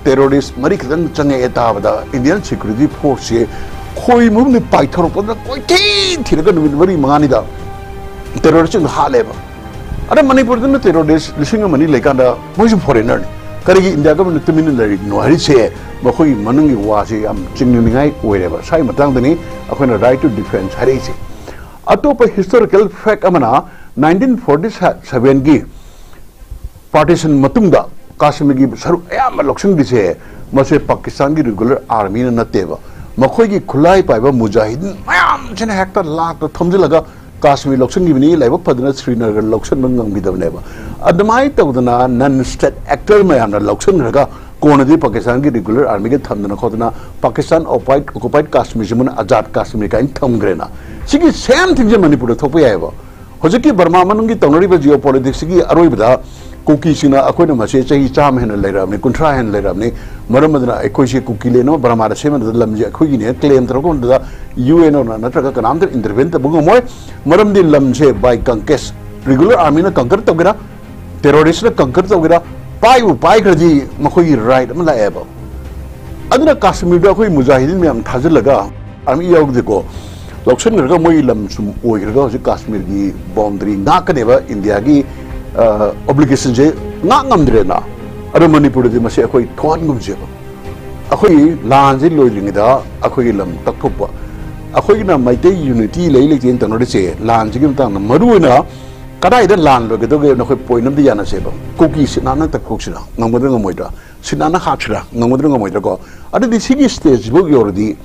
ꯇꯦꯔꯣꯔꯤꯁ ꯃꯔꯤ ꯈꯛꯇꯪ ꯆꯪꯉꯛꯑꯦ ꯇꯥꯕꯗ ꯏꯟꯗꯤꯌꯥꯟ ꯁꯦꯀ꯭ꯌꯨꯔꯤꯇꯤ ꯐꯣꯔꯁꯁꯦ ꯈꯣꯏ ꯃꯍꯨꯝꯗꯤ ꯄꯥꯏꯊꯣꯔꯛꯄꯗ ꯀꯣꯏꯊꯤ ꯊꯤꯔꯒ ꯅꯨꯃꯤꯠ ꯃꯔꯤ ꯃꯉꯥꯅꯤꯗ ꯇꯦꯔꯣꯔꯤꯁꯁꯤꯡ ꯍꯥꯠꯂꯦꯕ꯫ ꯑꯗ ꯃꯅꯤꯄꯨꯔꯗꯅ ꯇꯦꯔꯣꯔꯤꯁ ꯂꯤꯁꯤꯡ ꯑꯃ ꯑꯅꯤ ꯂꯩꯀꯥꯟꯗ ꯃꯣꯏꯁꯨ ꯐꯣꯔꯦꯅꯔꯅꯤ꯫ ꯀꯔꯤꯒꯤ ꯏꯟꯗꯤꯌꯥ ꯒꯃꯦꯟꯅ ꯇꯨꯃꯤꯟꯅ ꯂꯩꯔꯤꯅꯣ ꯍꯥꯏꯔꯤꯁꯦ ꯃꯈꯣꯏꯒꯤ ꯃꯅꯨꯡꯒꯤ ꯋꯥꯁꯦ ꯌꯥꯝ ꯆꯤꯡꯅꯅꯤꯡꯉꯥꯏ ꯑꯣꯏꯔꯦꯕ꯫ ꯁ꯭ꯋꯥꯏ ꯃꯇꯥꯡꯗꯅꯤ ꯑꯩꯈꯣꯏꯅ ꯔꯥꯏꯠ ꯇꯨ ꯗꯤꯐꯦꯟꯁ ꯍꯥꯏꯔꯛꯏꯁꯦ꯫ ꯑꯇꯣꯞꯄ ꯍꯤꯁꯇꯣꯔꯤꯀꯦꯜ ꯐꯦꯛ ꯑꯃꯅ ꯅꯥꯏꯟꯇꯤꯟ ꯐꯣꯔꯇꯤ ꯁꯚꯦꯟꯒꯤ ꯄꯥꯔꯇꯤꯁꯟ ꯃꯇꯨꯡꯗ ꯀꯥꯁꯃꯤꯔꯒꯤ ꯁꯔꯨꯛ ꯑꯌꯥꯝꯕ ꯂꯧꯁꯤꯟꯈ꯭ꯔꯤꯁꯦ ꯃꯁꯦ ꯄꯥꯀꯤꯁꯇꯥꯟꯒꯤ ꯔꯤꯒꯨꯂꯔ ꯑꯥꯔꯃꯤꯅ ꯅꯠꯇꯦꯕ, ꯃꯈꯣꯏꯒꯤ ꯈꯨꯠꯂꯥꯏ ꯄꯥꯏꯕ ꯃꯨꯖꯥꯍꯤꯗꯤꯟ ꯃꯌꯥꯝꯁꯤꯅ ꯍꯦꯛꯇ ꯂꯥꯛꯇ ꯊꯣꯝꯖꯤꯜꯂꯒ ꯀꯥꯁꯃꯤꯔ ꯂꯧꯁꯤꯟꯈꯤꯕꯅꯤ꯫ ꯂꯥꯏꯕꯛ ꯐꯗꯅ ꯁ꯭ꯔꯤꯅꯒꯔ ꯂꯧꯁꯤꯟꯕ ꯉꯝꯈꯤꯗꯕꯅꯦꯕ꯫ ꯑꯗꯨꯃꯥꯏꯅ ꯇꯧꯗꯅ ꯅꯟ ꯁ꯭ꯇꯦꯠ ꯑꯦꯛꯇꯔ ꯃꯌꯥꯝꯅ ꯂꯧꯁꯤꯟꯈ꯭ꯔꯒ ꯀꯣꯟꯅꯗꯤ ꯄꯥꯀꯤꯁꯇꯥꯟꯒꯤ ꯔꯤꯒꯨꯂꯔ ꯑꯥꯔꯃꯤꯒ ꯊꯝꯗꯅ ꯈꯣꯠꯇꯅ ꯄꯥꯀꯤꯁꯇꯥꯟ ꯑꯣꯀꯨꯄꯥꯏꯠ ꯀꯥꯁꯃꯤꯔꯁꯤ ꯃꯣꯏꯅ ꯑꯖꯥꯗ ꯀꯥꯁꯃꯤꯔ ꯀꯥꯏꯅ ꯊꯝꯈ꯭ꯔꯦꯅ꯫ ꯁꯤꯒꯤ ꯁꯦꯝ ꯊꯤꯡꯁꯦ ꯃꯅꯤꯄꯨꯔꯗ ꯊꯣꯛꯄ ꯌꯥꯏꯑꯕ꯫ ꯍꯧꯖꯤꯛꯀꯤ ꯕꯔꯃꯥ ꯃꯅꯨꯡꯒꯤ ꯇꯧꯅꯔꯤꯕ ꯖꯤꯑꯣ ꯄꯣꯂꯤꯇꯤꯛꯁꯀꯤ ꯑꯔꯣꯏꯕꯗ ꯀꯨꯀꯤꯁꯤꯡꯅ ꯑꯩꯈꯣꯏꯅ ꯃꯁꯤ ꯆꯍꯤ ꯆꯥꯝꯃ ꯍꯦꯟꯅ ꯂꯩꯔꯛꯑꯕꯅꯤ, ꯀꯨꯟꯊ꯭ꯔꯥ ꯍꯦꯟꯅ ꯂꯩꯔꯛꯑꯕꯅꯤ, ꯃꯔꯝ ꯑꯗꯨꯅ ꯑꯩꯈꯣꯏꯁꯦ ꯀꯨꯀꯤ ꯂꯦꯟ ꯑꯃ ꯕꯔꯃꯥꯗ ꯁꯦꯝꯕꯗ ꯂꯝꯁꯦ ꯑꯩꯈꯣꯏꯒꯤꯅꯦ ꯀ꯭ꯂꯦꯝ ꯇꯧꯔꯛꯄ ꯃꯇꯝꯗ ꯌꯨ ꯑꯦꯟ ꯑꯣꯅ ꯅꯠꯇ꯭ꯔꯒ ꯀꯅꯥꯝꯇ ꯏꯟꯇꯔꯚꯦꯟ ꯇꯧꯕ ꯉꯝꯃꯣꯏ꯫ ꯃꯔꯝꯗꯤ ꯂꯝꯁꯦ ꯕꯥꯏ ꯀꯪꯀꯦꯁ ꯔꯤꯒꯨꯂꯔ ꯑꯥꯔꯃꯤꯅ ꯀꯪꯀꯔ ꯇꯧꯒꯦꯔꯥ, ꯇꯦꯔꯣꯔꯤꯁꯅ ꯀꯪꯀꯔ ꯇꯧꯒꯦꯔꯥ, ꯄꯥꯏꯕꯨ ꯄꯥꯏꯈ꯭ꯔꯗꯤ ꯃꯈꯣꯏꯒꯤ ꯔꯥꯏꯠ ꯑꯃ ꯂꯥꯛꯑꯦꯕ꯫ ꯑꯗꯨꯅ ꯀꯥꯁꯃꯤꯔꯗ ꯑꯩꯈꯣꯏ ꯃꯨꯖꯥꯍꯤꯗꯤꯟ ꯃꯌꯥꯝ ꯊꯥꯖꯤꯜꯂꯒ ꯑꯥꯔꯃꯤ ꯌꯥꯎꯗꯦꯀꯣ, ꯂꯧꯁꯤꯟꯈ꯭ꯔꯒ ꯃꯣꯏꯒꯤ ꯂꯝ ꯁꯨꯝ ꯑꯣꯏꯈ꯭ꯔꯒ ꯍꯧꯖꯤꯛ ꯀꯥꯁꯃꯤꯔꯒꯤ ꯕꯥꯎꯟꯗꯔꯤ ꯉꯥꯛꯀꯅꯦꯕ ꯏꯟꯗꯤꯌꯥꯒꯤ ꯑꯣꯕ꯭ꯂꯤꯒꯦꯁꯟꯁꯦ ꯉꯥꯛ ꯉꯝꯗ꯭ꯔꯦꯅ꯫ ꯑꯗꯣ ꯃꯅꯤꯄꯨꯔꯗꯗꯤ ꯃꯁꯤ ꯑꯩꯈꯣꯏ ꯊꯣꯛꯍꯟꯒꯨꯝꯁꯦꯕ꯫ ꯑꯩꯈꯣꯏꯒꯤ ꯂꯥꯟꯁꯤ ꯂꯣꯏꯗ꯭ꯔꯤꯉꯩꯗ ꯑꯩꯈꯣꯏꯒꯤ ꯂꯝ ꯇꯛꯊꯣꯛꯄ, ꯑꯩꯈꯣꯏꯒꯤꯅ ꯃꯩꯇꯩ ꯌꯨꯅꯤꯇꯤ ꯂꯩ ꯂꯩꯇꯦꯅ ꯇꯧꯅꯔꯤꯁꯦ ꯂꯥꯟꯁꯤꯒꯤ ꯃꯇꯥꯡꯗ ꯃꯔꯨ ꯑꯣꯏꯅ ꯀꯗꯥꯏꯗ ꯂꯥꯟ ꯂꯣꯏꯒꯗꯧꯒꯦ ꯍꯥꯏꯕꯅ ꯑꯩꯈꯣꯏ ꯄꯣꯏꯟ ꯑꯃꯗꯤ ꯌꯥꯅꯁꯦꯕ꯫ ꯀꯨꯀꯤ ꯁꯤꯠ ꯅꯥꯟꯅ ꯇꯛꯊꯣꯛꯁꯤꯔꯥ, ꯉꯝꯒꯗ꯭ꯔꯥ ꯉꯝꯃꯣꯏꯗ꯭ꯔꯥ, ꯁꯤꯠ ꯅꯥꯟꯅ ꯍꯥꯠꯁꯤꯔꯥ, ꯉꯝꯒꯗ꯭ꯔꯥ ꯉꯝꯃꯣꯏꯗ꯭ꯔꯥ ꯀꯣ꯫ ꯑꯗꯨꯗꯤ ꯁꯤꯒꯤ ꯁ꯭ꯇꯦꯖꯁꯤꯐꯥꯎ ꯌꯧꯔꯗꯤ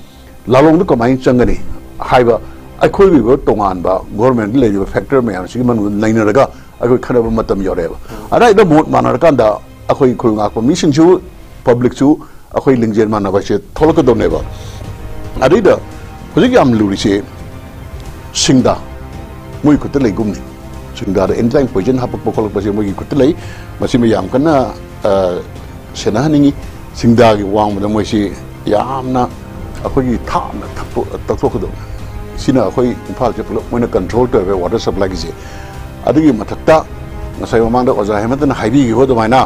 ꯂꯥꯂꯣꯡꯗ ꯀꯃꯥꯏꯅ ꯆꯪꯒꯅꯤ ꯍꯥꯏꯕ ꯑꯩꯈꯣꯏꯒꯤ ꯑꯣꯏꯕ ꯇꯣꯉꯥꯟꯕ ꯒꯣꯔꯃꯦꯟꯗ ꯂꯩꯔꯤꯕ ꯐꯦꯛꯇꯔ ꯃꯌꯥꯝꯁꯤꯒꯤ ꯃꯅꯨꯡꯗ ꯅꯩꯅꯔꯒ ꯑꯩꯈꯣꯏ ꯈꯟꯅꯕ ꯃꯇꯝ ꯌꯧꯔꯛꯑꯦꯕ꯫ ꯑꯗꯥꯏꯗ ꯃꯣꯠ ꯃꯥꯟꯅꯔꯀꯥꯟꯗ ꯑꯩꯈꯣꯏ ꯈꯨꯜ ꯉꯥꯛꯄ ꯃꯤꯁꯤꯡꯁꯨ, ꯄꯕ꯭ꯂꯤꯛꯁꯨ ꯑꯩꯈꯣꯏ ꯂꯤꯡꯖꯦꯜ ꯃꯥꯟꯅꯕ ꯍꯥꯏꯁꯦ ꯊꯣꯛꯂꯛꯀꯗꯧꯅꯦꯕ꯫ ꯑꯗꯩꯗ ꯍꯧꯖꯤꯛ ꯌꯥꯝ ꯂꯨꯔꯤꯁꯦ ꯁꯤꯡꯗꯥ, ꯃꯣꯏ ꯈꯨꯠꯇ ꯂꯩꯒꯨꯝꯅꯤ꯫ ꯁꯤꯡꯗꯥꯗ ꯑꯦꯟꯖꯥꯏꯝ ꯄꯣꯏꯖꯟ ꯍꯥꯄꯛꯄ ꯈꯣꯠꯂꯛꯄꯁꯦ ꯃꯣꯏꯒꯤ ꯈꯨꯠꯇ ꯂꯩ꯫ ꯃꯁꯤꯃ ꯌꯥꯝ ꯀꯟꯅ, ꯑ, ꯁꯦꯟꯅꯍꯟꯅꯤꯡꯉꯤ꯫ ꯁꯤꯡꯗꯥꯒꯤ ꯋꯥꯡꯃꯗ ꯃꯣꯏꯁꯤ ꯌꯥꯝꯅ ꯑꯩꯈꯣꯏꯒꯤ ꯊꯥꯞꯅ ꯊꯛꯇꯣꯛ-, ꯇꯛꯊꯣꯛꯀꯗꯧꯕ꯫ ꯁꯤꯅ ꯑꯩꯈꯣꯏ ꯏꯝꯐꯥꯜꯁꯦ ꯄꯨꯂꯞ ꯃꯣꯏꯅ ꯀꯟꯇ꯭ꯔꯣꯜ ꯇꯧꯋꯦꯕ ꯋꯥꯇꯔ ꯁꯄ꯭ꯂꯥꯏꯒꯤꯁꯦ꯫ ꯑꯗꯨꯒꯤ ꯃꯊꯛꯇ ꯉꯁꯥꯏ ꯃꯃꯥꯡꯗ ꯑꯣꯖꯥ ꯍꯦꯃꯟꯇꯅ ꯍꯥꯏꯕꯤꯈꯤꯕ ꯑꯗꯨꯃꯥꯏꯅ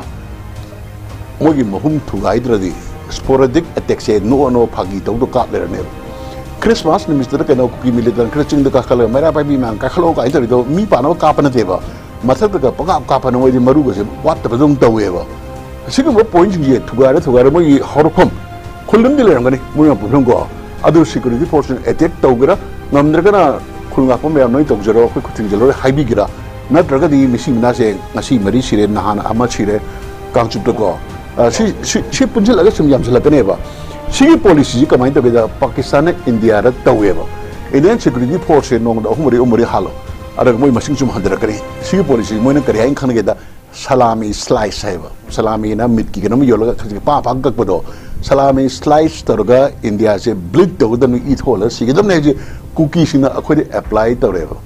ꯃꯣꯏꯒꯤ ꯃꯍꯨꯝ ꯊꯨꯒꯥꯏꯗ꯭ꯔꯗꯤ ꯁ꯭ꯄꯣꯔꯦꯗꯤꯛ ꯑꯦꯇꯦꯛꯁꯦ ꯅꯣꯛꯑ ꯅꯣꯛꯑ ꯐꯥꯒꯤ ꯇꯧꯗ ꯀꯥꯞ ꯂꯩꯔꯅꯦꯕ꯫ ꯈ꯭ꯔꯤꯁꯃꯥꯁ ꯅꯨꯃꯤꯠꯇꯨꯗ ꯀꯩꯅꯣ ꯀꯨꯀꯤ ꯃꯤꯂꯤꯇꯟ ꯈꯔ ꯆꯤꯡꯗ ꯀꯥꯈꯠꯂꯒ ꯃꯩꯔꯥ ꯄꯥꯏꯕꯤ ꯃꯌꯥꯝ ꯀꯥꯏꯈꯠꯂꯛꯑꯣ ꯀꯥꯏꯅ ꯇꯧꯔꯤꯗꯣ ꯃꯤ ꯄꯥꯅꯕ ꯀꯥꯞꯄ ꯅꯠꯇꯦꯕ꯫ ꯃꯊꯛꯇꯒ ꯄꯪꯀꯥꯞ ꯀꯥꯞꯄꯅ ꯃꯣꯏꯗꯤ ꯃꯔꯨꯒꯁꯦ ꯋꯥꯠꯇꯕꯗꯧꯅ ꯇꯧꯋꯦꯕ꯫ ꯑꯁꯤꯒꯨꯝꯕ ꯄꯣꯏꯟꯁꯤꯡꯁꯦ ꯊꯨꯒꯥꯏꯔ ꯊꯨꯒꯥꯏꯔ ꯃꯣꯏꯒꯤ ꯍꯧꯔꯛꯐꯝ ꯈꯨꯜ ꯑꯃꯗꯤ ꯂꯩꯔꯝꯒꯅꯤ ꯃꯣꯏ ꯃꯄꯨꯡꯐꯝꯀꯣ꯫ ꯑꯗꯨ ꯁꯦꯀ꯭ꯌꯨꯔꯤꯇꯤ ꯐꯣꯔꯁꯅ ꯑꯦꯇꯦꯛ ꯇꯧꯒꯦꯔꯥ, ꯉꯝꯗ꯭ꯔꯒꯅ ꯈꯨꯜ ꯉꯥꯛꯄ ꯃꯌꯥꯝ ꯅꯣꯏ ꯇꯧꯖꯔꯣ, ꯑꯩꯈꯣꯏ ꯈꯨꯠ ꯊꯤꯡꯖꯤꯜꯂꯔꯣꯏ ꯍꯥꯏꯕꯤꯒꯦꯔꯥ, ꯅꯠꯇ꯭ꯔꯒꯗꯤ ꯃꯤꯁꯤ ꯃꯤꯅꯥꯁꯦ ꯉꯁꯤ ꯃꯔꯤ ꯁꯤꯔꯦ, ꯅꯍꯥꯟ ꯑꯃ ꯁꯤꯔꯦ ꯀꯥꯡꯆꯨꯞꯇꯀꯣ, ꯑ, ꯁꯤ, ꯁꯤ, ꯁꯤ ꯄꯨꯟꯁꯤꯜꯂꯒ ꯁꯨꯝ ꯌꯥꯝꯁꯤꯜꯂꯛꯀꯅꯦꯕ꯫ ꯁꯤꯒꯤ ꯄꯣꯂꯤꯁꯤꯁꯤ ꯀꯃꯥꯏꯅ ꯇꯧꯒꯦꯗ, ꯄꯥꯀꯤꯁꯇꯥꯟꯅ ꯏꯟꯗꯤꯌꯥꯗ ꯇꯧꯋꯦꯕ, "ꯏꯟꯗꯤꯌꯥꯟ ꯁꯦꯀ꯭ꯌꯨꯔꯤꯇꯤ ꯐꯣꯔꯁꯁꯦ ꯅꯣꯡꯃꯗ ꯑꯍꯨꯝ ꯃꯔꯤ, ꯑꯍꯨꯝ ꯃꯔꯤ ꯍꯥꯠꯂꯣ, ꯑꯗꯨꯒ ꯃꯣꯏ ꯃꯁꯤꯡ ꯁꯨꯝ ꯍꯟꯊꯔꯛꯀꯅꯤ"꯫ ꯁꯤꯒꯤ ꯄꯣꯂꯤꯁꯤ ꯃꯣꯏꯅ ꯀꯔꯤ ꯍꯥꯏꯅ ꯈꯪꯅꯒꯦꯗ, ꯁꯂꯥꯃꯤ ꯁ꯭ꯂꯥꯏꯁ ꯍꯥꯏꯕ, ꯁꯂꯥꯃꯤꯅ ꯃꯤꯠꯀꯤ ꯀꯩꯅꯣꯝ ꯌꯣꯜꯂꯒ ꯈꯖꯤꯛ ꯄꯥ ꯄꯥ ꯀꯛꯄꯗꯣ, ꯁꯂꯥꯃꯤ ꯁ꯭ꯂꯥꯏꯁ ꯇꯧꯔꯒ ꯏꯟꯗꯤꯌꯥꯁꯦ ꯕ꯭ꯂꯤꯠ ꯇꯧꯒꯗꯕꯅꯤ, ꯏ ꯊꯣꯛꯍꯜꯂꯒ ꯁꯤꯒꯗꯕꯅꯤ ꯍꯥꯏꯁꯦ ꯀꯨꯀꯤꯁꯤꯡꯅ ꯑꯩꯈꯣꯏꯗ ꯑꯦꯄ꯭ꯂꯥꯏ ꯇꯧꯔꯦꯕ꯫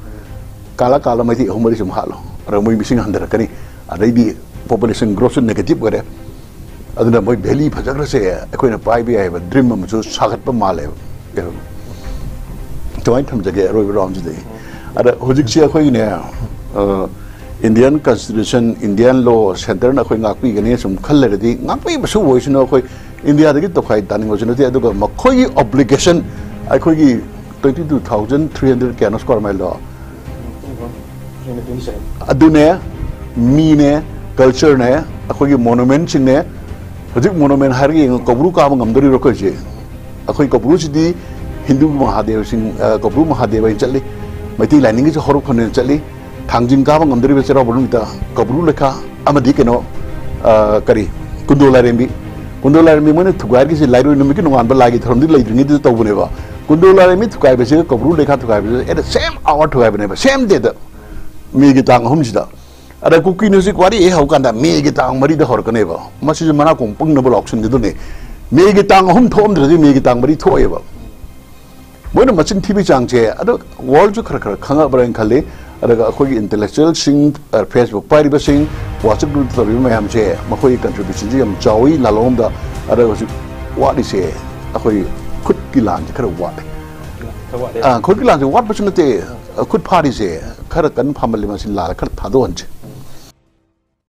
ꯀꯥꯂ ꯀꯥꯂ ꯃꯩꯇꯩ ꯑꯍꯨꯝ ꯃꯔꯤ ꯁꯨꯝ ꯍꯥꯠꯂꯣ, ꯑꯗꯨꯒ ꯃꯣꯏ ꯃꯁꯤꯡ ꯍꯟꯊꯔꯛꯀꯅꯤ꯫ ꯑꯗꯩꯗꯤ ꯄꯣꯄꯨꯂꯦꯁꯟ ꯒ꯭ꯔꯣꯠꯁꯨ ꯅꯦꯒꯦꯇꯤꯚ ꯑꯣꯏꯔꯦ꯫ ꯑꯗꯨꯅ ꯃꯣꯏ ꯚꯦꯂꯤ ꯐꯖꯈ꯭ꯔꯁꯦ, ꯑꯩꯈꯣꯏꯅ ꯄꯥꯏꯕ ꯌꯥꯏꯕ ꯗ꯭ꯔꯤꯝ ꯑꯃꯁꯨ ꯁꯥꯒꯠꯄ ꯃꯥꯜꯂꯦꯕ꯫ ꯑꯗꯨꯃꯥꯏꯅ ꯊꯝꯖꯒꯦ ꯑꯔꯣꯏꯕ ꯔꯥꯎꯟꯁꯤꯗꯒꯤ꯫ ꯑꯗ ꯍꯧꯖꯤꯛꯁꯦ ꯑꯩꯈꯣꯏꯒꯤꯅꯦ, ꯑ, ꯏꯟꯗꯤꯌꯟ ꯀꯟꯁꯇꯤꯇ꯭ꯌꯨꯁꯟ, ꯏꯟꯗꯤꯌꯟ ꯂꯣ, ꯁꯦꯟꯇꯔꯅ ꯑꯩꯈꯣꯏ ꯉꯥꯛꯄꯤꯒꯅꯤ ꯁꯨꯝ ꯈꯜ ꯂꯩꯔꯗꯤ, ꯉꯥꯛꯄꯤꯕꯁꯨ ꯑꯣꯏꯁꯅꯨ, ꯑꯩꯈꯣꯏ ꯏꯟꯗꯤꯌꯥꯗꯒꯤ ꯇꯣꯈꯥꯏ ꯇꯥꯅꯤꯡꯕꯁꯨ ꯅꯠꯇꯦ꯫ ꯑꯗꯨꯒ ꯃꯈꯣꯏꯒꯤ ꯑꯣꯕ꯭ꯂꯤꯒꯦꯁꯟ, ꯑꯩꯈꯣꯏꯒꯤ twenty two thousand three hundred ꯀꯌꯥꯅꯣ ꯁ꯭ꯀ꯭ꯋꯥꯔ ꯃꯥꯏꯜꯗꯣ? ꯑꯗꯨꯅꯦ, ꯃꯤꯅꯦ, ꯀꯜꯆꯔꯅꯦ, ꯑꯩꯈꯣꯏꯒꯤ ꯃꯣꯅꯨꯃꯦꯟꯁꯤꯡꯅꯦ꯫ ꯍꯧꯖꯤꯛ ꯃꯣꯅꯨꯃꯦꯟ ꯍꯥꯏꯔꯒ ꯌꯦꯡꯉꯣ, ꯀꯧꯕ꯭ꯔꯨ ꯀꯥꯕ ꯉꯝꯗꯣꯔꯤꯕ꯭ꯔꯣ ꯑꯩꯈꯣꯏꯁꯦ? ꯑꯩꯈꯣꯏ ꯀꯧꯕ꯭ꯔꯨꯁꯤꯗꯤ ꯍꯤꯟꯗꯨ ꯃꯍꯥꯗꯦꯕꯁꯤꯡ, ꯑ, ꯀꯧꯕ꯭ꯔꯨ ꯃꯍꯥꯗꯦꯕ ꯍꯥꯏꯅ ꯆꯠꯂꯤ, ꯃꯩꯇꯩ ꯂꯥꯏꯅꯤꯡꯒꯤꯁꯨ ꯍꯧꯔꯛꯐꯝꯅꯦꯅ ꯆꯠꯂꯤ, ꯊꯥꯡꯖꯤꯡ ꯀꯥꯕ ꯉꯝꯗꯣꯔꯤꯕ ꯆꯩꯔꯥꯎꯕ ꯅꯨꯃꯤꯠꯇ ꯀꯧꯕ꯭ꯔꯨ ꯂꯩꯈꯥ ꯑꯃꯗꯤ ꯀꯩꯅꯣ, ꯑ, ꯀꯔꯤ, ꯀꯨꯟꯗꯣ ꯂꯥꯏꯔꯦꯝꯕꯤ꯫ ꯀꯨꯟꯗꯣ ꯂꯥꯏꯔꯦꯝꯕꯤ ꯃꯣꯏꯅ ꯊꯨꯒꯥꯏꯔꯒꯤꯁꯦ ꯂꯥꯏꯔꯣꯏ ꯅꯨꯃꯤꯠꯀꯤ ꯅꯣꯡꯉꯥꯟꯕ ꯂꯥꯏꯒꯤ ꯊꯧꯔꯝꯗꯤ ꯂꯩꯇ꯭ꯔꯤꯉꯩꯗꯨꯗ ꯇꯧꯕꯅꯦꯕ꯫ ꯀꯨꯟꯗꯣ ꯂꯥꯏꯔꯦꯝꯕꯤ ꯊꯨꯒꯥꯏꯕꯁꯤꯒ ꯀꯧꯕ꯭ꯔꯨ ꯂꯩꯈꯥ ꯊꯨꯒꯥꯏꯕꯁꯤꯒ at the same hour ꯊꯨꯒꯥꯏꯕꯅꯦꯕ, same dayꯗ, ꯃꯦꯒꯤ ꯇꯥꯡ ꯑꯍꯨꯝꯁꯤꯗ꯫ ꯑꯗ ꯀꯨꯀꯤꯅ ꯍꯧꯖꯤꯛ ꯋꯥꯔꯤ ꯍꯦꯛ ꯍꯧꯀꯥꯟꯗ ꯃꯦꯒꯤ ꯇꯥꯡ ꯃꯔꯤꯗ ꯍꯧꯔꯛꯀꯅꯦꯕ꯫ ꯃꯁꯤꯁꯨ ꯃꯅꯥ ꯀꯣꯡ ꯄꯪꯅꯕ ꯂꯥꯎꯁꯟꯒꯗꯕꯅꯦ꯫ ꯃꯦꯒꯤ ꯇꯥꯡ ꯑꯍꯨꯝ ꯊꯣꯛꯑꯝꯗ꯭ꯔꯗꯤ ꯃꯦꯒꯤ ꯇꯥꯡ ꯃꯔꯤ ꯊꯣꯛꯑꯦꯕ꯫ ꯃꯣꯏꯅ ꯃꯆꯤꯟ ꯊꯤꯕꯒꯤ ꯆꯥꯡꯁꯦ ꯑꯗꯣ ꯋꯥꯔꯜꯁꯨ ꯈꯔ ꯈꯔ ꯈꯪꯉꯛꯑꯕ꯭ꯔꯥ ꯍꯥꯏꯅ ꯈꯜꯂꯤ꯫ ꯑꯗꯨꯒ ꯑꯩꯈꯣꯏꯒꯤ ꯏꯟꯇꯦꯂꯦꯛꯆꯨꯋꯦꯜꯁꯤꯡ, ꯑ, Facebook ꯄꯥꯏꯔꯤꯕꯁꯤꯡ, WhatsApp ꯒ꯭ꯔꯨꯞꯇ ꯇꯧꯔꯤꯕ ꯃꯌꯥꯝꯁꯦ, ꯃꯈꯣꯏꯒꯤ ꯀꯟꯇ꯭ꯔꯤꯕ꯭ꯌꯨꯁꯟꯁꯦ ꯌꯥꯝ ꯆꯥꯎꯏ ꯂꯥꯂꯣꯡꯗ꯫ ꯑꯗꯨꯒ ꯍꯧꯖꯤꯛ ꯋꯥꯠꯂꯤꯁꯦ ꯑꯩꯈꯣꯏ ꯈꯨꯠꯀꯤ ꯂꯥꯟꯁꯦ ꯈꯔ ꯋꯥꯠꯂꯦ꯫ ꯑꯥ, ꯈꯨꯠꯀꯤ ꯂꯥꯟꯁꯦ ꯋꯥꯠꯄꯁꯨ ꯅꯠꯇꯦ, ꯈꯨꯠ ꯐꯥꯔꯤꯁꯦ ꯈꯔ ꯀꯟꯅ ꯐꯥꯃꯜꯂꯦ, ꯃꯁꯤ ꯂꯥꯜꯂꯦ, ꯈꯔ ꯊꯥꯗꯣꯛꯍꯟꯁꯦ꯫